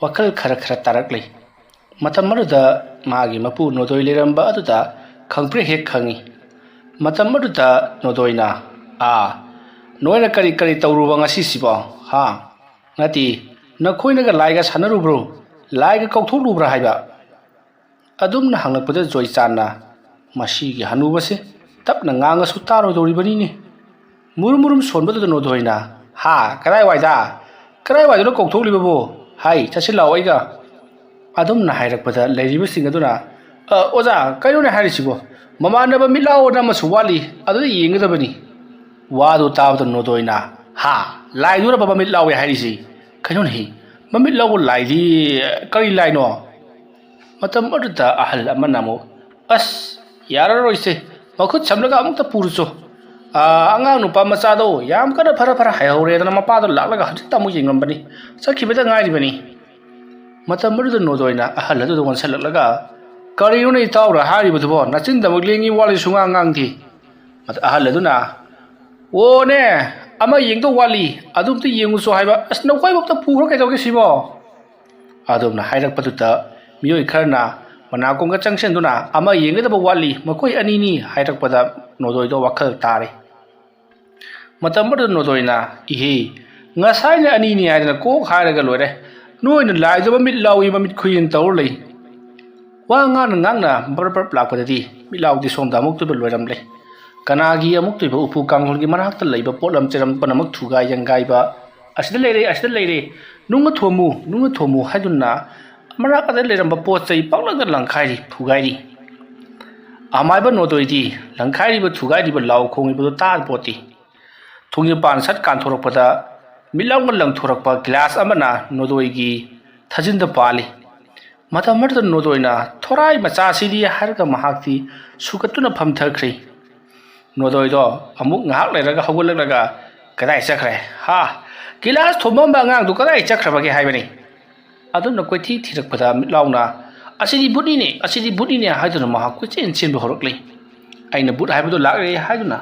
ꯋꯥꯈꯜ ꯈꯔ ꯈꯔ ꯇꯥꯔꯛꯂꯦ꯫ ꯃꯇꯝ ꯑꯗꯨꯗ ꯃꯥꯒꯤ ꯃꯄꯨ ꯅꯣꯗꯣꯏ ꯂꯩꯔꯝꯕ ꯑꯗꯨꯗ ꯈꯪꯄ꯭ꯔꯦꯛ ꯍꯦꯛ ꯈꯪꯏ꯫ ꯃꯇꯝ ꯑꯗꯨꯗ ꯅꯣꯗꯣꯏꯅ, "ꯑꯥ, ꯅꯣꯏꯅ ꯀꯔꯤ ꯀꯔꯤ ꯇꯧꯔꯨꯕ ꯉꯁꯤꯁꯤꯕꯣ? ꯍꯥ? ꯅꯠꯇꯦ, ꯅꯈꯣꯏꯅꯒ ꯂꯥꯏꯒ ꯁꯥꯟꯅꯔꯨꯕ꯭ꯔꯣ? ꯂꯥꯏꯒ ꯀꯧꯊꯣꯛꯂꯨꯕ꯭ꯔꯥ ꯍꯥꯏꯕ?" ꯑꯗꯨꯝꯅ ꯍꯪꯂꯛꯄꯗ ꯖꯣꯏꯆꯥꯟꯅ, "ꯃꯁꯤꯒꯤ ꯍꯅꯨꯕꯁꯦ ꯇꯞꯅ ꯉꯥꯡꯉꯁꯨ ꯇꯥꯔꯣꯏꯗꯧꯔꯤꯕꯅꯤꯅꯦ꯫" ꯃꯨꯔꯨꯝ ꯃꯨꯔꯨꯝ ꯁꯣꯟꯕꯗꯨꯗ ꯅꯣꯗꯣꯏꯅ, "ꯍꯥ? ꯀꯗꯥꯏꯋꯥꯏꯗ? ꯀꯗꯥꯏꯋꯥꯏꯗꯅꯣ ꯀꯧꯊꯣꯛꯂꯤꯕꯕꯨ? ꯍꯥꯏ, ꯆꯠꯁꯤꯜꯂꯛꯑꯣ ꯑꯩꯒ꯫" ꯑꯗꯨꯝꯅ ꯍꯥꯏꯔꯛꯄꯗ ꯂꯩꯔꯤꯕꯁꯤꯡ ꯑꯗꯨꯅ, "ꯑ, ꯑꯣꯖꯥ, ꯀꯩꯅꯣꯅꯦ ꯍꯥꯏꯔꯤꯁꯤꯕꯣ? ꯃꯃꯥꯟꯅꯕ ꯃꯤꯠ ꯂꯥꯎꯑꯣꯅ ꯑꯃꯁꯨ ꯋꯥꯠꯂꯤ, ꯑꯗꯨꯗ ꯌꯦꯡꯒꯗꯕꯅꯤ꯫" ꯋꯥꯗꯨ ꯇꯥꯕꯗ ꯅꯣꯗꯣꯏꯅ, "ꯍꯥ? ꯂꯥꯏꯗꯨꯔꯕ ꯃꯃꯤꯠ ꯂꯥꯎꯑꯦ ꯍꯥꯏꯔꯤꯁꯤ? ꯀꯩꯅꯣꯅꯦꯍꯦ? ꯃꯃꯤꯠ ꯂꯥꯎꯕ ꯂꯥꯏꯗꯤ ꯀꯔꯤ ꯂꯥꯏꯅꯣ?" ꯃꯇꯝ ꯑꯗꯨꯗ ꯑꯍꯜ ꯑꯃꯅ ꯑꯃꯨꯛ, "ꯑꯁ, ꯌꯥꯔꯔꯣꯏꯁꯦ, ꯃꯈꯨꯠ ꯁꯝꯂꯒ ꯑꯃꯨꯛꯇ ꯄꯨꯔꯨꯆꯣ꯫ ꯑꯥ, ꯑꯉꯥꯡ ꯅꯨꯄꯥ ꯃꯆꯥꯗꯣ ꯌꯥꯝ ꯀꯟꯅ ꯐꯔ ꯐꯔ ꯍꯥꯏꯍꯧꯔꯦꯗꯅ ꯃꯄꯥꯗꯣ ꯂꯥꯛꯂꯒ ꯍꯧꯖꯤꯛꯇ ꯑꯃꯨꯛ ꯌꯦꯡꯉꯝꯕꯅꯤ, ꯆꯠꯈꯤꯕꯗ ꯉꯥꯏꯔꯤꯕꯅꯤ꯫" ꯃꯇꯝ ꯑꯗꯨꯗ ꯅꯣꯗꯣꯏꯅ ꯑꯍꯜ ꯑꯗꯨꯗ ꯑꯣꯟꯁꯤꯜꯂꯛꯂꯒ, "ꯀꯔꯤꯅꯣꯅꯦ ꯏꯇꯥꯎꯅ ꯍꯥꯏꯔꯤꯕꯗꯨꯕꯣ? ꯅꯆꯤꯟꯗꯃꯛ ꯂꯦꯡꯉꯤ ꯋꯥꯔꯤ ꯁꯨꯡꯉꯥꯡ ꯉꯥꯡꯗꯦ꯫" ꯑꯍꯜ ꯑꯗꯨꯅ, "ꯑꯣꯅꯦ, ꯑꯃ ꯌꯦꯡꯗꯧ ꯋꯥꯠꯂꯤ, ꯑꯗꯨꯝꯇ ꯌꯦꯡꯉꯨꯁꯣ" ꯍꯥꯏꯕ꯫ "ꯑꯁ, ꯅꯈꯣꯏꯕꯧꯇ ꯄꯨꯈ꯭ꯔꯣ ꯀꯩꯗꯧꯒꯦ ꯁꯤꯕꯣ?" ꯑꯗꯨꯝꯅ ꯍꯥꯏꯔꯛꯄꯗꯨꯗ ꯃꯤꯑꯣꯏ ꯈꯔꯅ ꯃꯅꯥꯀꯣꯡꯒ ꯆꯪꯁꯤꯟꯗꯨꯅ "ꯑꯃ ꯌꯦꯡꯒꯗꯕ ꯋꯥꯠꯂꯤ, ꯃꯈꯣꯏ ꯑꯅꯤꯅꯤ" ꯍꯥꯏꯔꯛꯄꯗ ꯅꯣꯗꯣꯏꯗꯣ ꯋꯥꯈꯜ ꯇꯥꯔꯦ꯫ ꯃꯇꯝ ꯑꯗꯨꯗ ꯅꯣꯗꯣꯏꯅ, "ꯏꯍꯦ, ꯉꯁꯥꯏꯅ ꯑꯅꯤꯅꯤ ꯍꯥꯏꯗꯅ ꯀꯣꯛ ꯍꯥꯏꯔꯒ ꯂꯣꯏꯔꯦ꯫ ꯅꯣꯏꯅ ꯂꯥꯏꯗꯨ ꯃꯃꯤꯠ ꯂꯥꯎꯏ, ꯃꯃꯤꯠ ꯈꯨꯌꯦꯟ ꯇꯧꯔ ꯂꯩ"꯫ ꯋꯥ ꯉꯥꯡꯅ ꯉꯥꯡꯅ ꯕ꯭ꯔꯞ ꯕ꯭ꯔꯞ ꯂꯥꯛꯄꯗꯗꯤ ꯃꯤꯠꯂꯥꯎꯗꯤ ꯁꯣꯝꯗ ꯑꯃꯨꯛꯇꯣꯏꯕ ꯂꯣꯏꯔꯝꯂꯦ꯫ ꯀꯅꯥꯒꯤ ꯑꯃꯨꯛꯇꯣꯏꯕ ꯎꯄꯨ ꯀꯥꯡꯊꯣꯜꯒꯤ ꯃꯅꯥꯛꯇ ꯂꯩꯕ ꯄꯣꯠꯂꯝ ꯆꯩꯔꯝ ꯄꯨꯝꯅꯃꯛ ꯊꯨꯒꯥꯏ ꯌꯥꯡꯒꯥꯏꯕ, "ꯑꯁꯤꯗ ꯂꯩꯔꯦ, ꯑꯁꯤꯗ ꯂꯩꯔꯦ, ꯅꯨꯡꯉ ꯊꯣꯝꯃꯨ, ꯅꯨꯡꯉ ꯊꯣꯝꯃꯨ" ꯍꯥꯏꯗꯨꯅ ꯃꯅꯥꯛ ꯑꯗ ꯂꯩꯔꯝꯕ ꯄꯣꯠ ꯆꯩ ꯄꯪꯂꯪꯗ ꯂꯪꯈꯥꯏꯔꯤ, ꯐꯨꯒꯥꯏꯔꯤ꯫ ꯑꯃꯥꯏꯕ ꯅꯣꯗꯣꯏꯗꯤ ꯂꯪꯈꯥꯏꯔꯤꯕ ꯊꯨꯒꯥꯏꯔꯤꯕ ꯂꯥꯎ ꯈꯣꯡꯉꯤꯕꯗꯨ ꯇꯥꯗ ꯄꯣꯠꯇꯤ꯫ ꯊꯣꯡꯖꯤꯟꯄꯥꯟ ꯁꯠ ꯀꯥꯟꯊꯣꯔꯛꯄꯗ ꯃꯤꯠꯂꯥꯎꯅ ꯂꯪꯊꯣꯔꯛꯄ ꯒꯤꯂꯥꯁ ꯑꯃꯅ ꯅꯣꯗꯣꯏꯒꯤ ꯊꯥꯖꯤꯟꯗ ꯄꯥꯜꯂꯤ꯫ ꯃꯇꯝ ꯑꯗꯨꯗ ꯅꯣꯗꯣꯏꯅ "ꯊꯣꯔꯥꯏ ꯃꯆꯥꯁꯤꯗꯤ" ꯍꯥꯏꯔꯒ ꯃꯍꯥꯛꯇꯤ ꯁꯨꯒꯠꯇꯨꯅ ꯐꯝꯊꯈ꯭ꯔꯦ꯫ ꯅꯣꯗꯣꯏꯗꯣ ꯑꯃꯨꯛ ꯉꯥꯏꯍꯥꯛ ꯂꯩꯔꯒ ꯍꯧꯒꯠꯂꯛꯂꯒ, "ꯀꯗꯥꯏ ꯆꯠꯈ꯭ꯔꯦ? ꯍꯥ? ꯒꯤꯂꯥꯁ ꯊꯣꯝꯃꯝꯕ ꯑꯉꯥꯡꯗꯨ ꯀꯗꯥꯏ ꯆꯠꯈ꯭ꯔꯕꯒꯦ ꯍꯥꯏꯕꯅꯤ?" ꯑꯗꯨꯝꯅ ꯀꯣꯏꯊꯤ ꯊꯤꯔꯛꯄꯗ ꯃꯤꯠꯂꯥꯎꯅ, "ꯑꯁꯤꯗꯤ ꯕꯨꯠꯅꯤꯅꯦ, ꯑꯁꯤꯗꯤ ꯕꯨꯠꯅꯤꯅꯦ" ꯍꯥꯏꯗꯨꯅ ꯃꯍꯥꯛ ꯀꯣꯏꯆꯦꯟ ꯆꯦꯟꯕ ꯍꯧꯔꯛꯂꯤ꯫ "ꯑꯩꯅ ꯕꯨꯠ ꯍꯥꯏꯕꯗꯨ ꯂꯥꯛꯂꯦ" ꯍꯥꯏꯗꯨꯅ꯫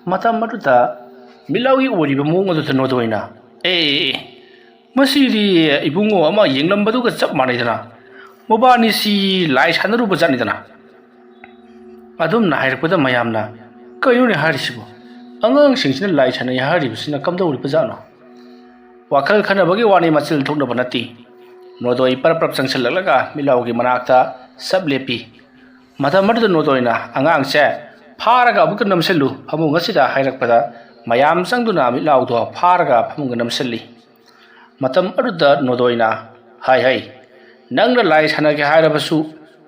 ꯃꯇꯝ ꯑꯗꯨꯗ ꯃꯤꯠꯂꯥꯎꯒꯤ ꯑꯣꯏꯔꯤꯕ ꯃꯑꯣꯡ ꯑꯗꯨꯗ ꯅꯣꯗꯣꯏꯅ, "ꯑꯦ, ꯑꯦ, ꯑꯦ, ꯃꯁꯤꯗꯤ ꯏꯕꯨꯡꯉꯣ ꯑꯃ ꯌꯦꯡꯂꯝꯕꯗꯨꯒ ꯆꯞ ꯃꯥꯟꯅꯩꯗꯅ, ꯃꯕꯥꯅꯤꯁꯤ ꯂꯥꯏ ꯁꯥꯟꯅꯔꯨꯕ ꯖꯥꯠꯅꯤꯗꯅ" ꯑꯗꯨꯝꯅ ꯍꯥꯏꯔꯛꯄꯗ ꯃꯌꯥꯝꯅ, "ꯀꯩꯅꯣꯅꯦ ꯍꯥꯏꯔꯤꯁꯤꯕꯣ? ꯑꯉꯥꯡꯁꯤꯡꯁꯤꯅ ꯂꯥꯏ ꯁꯥꯟꯅꯩ ꯍꯥꯏꯔꯤꯕꯁꯤꯅ ꯀꯝꯗꯧꯔꯤꯕꯖꯥꯠꯅꯣ?" ꯋꯥꯈꯜ ꯈꯟꯅꯕꯒꯤ ꯋꯥꯅꯤ, ꯃꯆꯤꯜ ꯊꯣꯛꯅꯕ ꯅꯠꯇꯦ꯫ ꯅꯣꯗꯣꯏ ꯄꯔꯞ ꯄꯔꯞ ꯆꯪꯁꯤꯜꯂꯛꯂꯒ ꯃꯤꯠꯂꯥꯎꯒꯤ ꯃꯅꯥꯛꯇ ꯁꯞ ꯂꯦꯞꯄꯤ꯫ ꯃꯇꯝ ꯑꯗꯨꯗ ꯅꯣꯗꯣꯏꯅ, "ꯑꯉꯥꯡꯁꯦ ꯐꯥꯔꯒ ꯑꯃꯨꯛꯀ ꯅꯝꯁꯤꯜꯂꯨ ꯐꯃꯨꯡ ꯑꯁꯤꯗ" ꯍꯥꯏꯔꯛꯄꯗ ꯃꯌꯥꯝ ꯆꯪꯗꯨꯅ ꯃꯤꯠꯂꯥꯎꯗꯣ ꯐꯥꯔꯒ ꯐꯃꯨꯡꯗ ꯅꯝꯁꯤꯜꯂꯤ꯫ ꯃꯇꯝ ꯑꯗꯨꯗ ꯅꯣꯗꯣꯏꯅ, "ꯍꯥꯏ ꯍꯥꯏ, ꯅꯪꯅ ꯂꯥꯏ ꯁꯥꯟꯅꯒꯦ ꯍꯥꯏꯔꯕꯁꯨ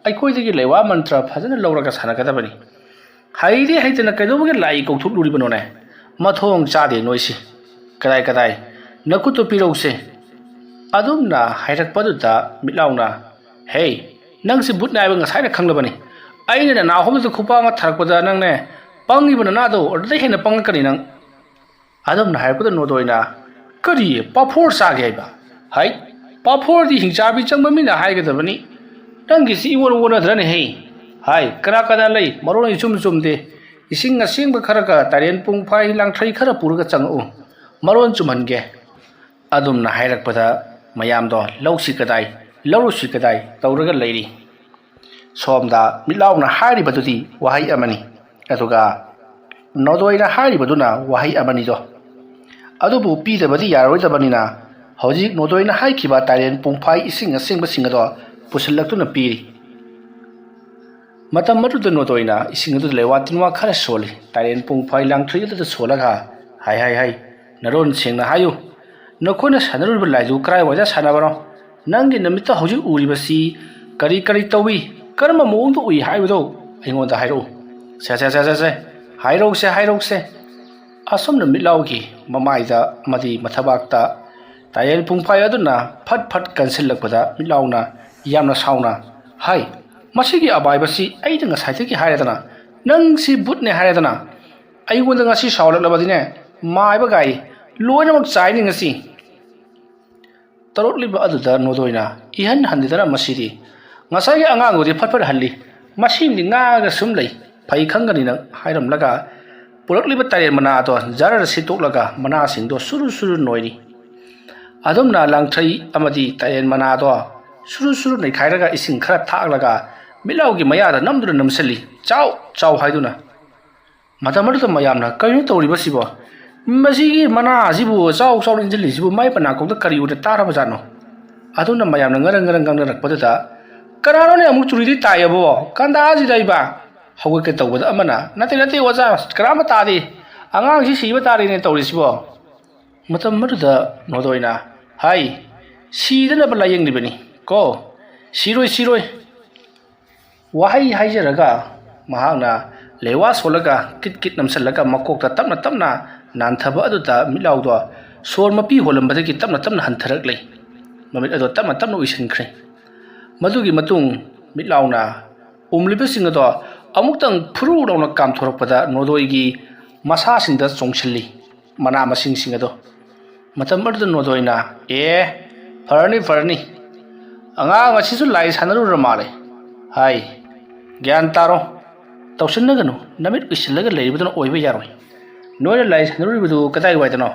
ꯑꯩꯈꯣꯏꯗꯒꯤ ꯂꯩꯋꯥ ꯃꯟꯇ꯭ꯔ ꯐꯖꯅ ꯂꯧꯔꯒ ꯁꯥꯟꯅꯒꯗꯕꯅꯤ꯫ ꯍꯩꯗꯤ ꯍꯩꯇꯅ ꯀꯩꯗꯧꯕꯒꯤ ꯂꯥꯏ ꯀꯧꯊꯣꯛꯂꯨꯔꯤꯕꯅꯣꯅꯦ? ꯃꯊꯣꯡ ꯆꯥꯗꯦ ꯅꯣꯏꯁꯤ꯫ ꯀꯗꯥꯏ ꯀꯗꯥꯏ? ꯅꯈꯨꯠꯇꯨ ꯄꯤꯔꯧꯁꯦ"꯫ ꯑꯗꯨꯝꯅ ꯍꯥꯏꯔꯛꯄꯗꯨꯗ ꯃꯤꯠꯂꯥꯎꯅ, "ꯍꯦ, ꯅꯪꯁꯤ ꯕꯨꯠꯅꯤ ꯍꯥꯏꯕ ꯉꯁꯥꯏꯅ ꯈꯪꯂꯕꯅꯤ꯫ ꯑꯩꯅ ꯅꯅꯥ ꯑꯍꯨꯝꯗꯨꯗ ꯈꯨꯄꯥꯛꯅ ꯊꯥꯔꯛꯄꯗ ꯅꯪꯅꯦ, ꯄꯪꯉꯤꯕ ꯅꯅꯥꯗꯣ ꯑꯗꯨꯗꯩ ꯍꯦꯟꯅ ꯄꯪꯉꯛꯀꯅꯤ ꯅꯪ"꯫ ꯑꯗꯨꯝꯅ ꯍꯥꯏꯔꯛꯄꯗ ꯅꯣꯗꯣꯏꯅ, "ꯀꯔꯤ? ꯄꯥꯐꯣꯔ ꯆꯥꯒꯦ ꯍꯥꯏꯕ? ꯍꯥꯏ, ꯄꯥꯐꯣꯔꯗꯤ ꯍꯤꯡꯆꯥꯕꯤ ꯆꯪꯕ ꯃꯤꯅ ꯍꯥꯏꯒꯗꯕꯅꯤ꯫ ꯅꯪꯒꯤꯁꯤ ꯏꯑꯣꯟ ꯑꯣꯟꯅꯗ꯭ꯔꯅꯦꯍꯦ? ꯍꯥꯏ, ꯀꯅꯥ ꯀꯅꯥ ꯂꯩ? ꯃꯔꯣꯟ ꯏꯆꯨꯝ ꯆꯨꯝꯗꯦ꯫ "ꯏꯁꯤꯡ ꯑꯁꯦꯡꯕ ꯈꯔꯒ ꯇꯥꯏꯔꯦꯟ ꯄꯨꯡꯐꯥꯏ ꯂꯥꯡꯊ꯭ꯔꯩ ꯈꯔ ꯄꯨꯔꯒ ꯆꯪꯉꯛꯎ, ꯃꯔꯣꯟ ꯆꯨꯝꯍꯟꯒꯦ"꯫ ꯑꯗꯨꯝꯅ ꯍꯥꯏꯔꯛꯄꯗ ꯃꯌꯥꯝꯗꯣ ꯂꯧꯁꯤ ꯀꯗꯥꯏ, ꯂꯧꯔꯨꯁꯤ ꯀꯗꯥꯏ ꯇꯧꯔꯒ ꯂꯩꯔꯤ꯫ ꯁꯣꯝꯗ ꯃꯤꯠꯂꯥꯎꯅ ꯍꯥꯏꯔꯤꯕꯗꯨꯗꯤ ꯋꯥꯍꯩ ꯑꯃꯅꯤ, ꯑꯗꯨꯒ ꯅꯣꯗꯣꯏꯅ ꯍꯥꯏꯔꯤꯕꯗꯨꯅ ꯋꯥꯍꯩ ꯑꯃꯅꯤꯗꯣ꯫ ꯑꯗꯨꯕꯨ ꯄꯤꯗꯕꯗꯤ ꯌꯥꯔꯔꯣꯏꯗꯕꯅꯤꯅ, ꯍꯧꯖꯤꯛ ꯅꯣꯗꯣꯏꯅ ꯍꯥꯏꯈꯤꯕ ꯇꯥꯏꯔꯦꯟ ꯄꯨꯡꯐꯥꯏ ꯏꯁꯤꯡ ꯑꯁꯦꯡꯕꯁꯤꯡ ꯑꯗꯣ ꯄꯨꯁꯤꯜꯂꯛꯇꯨꯅ ꯄꯤꯔꯤ꯫ ꯃꯇꯝ ꯑꯗꯨꯗ ꯅꯣꯗꯣꯏꯅ ꯏꯁꯤꯡ ꯑꯗꯨꯗ ꯂꯩꯋꯥ ꯇꯤꯟꯋꯥ ꯈꯔ ꯁꯣꯜꯂꯤ꯫ ꯇꯥꯏꯔꯦꯟ ꯄꯨꯡꯐꯥꯏ ꯂꯥꯡꯊ꯭ꯔꯩ ꯑꯗꯨꯗ ꯁꯣꯜꯂꯒ, "ꯍꯥꯏ, ꯍꯥꯏ, ꯍꯥꯏ, ꯅꯔꯣꯟ ꯁꯦꯡꯅ ꯍꯥꯏꯌꯨ꯫ ꯅꯈꯣꯏꯅ ꯁꯥꯟꯅꯔꯨꯔꯤꯕ ꯂꯥꯏꯗꯨ ꯀꯔꯥꯏꯋꯥꯏꯗ ꯁꯥꯟꯅꯕꯅꯣ? ꯅꯪꯒꯤ ꯅꯃꯤꯠꯇ ꯍꯧꯖꯤꯛ ꯎꯔꯤꯕꯁꯤ ꯀꯔꯤ ꯀꯔꯤ ꯇꯧꯏ? ꯀꯔꯝꯕ ꯃꯑꯣꯡꯗ ꯎꯏ ꯍꯥꯏꯕꯗꯨ ꯑꯩꯉꯣꯟꯗ ꯍꯥꯏꯔꯛꯎ꯫ ꯁꯦ, ꯁꯦ, ꯁꯦ, ꯁꯦ, ꯁꯦ, ꯍꯥꯏꯔꯧꯁꯦ, ꯍꯥꯏꯔꯧꯁꯦ"꯫ ꯑꯁꯨꯝꯅ ꯃꯤꯠꯂꯥꯎꯒꯤ ꯃꯃꯥꯏꯗ ꯑꯃꯗꯤ ꯃꯊꯕꯥꯛꯇ ꯇꯥꯏꯔꯦꯟ ꯄꯨꯡꯐꯥꯏ ꯑꯗꯨꯅ ꯐꯠ ꯐꯠ ꯀꯟꯁꯤꯜꯂꯛꯄꯗ ꯃꯤꯠꯂꯥꯎꯅ ꯌꯥꯝꯅ ꯁꯥꯎꯅ, "ꯍꯥꯏ, ꯃꯁꯤꯒꯤ ꯑꯃꯥꯏꯕꯁꯤ ꯑꯩꯅ ꯉꯁꯥꯏꯗꯒꯤ ꯍꯥꯏꯔꯗꯅ, ꯅꯪꯁꯤ ꯚꯨꯠꯅꯦ ꯍꯥꯏꯔꯗꯅ, ꯑꯩꯉꯣꯟꯗ ꯉꯁꯤ ꯁꯥꯎꯔꯛꯂꯕꯗꯤꯅꯦ, ꯃꯥꯏꯕ ꯒꯥꯏ ꯂꯣꯏꯅꯃꯛ ꯆꯥꯏꯅꯤ ꯉꯁꯤ"꯫ ꯇꯧꯔꯛꯂꯤꯕ ꯑꯗꯨꯗ ꯅꯣꯗꯣꯏꯅ ꯏꯍꯟ ꯍꯟꯗꯗꯅ, "ꯃꯁꯤꯗꯤ ꯉꯁꯥꯏꯒꯤ ꯑꯉꯥꯡꯗꯨꯗꯤ ꯐꯠ ꯐꯠ ꯍꯜꯂꯤ, ꯃꯁꯤꯃꯗꯤ ꯉꯥꯡꯉꯒ ꯁꯨꯝ ꯂꯩ, ꯐꯩ ꯈꯪꯒꯅꯤꯅ" ꯍꯥꯏꯔꯝꯂꯒ ꯄꯨꯔꯛꯂꯤꯕ ꯇꯥꯏꯔꯦꯟ ꯃꯅꯥ ꯑꯗꯣ ꯖꯔꯔ ꯁꯤꯠꯇꯣꯛꯂꯒ ꯃꯅꯥꯁꯤꯡꯗꯣ ꯁꯨꯔꯨ ꯁꯨꯔꯨ ꯅꯣꯏꯔꯤ꯫ ꯑꯗꯨꯝꯅ ꯂꯥꯡꯊ꯭ꯔꯩ ꯑꯃꯗꯤ ꯇꯥꯏꯔꯦꯟ ꯃꯅꯥꯗꯣ ꯁꯨꯔꯨ ꯁꯨꯔꯨ ꯅꯩꯈꯥꯏꯔꯒ ꯏꯁꯤꯡ ꯈꯔ ꯊꯥꯛꯂꯒ ꯃꯤꯠꯂꯥꯎꯒꯤ ꯃꯌꯥꯗ ꯅꯝꯗꯨꯅ ꯅꯝꯁꯤꯜꯂꯤ, "ꯆꯥꯎ, ꯆꯥꯎ" ꯍꯥꯏꯗꯨꯅ꯫ ꯃꯇꯝ ꯑꯗꯨꯗ ꯃꯌꯥꯝꯅ, "ꯀꯔꯤꯅꯣ ꯇꯧꯔꯤꯕꯁꯤꯕꯣ? ꯃꯁꯤꯒꯤ ꯃꯅꯥ ꯑꯁꯤꯕꯨ ꯆꯥꯎ ꯆꯥꯎꯅ ꯏꯟꯁꯤꯜꯂꯤꯁꯤꯕꯨ ꯃꯥꯏ ꯄꯅꯥ ꯀꯣꯛꯇ ꯀꯔꯤ ꯑꯣꯏꯅ ꯇꯥꯔꯕꯖꯥꯠꯅꯣ?" ꯑꯗꯨꯅ ꯃꯌꯥꯝꯅ ꯉꯔꯪ ꯉꯔꯪ ꯉꯥꯡꯅꯔꯛꯄꯗꯨꯗ, "ꯀꯅꯥꯅꯣꯅꯦ ꯑꯃꯨꯛ ꯆꯨꯔꯤꯗꯤ ꯇꯥꯏꯑꯕꯣ? ꯀꯟꯗꯥꯁꯤꯗ ꯏꯕ!" ꯍꯧꯒꯠꯀꯦ ꯇꯧꯕꯗ ꯑꯃꯅ, "ꯅꯠꯇꯦ, ꯅꯠꯇꯦ ꯑꯣꯖꯥ, ꯀꯅꯥꯝꯇ ꯇꯥꯗꯦ꯫ ꯑꯉꯥꯡꯁꯤ ꯁꯤꯕ ꯇꯥꯔꯦꯅꯦ ꯇꯧꯔꯤꯁꯤꯕꯣ"꯫ ꯃꯇꯝ ꯑꯗꯨꯗ ꯅꯣꯗꯣꯏꯅ, "ꯍꯥꯏ, ꯁꯤꯗꯅꯕ ꯂꯥꯏꯌꯦꯡꯂꯤꯕꯅꯤ ꯀꯣ, ꯁꯤꯔꯣꯏ, ꯁꯤꯔꯣꯏ"꯫ ꯋꯥꯍꯩ ꯍꯥꯏꯖꯔꯒ ꯃꯍꯥꯛꯅ ꯂꯩꯋꯥ ꯁꯣꯜꯂꯒ ꯀꯤꯠ ꯀꯤꯠ ꯅꯝꯁꯤꯜꯂꯒ ꯃꯀꯣꯛꯇ ꯇꯞꯅ ꯇꯞꯅ ꯅꯥꯟꯊꯕ ꯑꯗꯨꯗ ꯃꯤꯠꯂꯥꯎꯗꯣ ꯁꯣꯔ ꯃꯄꯤ ꯍꯣꯜꯂꯝꯕꯗꯒꯤ ꯇꯞꯅ ꯇꯞꯅ ꯍꯟꯊꯔꯛꯂꯦ꯫ ꯃꯃꯤꯠ ꯑꯗꯣ ꯇꯞꯅ ꯇꯞꯅ ꯎꯏꯁꯤꯟꯈ꯭ꯔꯦ꯫ ꯃꯗꯨꯒꯤ ꯃꯇꯨꯡ ꯃꯤꯠꯂꯥꯎꯅ ꯎꯝꯂꯤꯕꯁꯤꯡ ꯑꯗꯣ ꯑꯃꯨꯛꯇꯪ ꯐꯨꯔꯨ ꯂꯥꯎꯅ ꯀꯥꯝꯊꯣꯔꯛꯄꯗ ꯅꯣꯗꯣꯏꯒꯤ ꯃꯁꯥꯁꯤꯡꯗ ꯆꯣꯡꯁꯤꯜꯂꯤ꯫ ꯃꯅꯥ ꯃꯁꯤꯡꯁꯤꯡ ꯑꯗꯣ꯫ ꯃꯇꯝ ꯑꯗꯨꯗ ꯅꯣꯗꯣꯏꯅ, "ꯑꯦ, ꯐꯔꯅꯤ, ꯐꯔꯅꯤ꯫ ꯑꯉꯥꯡ ꯑꯁꯤꯁꯨ ꯂꯥꯏ ꯁꯥꯟꯅꯔꯨꯔ ꯃꯥꯜꯂꯦ꯫ ꯍꯥꯏ, ꯒ꯭ꯌꯥꯟ ꯇꯥꯔꯣ꯫ ꯇꯧꯁꯤꯟꯅꯒꯅꯨ, ꯅꯃꯤꯠ ꯎꯏꯁꯤꯜꯂꯒ ꯂꯩꯔꯤꯕꯗꯨꯅ ꯑꯣꯏꯕ ꯌꯥꯔꯣꯏ꯫ ꯅꯣꯏꯅ ꯂꯥꯏ ꯁꯥꯟꯅꯔꯨꯔꯤꯕꯗꯨ ꯀꯗꯥꯏꯋꯥꯏꯗꯅꯣ?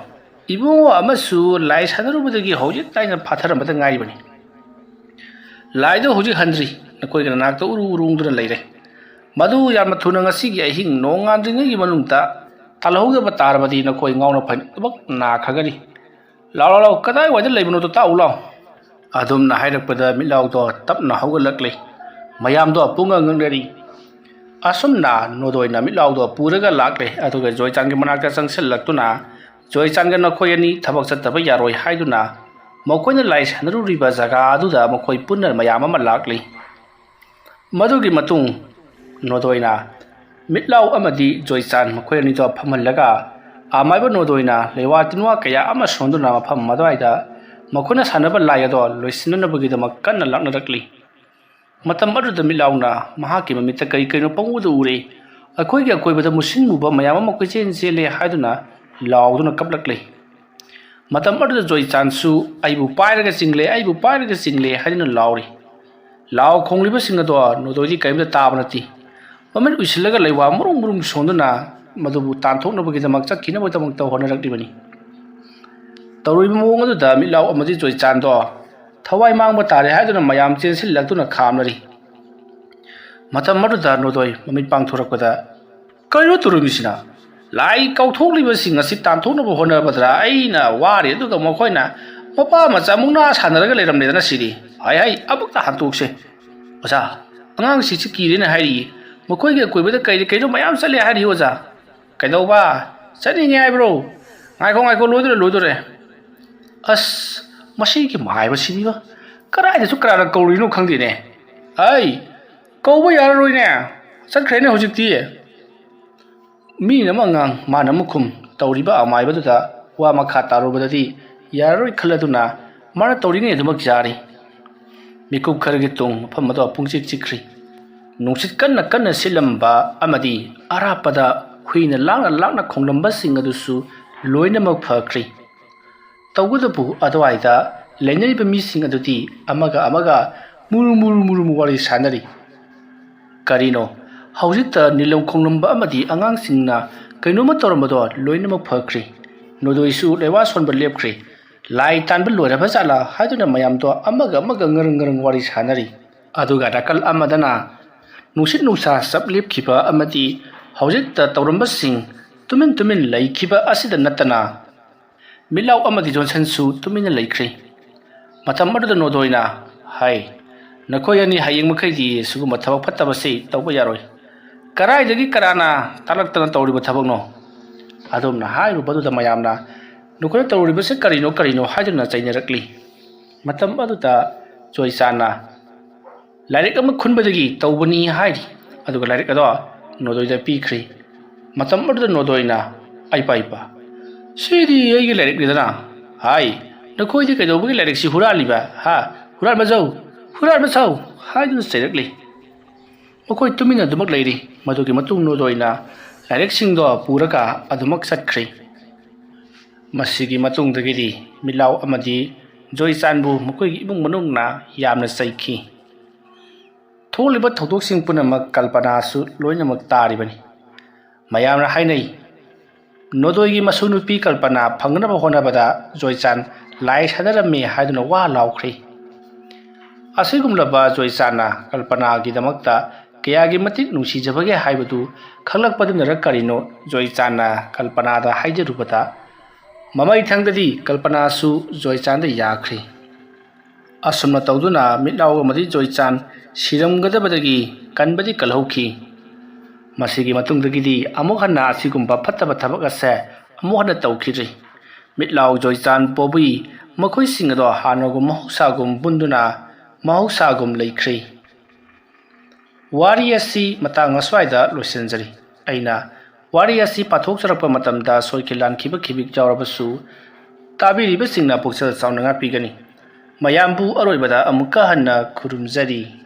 ꯏꯕꯨꯡꯉꯣ ꯑꯃꯁꯨ ꯂꯥꯏ ꯁꯥꯟꯅꯔꯨꯕꯗꯒꯤ ꯍꯧꯖꯤꯛ ꯇꯥꯏꯅ ꯐꯥꯊꯔꯝꯕꯗ ꯉꯥꯏꯔꯤꯕꯅꯤ꯫ ꯂꯥꯏꯗꯨ ꯍꯧꯖꯤꯛ ꯍꯟꯗ꯭ꯔꯤ, ꯅꯈꯣꯏꯒꯤ ꯅꯅꯥꯛꯇ ꯎꯔꯨ ꯎꯔꯨ ꯎꯪꯗꯨꯅ ꯂꯩꯔꯦ꯫ ꯃꯗꯨ ꯌꯥꯝꯅ ꯊꯨꯅ ꯉꯁꯤꯒꯤ ꯑꯍꯤꯡ ꯅꯣꯡꯉꯥꯟꯗ꯭ꯔꯤꯉꯩꯒꯤ ꯃꯅꯨꯡꯗ ꯇꯥꯜꯍꯧꯗꯕ ꯇꯥꯔꯕꯗꯤ ꯅꯈꯣꯏ ꯉꯥꯎꯅ ꯐꯩꯅꯕ ꯅꯥꯈ꯭ꯔꯒꯅꯤ꯫ ꯂꯥꯎ, ꯂꯥꯎ, ꯂꯥꯎ, ꯀꯗꯥꯏꯋꯥꯏꯗ ꯂꯩꯕꯅꯣꯗꯣ ꯇꯥꯛꯎ ꯂꯥꯎ꯫ ꯑꯗꯨꯝꯅ ꯍꯥꯏꯔꯛꯄꯗ ꯃꯤꯠꯂꯥꯎꯗꯣ ꯇꯞꯅ ꯍꯧꯒꯠꯂꯛꯂꯦ꯫ ꯃꯌꯥꯝꯗꯣ ꯄꯨꯡꯉꯛ ꯉꯛꯅꯔꯤ꯫ ꯑꯁꯨꯝꯅ ꯅꯣꯗꯣꯏꯅ ꯃꯤꯠꯂꯥꯎꯗꯣ ꯄꯨꯔꯒ ꯂꯥꯛꯂꯦ꯫ ꯑꯗꯨꯒ ꯖꯣꯏꯆꯥꯟꯒꯤ ꯃꯅꯥꯛꯇ ꯆꯪꯁꯤꯜꯂꯛꯇꯨꯅ, "ꯖꯣꯏꯆꯥꯟꯒ ꯅꯈꯣꯏ ꯑꯅꯤ ꯊꯕꯛ ꯆꯠꯇꯕ ꯌꯥꯔꯣꯏ" ꯍꯥꯏꯗꯨꯅ, ꯃꯈꯣꯏꯅ ꯂꯥꯏ ꯁꯥꯟꯅꯔꯨꯔꯤꯕ ꯖꯒꯥ ꯑꯗꯨꯗ ꯃꯈꯣꯏ ꯄꯨꯟꯅ ꯃꯌꯥꯝ ꯑꯃ ꯂꯥꯛꯂꯤ꯫ ꯃꯗꯨꯒꯤ ꯃꯇꯨꯡ ꯅꯣꯗꯣꯏꯅ ꯃꯤꯠꯂꯥꯎ ꯑꯃꯗꯤ ꯖꯣꯏꯆꯥꯟ ꯃꯈꯣꯏ ꯑꯅꯤꯗꯣ ꯐꯝꯍꯜꯂꯒ, ꯑꯃꯥꯏꯕ ꯅꯣꯗꯣꯏꯅ ꯂꯩꯋꯥ ꯇꯤꯟꯋꯥ ꯀꯌꯥ ꯑꯃ ꯁꯣꯟꯗꯨꯅ ꯃꯐꯝ ꯑꯗꯨꯋꯥꯏꯗ ꯃꯈꯣꯏꯅ ꯁꯥꯟꯅꯕ ꯂꯥꯏ ꯑꯗꯣ ꯂꯣꯏꯁꯤꯟꯅꯅꯕꯒꯤꯗꯃꯛ ꯀꯟꯅ ꯂꯥꯛꯅꯔꯛꯂꯤ꯫ ꯃꯇꯝ ꯑꯗꯨꯗ ꯃꯤꯠꯂꯥꯎꯅ ꯃꯍꯥꯛꯀꯤ ꯃꯃꯤꯠꯇ ꯀꯔꯤ ꯀꯔꯤꯅꯣ ꯄꯪꯎꯗ ꯎꯔꯦ꯫ ꯑꯩꯈꯣꯏꯒꯤ ꯑꯀꯣꯏꯕꯗ ꯃꯨꯁꯤꯟ ꯃꯨꯕ ꯃꯌꯥꯝ ꯑꯃ ꯀꯣꯏꯆꯦꯟ ꯆꯦꯜꯂꯦ ꯍꯥꯏꯗꯨꯅ ꯂꯥꯎꯗꯨꯅ ꯀꯞꯂꯛꯂꯦ꯫ ꯃꯇꯝ ꯑꯗꯨꯗ ꯖꯣꯏꯆꯥꯟꯁꯨ "ꯑꯩꯕꯨ ꯄꯥꯏꯔꯒ ꯆꯤꯡꯂꯦ, ꯑꯩꯕꯨ ꯄꯥꯏꯔꯒ ꯆꯤꯡꯂꯦ" ꯍꯥꯏꯗꯨꯅ ꯂꯥꯎꯔꯤ꯫ ꯂꯥꯎ ꯈꯣꯡꯂꯤꯕꯁꯤꯡ ꯑꯗꯣ ꯅꯣꯗꯣꯏꯗꯤ ꯀꯔꯤꯝꯇ ꯇꯥꯕ ꯅꯠꯇꯦ꯫ ꯃꯃꯤꯠ ꯎꯏꯁꯤꯜꯂꯒ ꯂꯩꯋꯥ ꯃꯔꯨꯝ ꯃꯔꯨꯝ ꯁꯣꯟꯗꯨꯅ ꯃꯗꯨꯕꯨ ꯇꯥꯟꯊꯣꯛꯅꯕꯒꯤꯗꯃꯛ ꯆꯠꯈꯤꯅꯕꯒꯤꯗꯃꯛꯇ ꯍꯣꯠꯅꯔꯛꯂꯤꯕꯅꯤ꯫ ꯇꯧꯔꯤꯕ ꯃꯑꯣꯡ ꯑꯗꯨꯗ ꯃꯤꯠꯂꯥꯎ ꯑꯃꯗꯤ ꯖꯣꯏꯆꯥꯟꯗꯣ ꯊꯋꯥꯏ ꯃꯥꯡꯕ ꯇꯥꯔꯦ ꯍꯥꯏꯗꯨꯅ ꯃꯌꯥꯝ ꯆꯦꯟꯁꯤꯜꯂꯛꯇꯨꯅ ꯈꯥꯝꯅꯔꯤ꯫ ꯃꯇꯝ ꯑꯗꯨꯗ ꯅꯣꯗꯣꯏ ꯃꯃꯤꯠ ꯄꯥꯡꯊꯣꯔꯛꯄꯗ, "ꯀꯔꯤꯅꯣ ꯇꯧꯔꯝꯃꯤꯁꯤꯅ? ꯂꯥꯏ ꯀꯧꯊꯣꯛꯂꯤꯕꯁꯤꯡ ꯑꯁꯤ ꯇꯥꯟꯊꯣꯛꯅꯕ ꯍꯣꯠꯅꯕꯗ ꯑꯩꯅ ꯋꯥꯔꯦ, ꯑꯗꯨꯒ ꯃꯈꯣꯏꯅ ꯃꯄꯥ ꯃꯆꯥ ꯃꯨꯛꯅꯥ ꯁꯥꯟꯅꯔꯒ ꯂꯩꯔꯝꯂꯦꯗꯅ ꯁꯤꯗꯤ꯫ ꯍꯥꯏ ꯍꯥꯏ, ꯑꯃꯨꯛꯇ ꯍꯟꯇꯣꯛꯁꯦ꯫ ꯑꯣꯖꯥ, ꯑꯉꯥꯡꯁꯤꯡꯁꯤ ꯀꯤꯔꯦꯅ ꯍꯥꯏꯔꯤꯌꯦ꯫ ꯃꯈꯣꯏꯒꯤ ꯑꯀꯣꯏꯕꯗ ꯀꯩꯗ ꯀꯩꯅꯣ ꯃꯌꯥꯝ ꯆꯠꯂꯦ ꯍꯥꯏꯔꯤ ꯑꯣꯖꯥ꯫ ꯀꯩꯗꯧꯕ? ꯆꯠꯅꯤꯡꯉꯦ ꯍꯥꯏꯕ꯭ꯔꯣ? ꯉꯥꯏꯈꯣ, ꯉꯥꯏꯈꯣ, ꯂꯣꯏꯗꯣꯔꯦ, ꯂꯣꯏꯗꯣꯔꯦ꯫ ꯑꯁ, ꯃꯁꯤꯒꯤ ꯃꯥꯏꯕꯁꯤꯗꯤꯕ, ꯀꯗꯥꯏꯗꯁꯨ ꯀꯅꯥꯅ ꯀꯧꯔꯤꯅꯣ ꯈꯪꯗꯦꯅꯦ꯫ ꯑꯩ, ꯀꯧꯕ ꯌꯥꯔꯔꯣꯏꯅꯦ, ꯆꯠꯈ꯭ꯔꯦꯅꯦ ꯍꯧꯖꯤꯛꯇꯤ"꯫ ꯃꯤꯅ ꯑꯃ ꯉꯥꯡ, ꯃꯥꯅ ꯑꯃ ꯈꯨꯝ ꯇꯧꯔꯤꯕ ꯑꯃꯥꯏꯕꯗꯨꯗ ꯋꯥ ꯃꯈꯥ ꯇꯥꯔꯨꯕꯗꯗꯤ ꯌꯥꯔꯔꯣꯏ ꯈꯜꯂꯗꯨꯅ ꯃꯥꯅ ꯇꯧꯔꯤꯉꯩ ꯑꯗꯨꯃꯛ ꯌꯥꯔꯤ꯫ ꯃꯤꯀꯨꯞ ꯈꯔꯒꯤ ꯇꯨꯡ ꯃꯐꯝ ꯑꯗꯨ ꯄꯨꯡꯆꯤꯛ ꯆꯤꯛꯈ꯭ꯔꯤ꯫ ꯅꯨꯡꯁꯤꯠ ꯀꯟꯅ ꯀꯟꯅ ꯁꯤꯠꯂꯝꯕ ꯑꯃꯗꯤ ꯑꯔꯥꯞꯄꯗ ꯍꯨꯏꯅ ꯂꯥꯡꯅ ꯂꯥꯡꯅ ꯈꯣꯡꯂꯝꯕꯁꯤꯡ ꯑꯗꯨꯁꯨ ꯂꯣꯏꯅꯃꯛ ꯐꯈ꯭ꯔꯤ꯫ ꯇꯧꯕꯇꯕꯨ ꯑꯗꯨꯋꯥꯏꯗ ꯂꯩꯅꯔꯤꯕ ꯃꯤꯁꯤꯡ ꯑꯗꯨꯗꯤ ꯑꯃꯒ ꯑꯃꯒ ꯃꯨꯔꯨ ꯃꯨꯔꯨ ꯃꯨꯔꯨ ꯃꯨꯔꯨ ꯋꯥꯔꯤ ꯁꯥꯟꯅꯔꯤ꯫ ꯀꯔꯤꯅꯣ, ꯍꯧꯖꯤꯛꯇ ꯅꯤꯂꯝ ꯈꯣꯡꯂꯝꯕ ꯑꯃꯗꯤ ꯑꯉꯥꯡꯁꯤꯡꯅ ꯀꯩꯅꯣꯝꯃ ꯇꯧꯔꯝꯕꯗꯣ ꯂꯣꯏꯅꯃꯛ ꯐꯈ꯭ꯔꯦ꯫ ꯅꯣꯗꯣꯏꯁꯨ ꯂꯩꯋꯥ ꯁꯣꯟꯕ ꯂꯦꯞꯈ꯭ꯔꯦ꯫ ꯂꯥꯏ ꯇꯥꯟꯕ ꯂꯣꯏꯔꯕ ꯖꯥꯠꯂꯥ ꯍꯥꯏꯗꯨꯅ ꯃꯌꯥꯝꯗꯣ ꯑꯃꯒ ꯑꯃꯒ ꯉꯔꯪ ꯉꯔꯪ ꯋꯥꯔꯤ ꯁꯥꯅꯔꯤ꯫ ꯑꯗꯨꯒ ꯅꯥꯀꯜ ꯑꯃꯗꯅ ꯅꯨꯡꯁꯤꯠ ꯅꯨꯡꯁꯥ ꯆꯞ ꯂꯦꯞꯈꯤꯕ ꯑꯃꯗꯤ ꯍꯧꯖꯤꯛꯇ ꯇꯧꯔꯝꯕꯁꯤꯡ ꯇꯨꯃꯤꯟ ꯇꯨꯃꯤꯟ ꯂꯩꯈꯤꯕ ꯑꯁꯤꯗ ꯅꯠꯇꯅ ꯃꯤꯠꯂꯥꯎ ꯑꯃꯗꯤ ꯖꯣꯟꯁꯟꯁꯨ ꯇꯨꯃꯤꯟꯅ ꯂꯩꯈ꯭ꯔꯦ꯫ ꯃꯇꯝ ꯑꯗꯨꯗ ꯅꯣꯗꯣꯏꯅ, "ꯍꯥꯏ, ꯅꯈꯣꯏ ꯑꯅꯤ ꯍꯌꯦꯡ ꯃꯈꯩꯗꯤ ꯁꯤꯒꯨꯝꯕ ꯊꯕꯛ ꯐꯠꯇꯕꯁꯤ ꯇꯧꯕ ꯌꯥꯔꯣꯏ꯫ ꯀꯗꯥꯏꯗꯒꯤ ꯀꯅꯥꯅ ꯇꯥꯛꯂꯛꯇꯅ ꯇꯧꯔꯤꯕ ꯊꯕꯛꯅꯣ?" ꯑꯗꯣꯝꯅ ꯍꯥꯏꯔꯨꯕꯗꯨꯗ ꯃꯌꯥꯝꯅ, "ꯅꯈꯣꯏꯅ ꯇꯧꯔꯤꯕꯁꯤ ꯀꯔꯤꯅꯣ, ꯀꯔꯤꯅꯣ?" ꯍꯥꯏꯗꯨꯅ ꯆꯩꯅꯔꯛꯂꯤ꯫ ꯃꯇꯝ ꯑꯗꯨꯗ ꯖꯣꯏꯆꯥꯟꯅ, "ꯂꯥꯏꯔꯤꯛ ꯑꯃ ꯈꯨꯟꯕꯗꯒꯤ ꯇꯧꯕꯅꯤ" ꯍꯥꯏꯔꯤ꯫ ꯑꯗꯨꯒ ꯂꯥꯏꯔꯤꯛ ꯑꯗꯣ ꯅꯣꯗꯣꯏꯗ ꯄꯤꯈ꯭ꯔꯦ꯫ ꯃꯇꯝ ꯑꯗꯨꯗ ꯅꯣꯗꯣꯏꯅ, "ꯑꯩꯄ, ꯑꯩꯄ, ꯁꯤꯗꯤ ꯑꯩꯒꯤ ꯂꯥꯏꯔꯤꯛꯅꯤꯗꯅ꯫ ꯍꯥꯏ, ꯅꯈꯣꯏꯗꯤ ꯀꯩꯗꯧꯕꯒꯤ ꯂꯥꯏꯔꯤꯛꯁꯤ ꯍꯨꯔꯥꯜꯂꯤꯕ? ꯍꯥ? ꯍꯨꯔꯥꯟꯕ ꯖꯧ! ꯍꯨꯔꯥꯟꯕ ꯁꯧ!" ꯍꯥꯏꯗꯨꯅ ꯆꯩꯔꯛꯂꯤ꯫ ꯃꯈꯣꯏ ꯇꯨꯃꯤꯟꯅ ꯑꯗꯨꯃꯛ ꯂꯩꯔꯤ꯫ ꯃꯗꯨꯒꯤ ꯃꯇꯨꯡ ꯅꯣꯗꯣꯏꯅ ꯂꯥꯏꯔꯤꯛꯁꯤꯡꯗꯣ ꯄꯨꯔꯒ ꯑꯗꯨꯃꯛ ꯆꯠꯈ꯭ꯔꯦ꯫ ꯃꯁꯤꯒꯤ ꯃꯇꯨꯡꯗꯒꯤꯗꯤ ꯃꯤꯠꯂꯥꯎ ꯑꯃꯗꯤ ꯖꯣꯏꯆꯥꯟꯕꯨ ꯃꯈꯣꯏꯒꯤ ꯏꯃꯨꯡ ꯃꯅꯨꯡꯅ ꯌꯥꯝꯅ ꯆꯩꯈꯤ꯫ ꯊꯣꯛꯂꯤꯕ ꯊꯧꯗꯣꯛꯁꯤꯡ ꯄꯨꯝꯅꯃꯛ ꯀꯜꯄꯅꯥꯁꯨ ꯂꯣꯏꯅꯃꯛ ꯇꯥꯔꯤꯕꯅꯤ꯫ ꯃꯌꯥꯝꯅ ꯍꯥꯏꯅꯩ, ꯅꯣꯗꯣꯏꯒꯤ ꯃꯁꯨ ꯅꯨꯄꯤ ꯀꯜꯄꯅꯥ ꯐꯪꯅꯕ ꯍꯣꯠꯅꯕꯗ ꯖꯣꯏꯆꯥꯟ ꯂꯥꯏ ꯁꯥꯟꯅꯔꯝꯃꯤ ꯍꯥꯏꯗꯨꯅ ꯋꯥ ꯂꯥꯎꯈ꯭ꯔꯦ꯫ ꯑꯁꯤꯒꯨꯝꯂꯕ ꯖꯣꯏꯆꯥꯟꯅ ꯀꯜꯄꯅꯥꯒꯤꯗꯃꯛꯇ ꯀꯌꯥꯒꯤ ꯃꯇꯤꯛ ꯅꯨꯡꯁꯤꯖꯕꯒꯦ ꯍꯥꯏꯕꯗꯨ ꯈꯪꯂꯛꯄꯗꯨꯅꯔ ꯀꯔꯤꯅꯣ, ꯖꯣꯏꯆꯥꯟꯅ ꯀꯜꯄꯅꯥꯗ ꯍꯥꯏꯖꯔꯨꯕꯗ ꯃꯃꯩꯊꯪꯗꯗꯤ ꯀꯜꯄꯅꯥꯁꯨ ꯖꯣꯏꯆꯥꯟꯗ ꯌꯥꯈ꯭ꯔꯦ꯫ ꯑꯁꯨꯝꯅ ꯇꯧꯗꯨꯅ ꯃꯤꯠꯂꯥꯎ ꯑꯃꯗꯤ ꯖꯣꯏꯆꯥꯟ ꯁꯤꯔꯝꯒꯗꯕꯗꯒꯤ ꯀꯟꯕꯗꯤ ꯀꯜꯍꯧꯈꯤ꯫ ꯃꯁꯤꯒꯤ ꯃꯇꯨꯡꯗꯒꯤꯗꯤ ꯑꯃꯨꯛ ꯍꯟꯅ ꯑꯁꯤꯒꯨꯝꯕ ꯐꯠꯇꯕ ꯊꯕꯛ ꯑꯁꯦ ꯑꯃꯨꯛ ꯍꯟꯅ ꯇꯧꯈꯤꯗ꯭ꯔꯤ꯫ ꯃꯤꯠꯂꯥꯎ, ꯖꯣꯏꯆꯥꯟ, ꯕꯣꯕꯤ ꯃꯈꯣꯏꯁꯤꯡ ꯑꯗꯣ ꯍꯥꯟꯅꯒꯨꯝ ꯃꯍꯧꯁꯥꯒꯨꯝ ꯄꯨꯟꯗꯨꯅ ꯃꯍꯧꯁꯥꯒꯨꯝ ꯂꯩꯈ꯭ꯔꯦ꯫ ꯋꯥꯔꯤ ꯑꯁꯤ ꯃꯇꯥꯡ ꯑꯁ꯭ꯋꯥꯏꯗ ꯂꯣꯏꯁꯤꯟꯖꯔꯤ꯫ ꯑꯩꯅ ꯋꯥꯔꯤ ꯑꯁꯤ ꯄꯥꯊꯣꯛꯆꯔꯛꯄ ꯃꯇꯝꯗ ꯁꯣꯏꯈꯤ ꯂꯥꯟꯈꯤꯕ ꯈꯤꯕꯤꯛ ꯌꯥꯎꯔꯕꯁꯨ ꯇꯥꯕꯤꯔꯤꯕꯁꯤꯡꯅ ꯄꯨꯛꯆꯦꯜ ꯆꯥꯎꯅ ꯉꯥꯛꯄꯤꯒꯅꯤ꯫ ꯃꯌꯥꯝꯕꯨ ꯑꯔꯣꯏꯕꯗ ꯑꯃꯨꯛꯀ ꯍꯟꯅ ꯈꯨꯔꯨꯝꯖꯔꯤ꯫